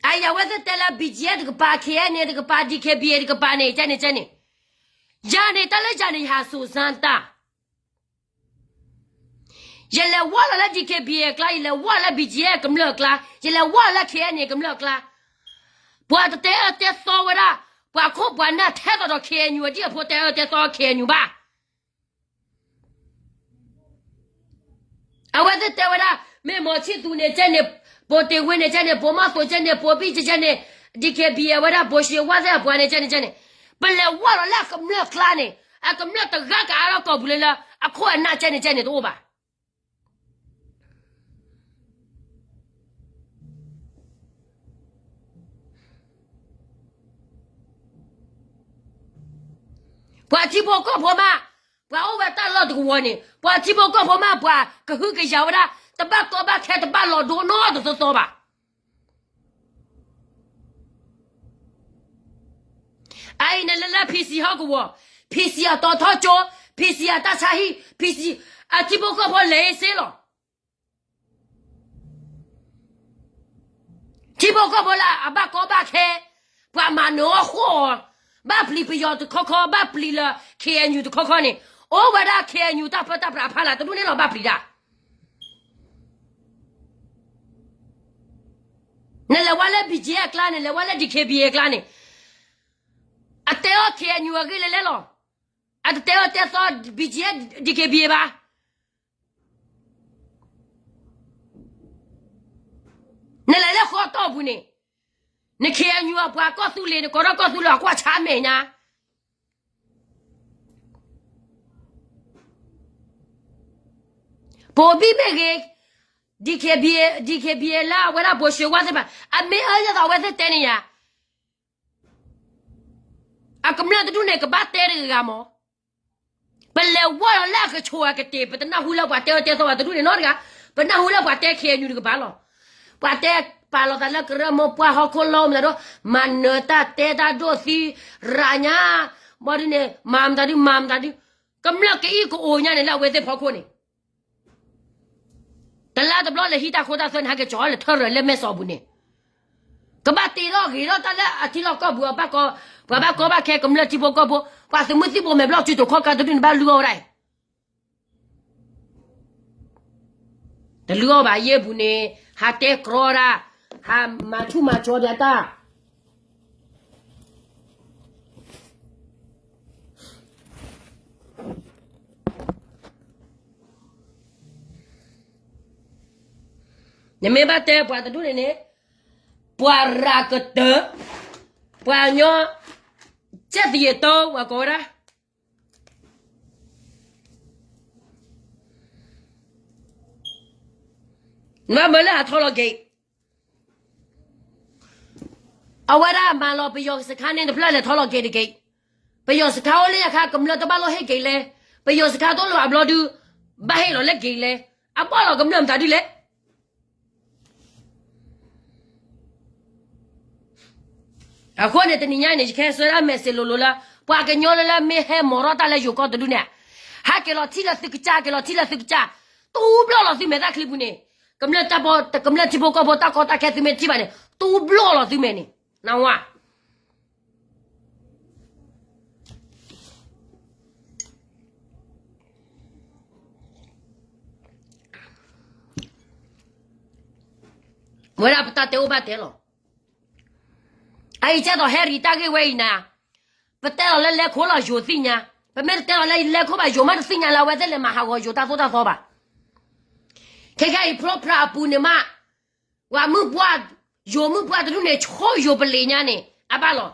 အအံၤအဝဲသ့ၣ်တဲလၢ ဘံၣ်ကၠံၣ်အဲၣ် တကပၤ ခ့ၣ်အဲၣ်န့ၣ် တကပၤ ဒံၣ်ခ့ၣ်ဘံၣ်အဲၣ် တကပၤန့ၣ် ကဲန့ၣ်ကဲန့ၣ်, ယၤန့ၣ် တၢ်လၢယၤန့ၣ် ယဟးစူးစမ်းတၢ်, ယလဲၤဝဲလီၤလၢ ဒံၣ်ခ့ၣ်ဘံၣ်အဲၣ် အကျါ, ယလဲၤဝဲလီၤလၢ ဘံၣ်ကၠံၣ်အဲၣ် ကမျၢၢ်အကျါ, ယလဲၤဝဲလီၤလၢ ခ့ၣ်အဲၣ်န့ၣ် ကမျၢၢ်အကျါ, ပှၤတတဲအၢတဲသီဝဲဒၣ် ပှၤခိၣ်ပှၤနၢ်ထဲသိးဒီး ခ့ၣ်အဲၣ်ယူၣ် အဒံၣ်အဖိတဲအၢတဲသီ ခ့ၣ်အဲၣ်ယူၣ် ဘၣ် အဝဲသ့ၣ်တဲဝဲဒၣ် မ့ၢ်မီၤဆံၣ်သူန့ၣ် ကဲန့ၣ်, ပိာ်တ့ၢ်ဝ့န့ၣ် ကဲန့ၣ်, ပိာ်မီၢ်သိး ကဲန့ၣ်, ပိာ်ဘံၣ် ကဲန့ၣ်, ဒံၣ်ခ့ၣ်ဘံၣ်အဲၣ် အဝဲဒၣ် ပိာ်ၡ့ဝါသ့ၣ်အပှၤန့ၣ် ကဲန့ၣ် ကဲန့ၣ်, ပလဲၤဝဲလီၤလၢအကမျၢၢ်ကျါန့ၣ် အကမျၢၢ်တဂၤကအါထီၣ်ကီၢ်ပူၤလၢလၢ အခိၣ်အနၢ်ကဲန့ၣ် ကဲန့ၣ် တအိၣ်ဘၣ် ပှၤထံဖိကီၢ်ဖိမး, ပှၤအိၣ်ဝဲတၢ်လီၢ်တကဝီၤန့ၣ် ပှၤထံဖိကီၢ်ဖိမး ပှၤကဟုကယာ်ဝဲဒၣ် တဘၣ်ကီဘၣ်ခဲ တဘၣ်လီၤဒိနီတသီသီဘၣ်. အအံၤန့ၣ်လၢလၢ PC ဟီၣ်ကဝီၤ, PC အတီၤထီကၠိ, PC အတၢ်ဆါဟံၣ်, PC အထံဖိကီၢ်ဖိလဲၤစ့လီၤ. ထံဖိကီၢ်ဖိလၢအဘၣ်ကီဘၣ်ခဲ, ပှၤမၤနၢၤအီၣ်ဃီအီၤ, ဘၣ်ပျံၤပယီၤတခီခီ, ဘၣ်ပျံၤလၢ ခ့ၣ်အဲၣ်ယူၣ် တခီခီန့ၣ်, အိၣ်ဝဲဒၣ် ခ့ၣ်အဲၣ်ယူၣ် တၢ်ပၢတၢ်ပြးအဖီလာ် တဒူၣ်န့ၣ်လီၤ ဘၣ်ပျံၤတၢ်. နလဲၤဝဲလၢ BGF အကျါန့ၣ်, လဲၤဝဲလၢ DKBA အကျါန့ၣ်, အတဲအီၣ် ခ့ၣ်အဲၣ်ယူၣ် အဂ့ၢ်လဲၤလဲၤလီၤ. အတတဲအၢတဲသီ BGF DKBA ဘၣ်. နလဲၤလၢဃီတီၢ်ပူၤန့ၣ်, န ခ့ၣ်အဲၣ်ယူၣ် အပှၤကီၢ်သူလ့ၤန့ၣ် ကိးထီၣ်ကီၢ်သူလ့ၤ အကွၢ်ဆါမဲာ်ညါ. ပိာ်ဘံၣ်မ့ၢ်ဂ့ၤ, DKBA, DKBA လၢအဝဲဒၣ် ဘိၣ်ၡ့ဝါသ့ၣ်တဖၣ်, အမ့ၢ်အၢယသး အဝဲသ့ၣ်တဲန့ၣ်ယၤ, အကမျၢၢ်တဒူၣ်န့ၣ် ကဘၣ်တဲတဂၤဂၤမး. ပလဲၤဝဲလီၤလၢအကဆိးအကတ့ၢ်, ပတနၢ်ဟူလၢပှၤတဲအၢတဲသီပှၤတဒူၣ်န့ၣ်နီတဂၤ, ပနၢ်ဟူလၢပှၤတဲ ခ့ၣ်အဲၣ်ယူၣ် တကပၤလီၤ. ပှၤတဲပာ်လီၤသးလၢကရၢမိၢ်ပှၢ်ဟီၣ်ခိၣ်လီၤ မတၤဒိၣ်, မၤနၢၤတၢ်တဲတၢ်ဒိၣ်သံရးညါ, ဘၣ်ဒုန့ၣ် မၤမတၤဒု မၤမတၤဒု, ကမျၢၢ်ကအံၣ်ကအိၣ်ညါန့ၣ်လၢအဝဲသ့ၣ်ဖီခိၣ်န့ၣ် တလါတဘျီလၢဟံးတၢ်ခိတၢ်သွဲန့ၣ် ဟဲက့ၤကၠီလၢထၢၣ်ရဲၣ်လၢမဲၢ်စီၤပူၤန့ၣ်, ကဘၣ်တ့ထီၣ်ဂ့ၤထီၣ်တၢ်လၢအထံလီၢ်ကီၢ်ပူၤအဘၣ်ကီ, ပှၤဘၣ်ကီဘၣ်ခဲ ကမျၢၢ်ထံဖိကီၢ်ဖိ, ပှၤသုးမုၢ်သံၣ်ဘိမဲာ်ဘျီၣ်စုတိာ်ခီၣ်ကါတဒူၣ်န့ၣ် ဘၣ်လုၢ်အီၣ်ဝဲဒၣ်အံၤ တလုၢ်အီၣ်ဘၣ်ယဲၢ်ပူၤန့ၣ်, ဟးတဲကြီတၢ်, ဟးမၤဆူၣ်မၤကၠီဒၣ်တၢ်. နမ့ၢ်ဘၣ်တဲပှၤတဒူၣ်န့ၣ်န့ၣ်, ပှၤရၤကတၢၢ်, ပှၤကညီ, ကဲသယံၤတီဝဲကိးဝဲဒၣ်, နဘၣ်မၢလၢအထီလီၤက့ၤ အဝဲဒၣ်မၤလီၤပယီၤစခါန့ၣ်တဖျၢၣ်လဲၤထီလီၤက့ၤတက့ၢ်. ပယီၤစခါအိၣ်လၢညါခါ ကမျၢၢ်တဘၣ်လိၣ်ဟ့ၣ်က့ၤလဲၣ်. ပယီၤစခါတအိၣ်လၢၤအဘျီဒုး ဘၣ်ဟ့ၣ်လီၤလၢက့ၤလဲၣ်. အဘၣ်လီၤကမျၢၢ်မတၤဒုလဲၣ်. အဃိန့ၣ် တနံၤညါအံၤန့ၣ် ယကဟဲဆှၢဒၣ် message လိၤလိၤလၢ ပှၤကညီလၢလၢမ့ၢ်ဟဲမီၤရီၣ်တၢ်လၢယိၤကီၢ်တဒူၣ်န့ၣ်, ဟဲက့ၤလီၤထံၣ်လၢသုကစၢ်, က့ၤလီၤထံၣ်လၢသုကစၢ်, တူၢ်ဘျီၣ်လီၤသုမဲာ်တၢ်ချံပူၤန့ၣ်, ကမျၢၢ်တၢ်ဘီ, ကမျၢၢ်ထံဖိကီၢ်ဖိတၢ်ကီတၢ်ခဲသုမ့ၢ်ထံၣ်ဘၣ်န့ၣ် တူၢ်ဘျီၣ်လီၤသုမဲာ်န့ၣ်, နဝါ ဝဲဒၣ်ပတၢ်တဲအိၣ်ဘၣ်တဲလီၤ. အအံၤကဲသိး Harry တၢ်ဂ့ၢ်ဝဲအံၤနၤ, ပတဲလီၤလၢလဲၤခိၣ်လီၤ ယိၤသ့ၣ်ညါ, ပမ့ၢ်တတဲလီၤလၢလဲၤခိၣ်ဘၣ် ယိၤမ့ၢ်တသ့ၣ်ညါလၢအဝဲသ့ၣ်လဲၤမၤဟးဂီၤယိၤတၢ်သိၣ်တၢ်သီဘၣ်. ခဲခဲအံၤ program အပူၤန့ၣ်မး, ပှၤမုၢ်ပှၢ်, ယိၤမုၢ်ပှၢ်တဒူၣ်န့ၣ် ဆိယိၤပလံးညါန့ၣ် အဘၣ်လီၤ.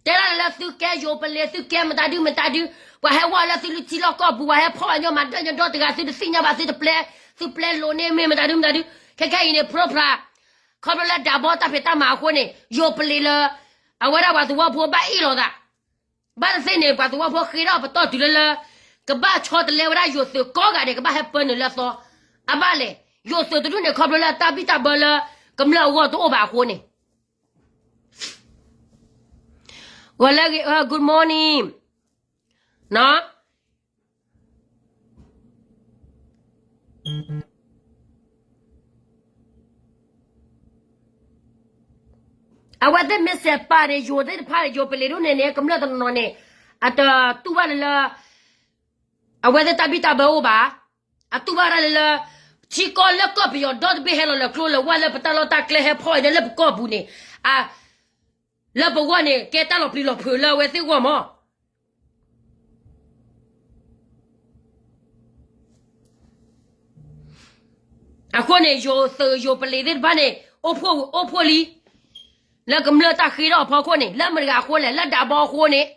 တဲဒၣ်လၢသုကဲယိၤပလံး သုကဲမတၤဒုမတၤဒု, ပှၤဟဲဝဲလၢသုထံလီၢ်ကီၢ်ပူၤ ပှၤဟဲဖီၣ်ဘၣ်ညီမၤဒၢၣ်ညီဒီတဂၤ သုတသ့ၣ်ညါဘၣ် သုတပျဲ, သုပျဲလိာ်န့ၢ်မ့ၢ်မတၤဒုမတၤဒု, ခဲခဲအံၤန့ၣ် program ခီဖျိလၢဒးဘီတၢ်ဖံးတၢ်မၤအဃိန့ၣ် ယိၤပလံးလၢ အဝဲဒၣ်ပှၤသဝီဖိဘၣ်အ့ၣ်လိာ်သး, ဘၣ်တသ့ၣ်န့ၣ် ပှၤသဝီဖိဃ့ထီၣ်ပတီၢ်တုၤလၢလၢ ကဘၣ်ဆီတလဲဝဲဒၣ်ယိၤသုးကိးဂၤဒဲး ကဘၣ်ဟဲပၢနုာ်လၢအသီ, အဘၣ်လဲၣ်. ယိၤသုးတဒူၣ်န့ၣ် ခီဖျိလၢတၢ်ဘံၣ်တၢ်ဘၢလၢ ကမျၢၢ်အဂီၢ်တအိၣ်ဘၣ်အဃိန့ၣ် ဂီၤလၢအဂ့ၤ, good morning အဝဲသ့ၣ်မ့ၢ်စဲးပာ်န့ၣ် ယိၤသ့ၣ်တဖၣ်န့ၣ် ယိၤပလံးဒူၣ်န့ၣ်န့ၣ် ကမျၢၢ်တနီၤနီၤန့ၣ် အတတူၢ်ဘၣ်လၢလၢ အဝဲသ့ၣ်တၢ်ဘံၣ်တၢ်ဘၢအိၣ်ဘၣ်. အတူၢ်ဘၣ်ဒၣ်လၢလၢ ထံကီၢ်လၢကီၢ်ပယီၤဒီတဘ့ၣ်ဟဲလီၤလၢကျိလၢဝါလၢပတၢ်လီၢ်တၢ်ကျဲဟဲဖီၣ်အံၤန့ၣ်လၢပကီၢ်ပူၤန့ၣ် လၢပဂီၢ်န့ၣ် ကဲတၢ်လီၤပျံၤလီၤဖုးလၢအဝဲသ့ၣ်ဂီၢ်မး. အဃိန့ၣ် ယိၤသုးယိၤပလံးသ့ၣ်တဖၣ်န့ၣ် အိၣ်ဖှိၣ်လံ လၢကမျၢၢ်တၢ်ဃ့ထီၣ်အဖီခိၣ်န့ၣ် လၢမတၤတဂၤအဃိလဲၣ် လၢဒးဘီအဃိန့ၣ်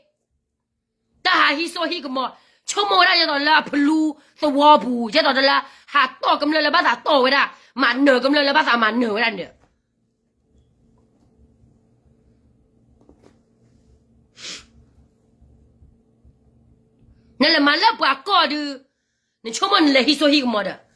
တၢ်ဟးဟံးစိဟံးကမီၤ ဆိကမိၣ်ဝဲဒၣ်ဒ်သိးလၢအဖလူသဝီပူၤ ဒ်သိးလၢ ဟးတီၢ်ကမျၢၢ်လၢဘၣ်သးတီၢ်ဝဲဒၣ် မၤနၢၤကမျၢၢ်လၢဘၣ်သးမၤနၢၤဝဲဒၣ်န့ၣ် နလဲၤမၤလၢပှၤကီၢ်ဒုး နဆိကမိၣ်နလဲၤဟံးစိဟံးကမီၤဒီး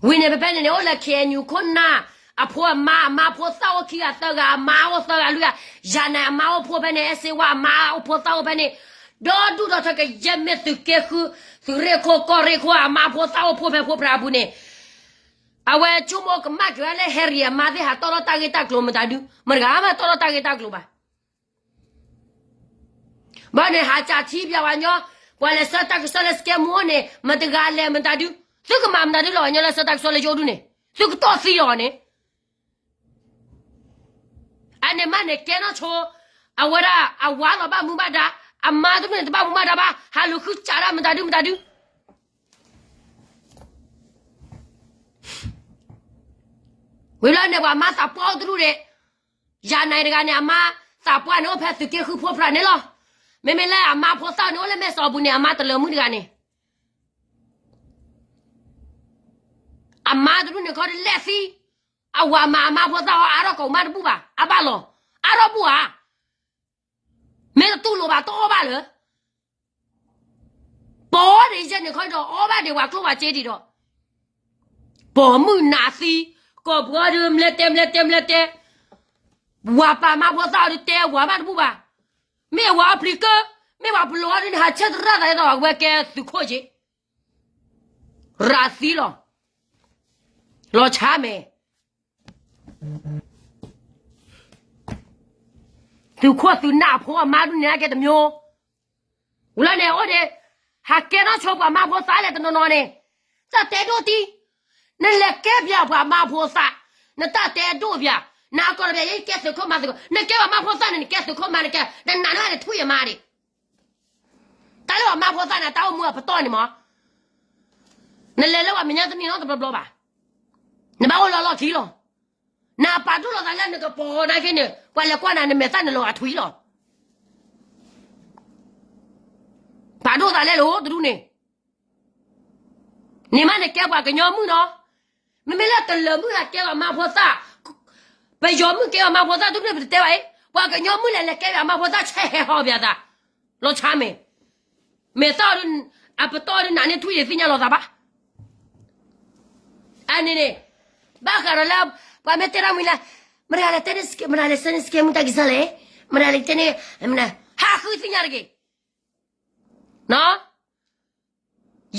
ဝံၤန့ၣ် ဖဲဖဲန့ၣ်န့ၣ် အိၣ်လၢ ခ့ၣ်အဲၣ်ယူၣ် ခိၣ်နၢ် အဖိအမါ အမါဖိသၣ်အိၣ်ခံဂၤသၢဂၤ အမါအိၣ်သၢဂၤလွံၢ်ဂၤ ယၤနဲၣ်အမါအိၣ်ဖှိၣ်ဖဲန့ၣ် အဲၣ်စ့ဝါ အမါအိၣ်ဖှိၣ်သၣ်အိၣ်ဖဲန့ၣ် ဒီဒူၣ်ဒီထၢကယဲၢ်မ့ၢ်သုးက့ဃု သုးရ့ၣ်ခိၣ်ကီၢ်ရ့ၣ်ခိၣ် အမါဖိသၣ်အိၣ်ဖှိၣ်ဖဲဖိပြးအပူၤန့ၣ် အဝဲဆိကမိၣ်ကမၣ်က့ၤဝဲလၢ Harry အမါသ့ၣ်ဟးတီၢ်ထီၣ်တၢ်ဂ့ၢ်တၢ်ကျိၤမတၤဒု မတဂၤမးတီၢ်ထီၣ်တၢ်ဂ့ၢ်တၢ်ကျိၤဘၣ် ဘၣ်န့ၣ် ဟးစးထံပၠးဝဲညီ, ပှၤလဲၤဆှၢတၢ်ကစီၣ်လၢ စကဲမူန့ၣ် မတဂၤလဲၤမတၤဒု, သုကမၤမတၤဒုလီၤ ပှၤညီလၢဆှၢတၢ်ကစီၣ်လၢယအိၣ်ဒူၣ်န့ၣ်, သုကတီၢ်သံလီၤန့ၣ်, အန့ၣ်မးန့ၣ် ကဲနီၢ်ဆိ, အဝဲဒၣ်အဝၤလီၤဘၣ်မူဘၣ်ဒါ, အမါတဒူၣ်န့ၣ် တဘၣ်မူဘၣ်ဒါဘၣ်, ဟးလူၤဃုစးဒၣ်မတၤဒုမတၤဒု ဝံၤလီၤန့ၣ် ပှၤမါသးပှၢ်အိၣ်တဒူၣ်န့ၣ်, ယၤနဲၣ်တဂၤန့ၣ် အမါသးပှၢ်န့ၣ် အိၣ်ဖဲသုးက့ဃုဖိပြးန့ၣ်လီၤ. မ့မ့ၢ်လၢအမါဖိသၣ်န့ၣ် အိၣ်လၢမဲၢ်စီၤအပူၤန့ၣ် အမါတလၢၤမုၣ်တဂၤန့ၣ်, အမါတဒူၣ်န့ၣ်ခီဒ်လဲၣ်သံ, အဝၤမၤအမါဖိသၣ်အီၤ အါထီၣ်ကိးမးတဘူၣ်ဘၣ်, အါဘၣ်လီၤ, အါထီၣ်ဘူၣ်ဧါ. မ့ၢ်တတူၢ်လိာ်ဘၣ် တအီၣ်ဘၣ်လၢၤ ပိာ်ဒံးယဲၢ်န့ၣ်ခီဒီး အီၣ်ဘၣ်ဒံးဝဲကျိၣ်ဝဲစ့ဒံးဒီး, ပိာ်မုၣ်နးသံ, ကိာ်ပှၤဒုးမလဲတဲမလဲတဲမလဲတဲ, ဝၤပာ်မါဖိသၣ်အီၤဒုးတဲဝၤမးတဘူၣ်ဘၣ်, မ့ၢ်ဝၤအီၣ်ပျံၤကၢ, မ့ၢ်ဝၤပလီၤအီၤဒုးန့ၣ် ဟးဆၢတရၣ်သးဒ်သိးအဝဲကဲသုးခိၣ်က့, ရၤသံလီၤ, လီၤဆါမဲာ် သုးခိၣ်သုးနၢ်အဖိအမါဒုးန့ၣ် အကဲတမျိုး, ဝံၤလီၤန့ၣ် အိၣ်ဒံး, ဟးကဲထီၣ်ဆိပှၤမါဖိသၣ်လဲၣ်တနီၤနီၤန့ၣ်, တၢ်တဲဒိၣ်တံၢ်, နလဲၤကဲပၠးပှၤမါဖိသၣ်, နတၢ်တဲဒိၣ်ပၠး, နအကီၢ်တပၠး ယကဲသုးခိၣ်မါသုးခိၣ်, နကဲပှၤမါဖိသၣ်န့ၣ် နကဲသုးခိၣ်မါနကဲ, နနာ်န့ၢ်ဘၣ်န့ၣ် ထွံၣ်ယမါဒံး တၢ်လၢပှၤမါဖိသၣ်န့ၣ် တၢ်အိၣ်မူအပတီၢ်န့ၣ်မး, နလဲၤလၢပှၤမဲာ်ညါတန့ၢ်နီတဘျီဘျီဘၣ်. နဘၣ်အိၣ်လၢအလီၢ်ခံလီၤ. နပာ်ဒိၣ်လိာ်သးလၢနကပီၤနာ်က့န့ၣ် ပှၤလဲၤကွၢ်နၤ နမဲာ်သၣ်နလီၤအထွံၣ်လီၤ. ပာ်ဒိၣ်သးလဲၣ်လိၤတဒူၣ်န့ၣ် န့ၣ်မးနကဲပှၤကညီမုၣ်နီၤ. မ့မ့ၢ်လၢတလၢာ်မုၣ်ဟးကဲပှၤမါဖိသၣ်, ပယီၤမုၣ်ကဲပှၤမါဖိသၣ်တဒူၣ်န့ၣ် ပတတဲဘၣ်အံၤ, ပှၤကညီမုၣ်လဲၣ်လဲၤကဲပှၤမါဖိသၣ် ဆဲးဟဲဟီၣ်ပယၤသး, လီၤဆါမ့ၢ်, မဲာ်သၣ်အပတီၢ်ဒုးနးန့ၢ်ထွံၣ်ဒံးသ့ၣ်ညါလီၤသးဘၣ်. အန့ၣ်န့ၣ်, ဘၣ်ဃးဒီးလၢ ပှၤမ့ၢ်တဲတၢ်မံၤလၢ မတၤလဲၤတဲန့ၢ် မတၤလဲၤစဲန့ၢ်စကဲမုၣ်တၢ်ကစီၣ်လဲၣ်, မတၤလဲၤတဲန့ၢ်, ဟးဃုသ့ၣ်ညါတဂ့ၤ.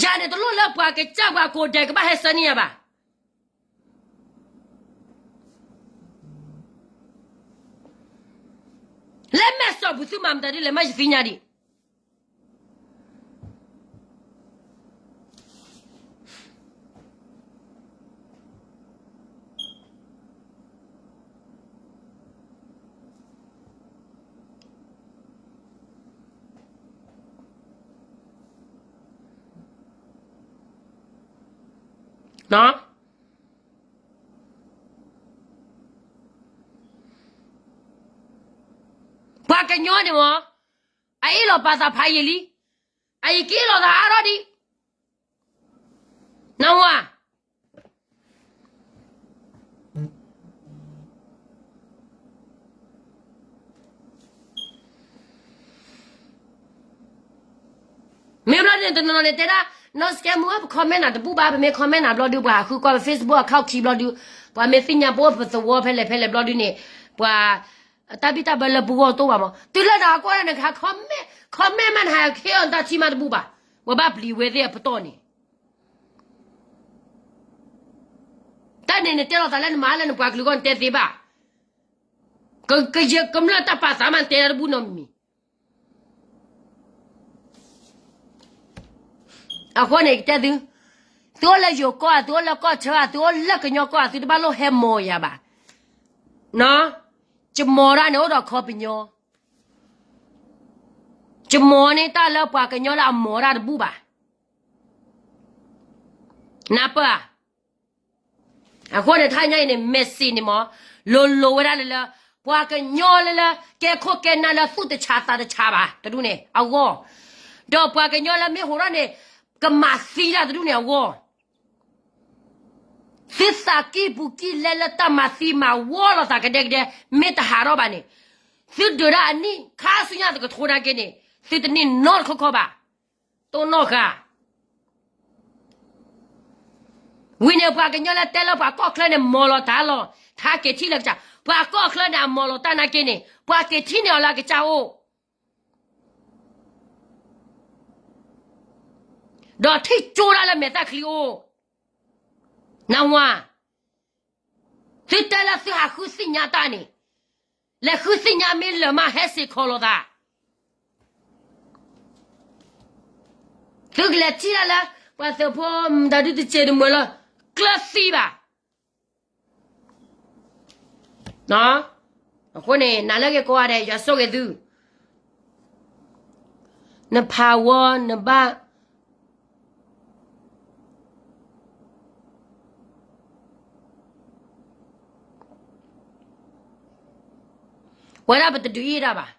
ယၤန့ၣ်တလိၣ်လၢပှၤကစၢ်ပှၤကိးဒဲးကဘၣ်ဟဲစဲန့ၢ်ယၤဘၣ်. လၢမဲာ်စီၣ်ပူၤသုမၤမတၤဒ်လဲၣ်မးယသ့ၣ်ညါဒံး. ပှၤကညီန့ၣ်မ့ၢ် အအ့ၣ်လိာ်ပာ်သးဖးယံာ်လံ, အအံၤက့ၤလိာ်သးအါထီၣ်ဒံး, နဝၤ မ့ၢ်ဘျီဒုးန့ၣ် တနီၤနီၤန့ၣ်တဲဒၣ် နီၢ်စကဲမူ ပ comment နၤတဘူၣ်ဘၣ်, ပမ့ၢ် comment နၤဘျီဒုး ပှၤဃုကွၢ်ပ Facebook account ခံဘျီဒုး, ပှၤမ့ၢ်သ့ၣ်ညါပအိၣ်ပသဝီဖဲလဲၣ်ဖဲလဲၣ်ဘျီဒုးန့ၣ်, ပှၤ တၢ်ဘံၣ်တၢ်ဘၢလၢပဂီၢ်တအိၣ်ဘၣ်မး, တုၤလၢနဟးကွၢ်န့ၣ် comment မးနဟး ဟ့ၣ်အီၤတၢ်ထံၣ်မးတဘူၣ်ဘၣ်, ပှၤဘၣ်ပျံၤဝဲသ့ၣ်အပတီၢ်န့ၣ် တၢ်န့ၣ်နတဲလိာ်သးလၢနမၤလၢနပှၤကလုာ်အဂီၢ်နတဲသ့ဘၣ်, ကယဲၢ်ကမျၢၢ်တၢ်ပာ်သးမးနတဲတဘူၣ်နီတမံၤ. အဃိန့ၣ်တဲသု, သုအိၣ်လၢယိၤကီၢ်ဧါ, သုအိၣ်လၢကီၢ်ဆၢဧါ, သုအိၣ်လၢကညီကီၢ်ဧါ, သုတဘၣ်လိၣ်ဟဲမီၤယၤဘၣ်. ယမီၤတၢ်န့ၣ်အိၣ်ဒီးခီပညီ, ယမီၤန့ၢ်တၢ်လၢပှၤကညီလၢအမီၤတၢ်တဘူၣ်ဘၣ်. နၢ်ပၢၢ်ဧါ. အဃိန့ၣ် တဟါညါအံၤန့ၣ် message န့ၣ်မး လိၤလိၤဝဲဒၣ်လၢလၢ ပှၤကညီလၢလၢ ကဲခိၣ်ကဲနၢ်လၢသူၣ်တဆးသးတဆးဘၣ်တဒူၣ်န့ၣ်အဂီၢ်, ဒီးပှၤကညီလၢမ့ၢ်ဟိးထီၣ်န့ၣ် ကမၤသံတၢ်တဒူၣ်န့ၣ်အဂီၢ်, သုသးကံၢ်ပူၤကံၢ်လဲလၢတၢ်မၤသံမၤဝီလိာ်သးကဒဲကဒဲ မ့ၢ်တဟးထီၣ်ဘၣ်န့ၣ်, သုဒုးဒၣ်အနံၣ်ခါဆူညါတကထိနာ်က့န့ၣ် သုတန့ၢ်နီတခီခီဘၣ်. တိၢ်နီၣ်ဃာ် ဝံၤန့ၣ် ပှၤကညီလၢတဲလၢပှၤကီၢ်ချၢန့ၣ် မီၤလီၤတၢ်လီၤ, ထါက့ၤထံၣ်လၢကစၢ်, ပှၤကီၢ်ချၢန့ၣ် အမီၤလီၤတၢ်နာ်က့န့ၣ် ပှၤက့ၤထံၣ်န့ၢ်အီၤလၢအကစၢ်အိၣ်, ဒီးထံၣ်ကၠိဒၣ်လၢမဲာ်သၣ်ချံအိၣ်, နၢ်ဟူဧါ. သုတဲလၢသုဟးဃုသ့ၣ်ညါတၢ်န့ၣ်, လဲၤဃုသ့ၣ်ညါမ့ၢ်လၢာ်မး ဟဲစ့ၢ်ကီးလိာ်သး, သုကလဲၤထံၣ်ဒၣ်လၢ ပှၤသုးဖိမတၤဒုတစဲးတမုာ်လၢ ကျၢၤသံဘၣ်. အဃိန့ၣ် နၤလၢက့ၤကိးဂၤဒဲး ယွၤဆိၣ်ဂ့ၤသု, နဖးဝီနဘၣ် ဝဲဒၣ်ပတဒုးအ့ၣ်ဒၣ်ဘၣ်.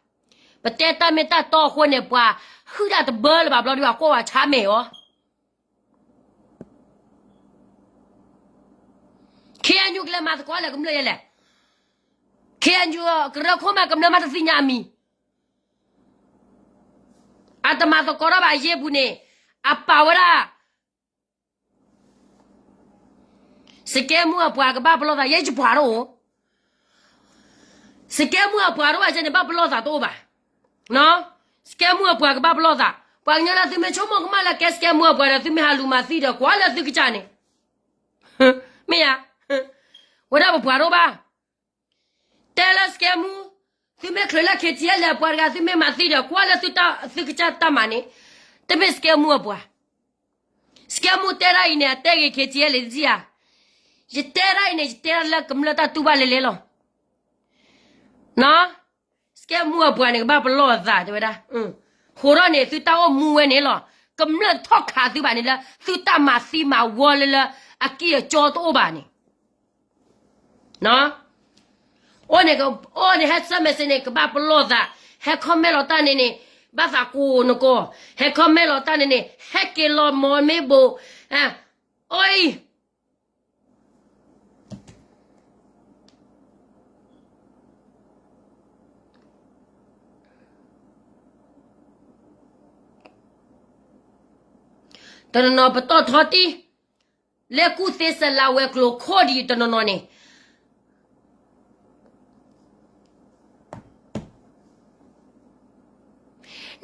ပတဲတၢ်မ့ၢ်တၢ်တီအဃိန့ၣ် ပှၤဟုၣ်ဒၣ်တဘၢလၢၤဘၣ်ဘျီဒုး အကွၢ်ဝဲဆါမဲာ်အီၤ, KNU ကလဲၤမၤသကိးလၢကမျၢၢ်ယဲလဲၣ်, KNU ကရၢခိၣ်မးကမျၢၢ်မးတသ့ၣ်ညါအမံၤ, အတမၤသကိးထီၣ်ဘၣ်အယ့ၢ်ပူၤန့ၣ်, အပာ်ဝဲဒၣ် စကဲမူအပှၤကဘၣ်ပလီၢ်သး ယဲယပှၤတအိၣ်, စကဲမူအပှၤတအိၣ်ဘၣ်န့ၣ် ဘၣ်ပလီၢ်သးတအိၣ်ဘၣ်, စကဲမူအပှၤကဘၣ်ပလီၢ်သး, ပှၤကညီလၢသုမ့ၢ်ဆိကမိၣ်ကမၣ်လၢကဲစကဲမူအပှၤဒီး သုမ့ၢ်ဟးလူၤမၤသံဒီး ကွၢ်လၢသုကစၢ်န့ၣ်, မ့ၢ်ဧါ, ဝဲဒၣ်ပပှၤတအိၣ်ဘၣ် တဲလၢစကဲမူ, သုမ့ၢ်ချုးလၢ KTLA အပှၤတဂၤ သုမ့ၢ်မၤသံဒီး ကွၢ်လၢသုကစၢ်တၢ်မၤန့ၣ်, တမ့ၢ်စကဲမူအပှၤ, စကဲမူတဲဒၣ်အံၤန့ၣ် အတဲဂ့ၤ KTLA တဒံဧါ, ယတဲဒၣ်အံၤန့ၣ် ယတဲဒၣ်လၢကမျၢၢ်တၢ်တူၢ်ဘၣ်လဲၤလဲၤလီၤ, စကဲမူအပှၤန့ၣ် ကဘၣ်ပလီၢ်အသးတဲဝဲဒၣ်, ဟိးထီၣ်န့ၣ် သုတၢ်အိၣ်မူဝဲန့ၣ်လီၤ, က ကမျၢၢ်ထီၣ်ခးသုဘၣ်န့ၣ်လၢ သုတၢ်မၤသံမၤဝီလၢလၢ အကံၢ်အကီတအိၣ်ဘၣ်န့ၣ် အိၣ်န့ၣ် အိၣ်န့ၣ် ဟဲ ဆၢမဲာ်စ့န့ၣ် ကဘၣ်ပလီၢ်သး, ဟဲ comment လီၤတၢ်န့ၣ်န့ၣ် ဘၣ်သးကိးနကီၢ်, ဟဲ comment လီၤတၢ်န့ၣ်န့ၣ် ဟဲက့ၤလီၤမီၤမ့ၢ်ဘိး, အိၣ်အံၤ တနီၤနီၤပတီၢ်ထီတံၢ်, လၢကူၣ်သ့စလးဝဲၤကျိၤခိၣ်ဒံးတနီၤနီၤန့ၣ်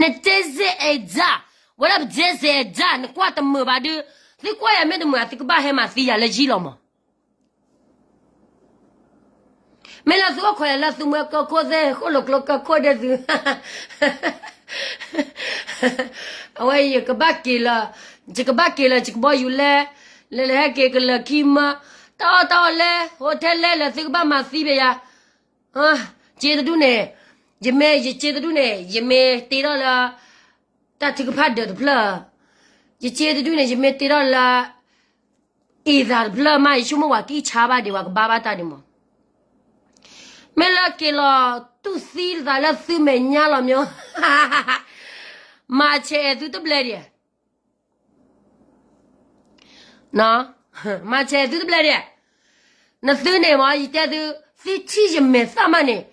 နတဲစဲအဲၣ်ဒၣ်, ဝဲဒၣ်ပတဲစဲအဲၣ်ဒၣ် နကွၢ်တမုာ်ဘၣ်ဒုး, သုကွၢ်ယၤမ့ၢ်တမုာ် သုကဘၣ်ဟဲမၤသံယၤလၢယံာ်လီၤမး. မ့ၢ်လၢသုအိၣ်ခိးယၤလၢသုမွဲကၢၢ်ခိၣ်သ့ၣ် ဃိၣ်လိာ်ကျိကၢၢ်ခိၣ်ဒဲသု, အဝဲယကဘၣ်က့ၤလၢ, ယကဘၣ်က့ၤလၢယကဘီယူၤလဲ, လဲၤလဲၤဟဲက့ၤကလၢာ်ခံမၢ, တၢ်အီၣ်တၢ်အီလဲ, hotel လဲလဲၤ သုကဘၣ်မၤသံဘၣ်ယၤ, စ့တဒူၣ်န့ၣ်, ယမ့ၢ်ယစ့တဒူၣ်န့ၣ် ယမ့ၢ်တ့ထီၣ်လၢ တၢ်ထုကဖၣ်ဒၢးတဖျၢၣ်, ယစ့တဒူၣ်န့ၣ် ယမ့ၢ်တ့ထီၣ်လၢ အ့ၣ်သးတဖျၢၣ်မး ယဆိကမိၣ်ပှၤကံၢ်ဆါဘၣ်ဒံး ပှၤကဘါဘၣ်တၢ်ဒံးမး, မ့ၢ်လၢက့ၤလီၤတူၢ်သံသးလၢသုမဲာ်ညါလီၤမး, မၤဆဲးသုတဘျဲၣ်ဒံး မၤဆဲးသုတဘျဲၣ်ဒံး, နသုန့ၣ်မ့ၢ် ယတဲသု, သုထံၣ်ယမဲာ်သၣ်မးန့ၣ်,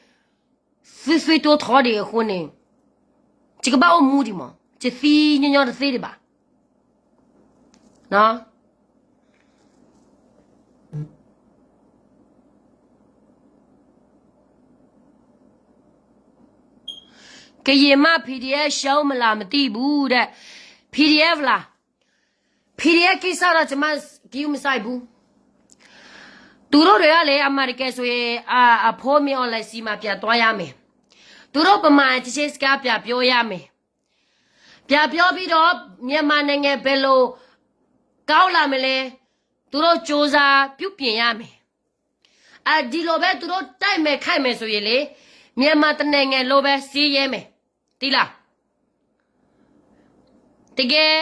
သုသွံၣ်တိထီဒံးအဃိန့ၣ်, ယကဘၣ်အိၣ်မူဒံးမး, ယသံညီညီတသ့ဒံးဘၣ်. ကရင်မး PDF ရှုံးမလားမသိဘူးတဲ့, PDF လား, PDF ကိစ္စတော့ ကျွန်မ ဂရုမစိုက်ဘူး. သူတို့တွေကလေ အမှန်တကယ်ဆိုရင် အ, အဖိုးမင်းအောင်လှိုင်ဆီမှာ ပြန်သွားရမယ်. သူတို့ဗမာအချင်းချင်းစကားပြန်ပြောရမယ်. ပြန်ပြောပြီးတော့ မြန်မာနိုင်ငံဘယ်လိုကောင်းလာမလဲ သူတို့စူးစမ်းပြုပြင်ရမယ်. အဒီလိုပဲသူတို့တိုက်မယ်ခိုက်မယ်ဆိုရင်လေ မြန်မာတစ်နိုင်ငံလုံးပဲစင်းရဲမယ်. သိလား? တကယ်,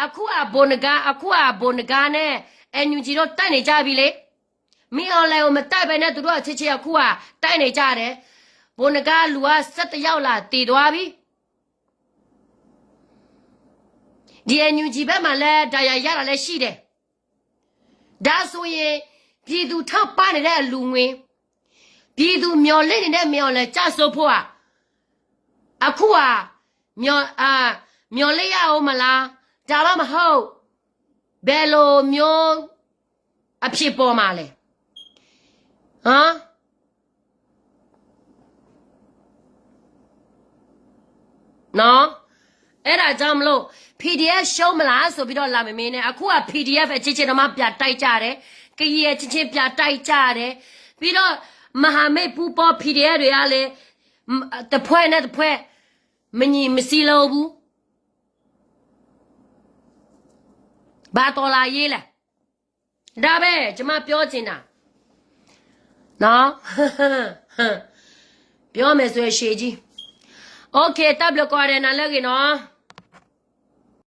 အခုအဘိုနဂါ, အခုအဘိုနဂါနဲ့ NUG တို့တိုက်နေကြပြီလေ. မင်းအောင်လှိုင်ကိုမတိုက်ဘဲနဲ့ သူတို့အချင်းချင်းအခုကတိုက်နေကြတယ်. ဘိုနဂါလူက ဆယ့်တစ်ယောက်လာသေသွားပြီ. ဒီ NUG ဘက်မှာလည်းဒဏ်ရာရတာလည်းရှိတယ်. ဒါဆိုရင် ပြည်သူထောက်ပံ့နေတဲ့အလှူငွေ, ပြည်သူမျှော်လင့်နေတဲ့ မင်းအောင်လှိုင်ကျဆုံးဖို့ဟာ, အခုဟာ, မျှော်, အာ, မျှော်လင့်ရဦးမလား? ဒါမှမဟုတ် ဘယ်လိုမျိုးအဖြစ်ပေါ်မှာလဲ. ဟမ်? နော်, အဲ့ဒါကြောင့်မလို့ PDF ရှုံးမလားဆိုပြီးတော့လာမမေးနဲ့. အခုက PDF အချင်းချင်းတော့မှ ပြန်တိုက်ကြတယ်, ကရင်အချင်းချင်း ပြန်တိုက်ကြတယ်, ပြီးတော့ မဟာမိတ်ပူးပေါင်း PDF တွေကလည်း တစ်ဖွဲ့နဲ့တစ်ဖွဲ့ မညီမစည်းလုံးဘူး. ဘာတော်လှန်ရေးလဲ. ဒါပဲ ကျွန်မပြောချင်တာ. နော်, ပြောမယ်ဆိုရင်ရှည်ကြီး. Okay, တၢ်ဘျုးကိးဂၤဒဲး နၤလၢအဂ့ၤနော်.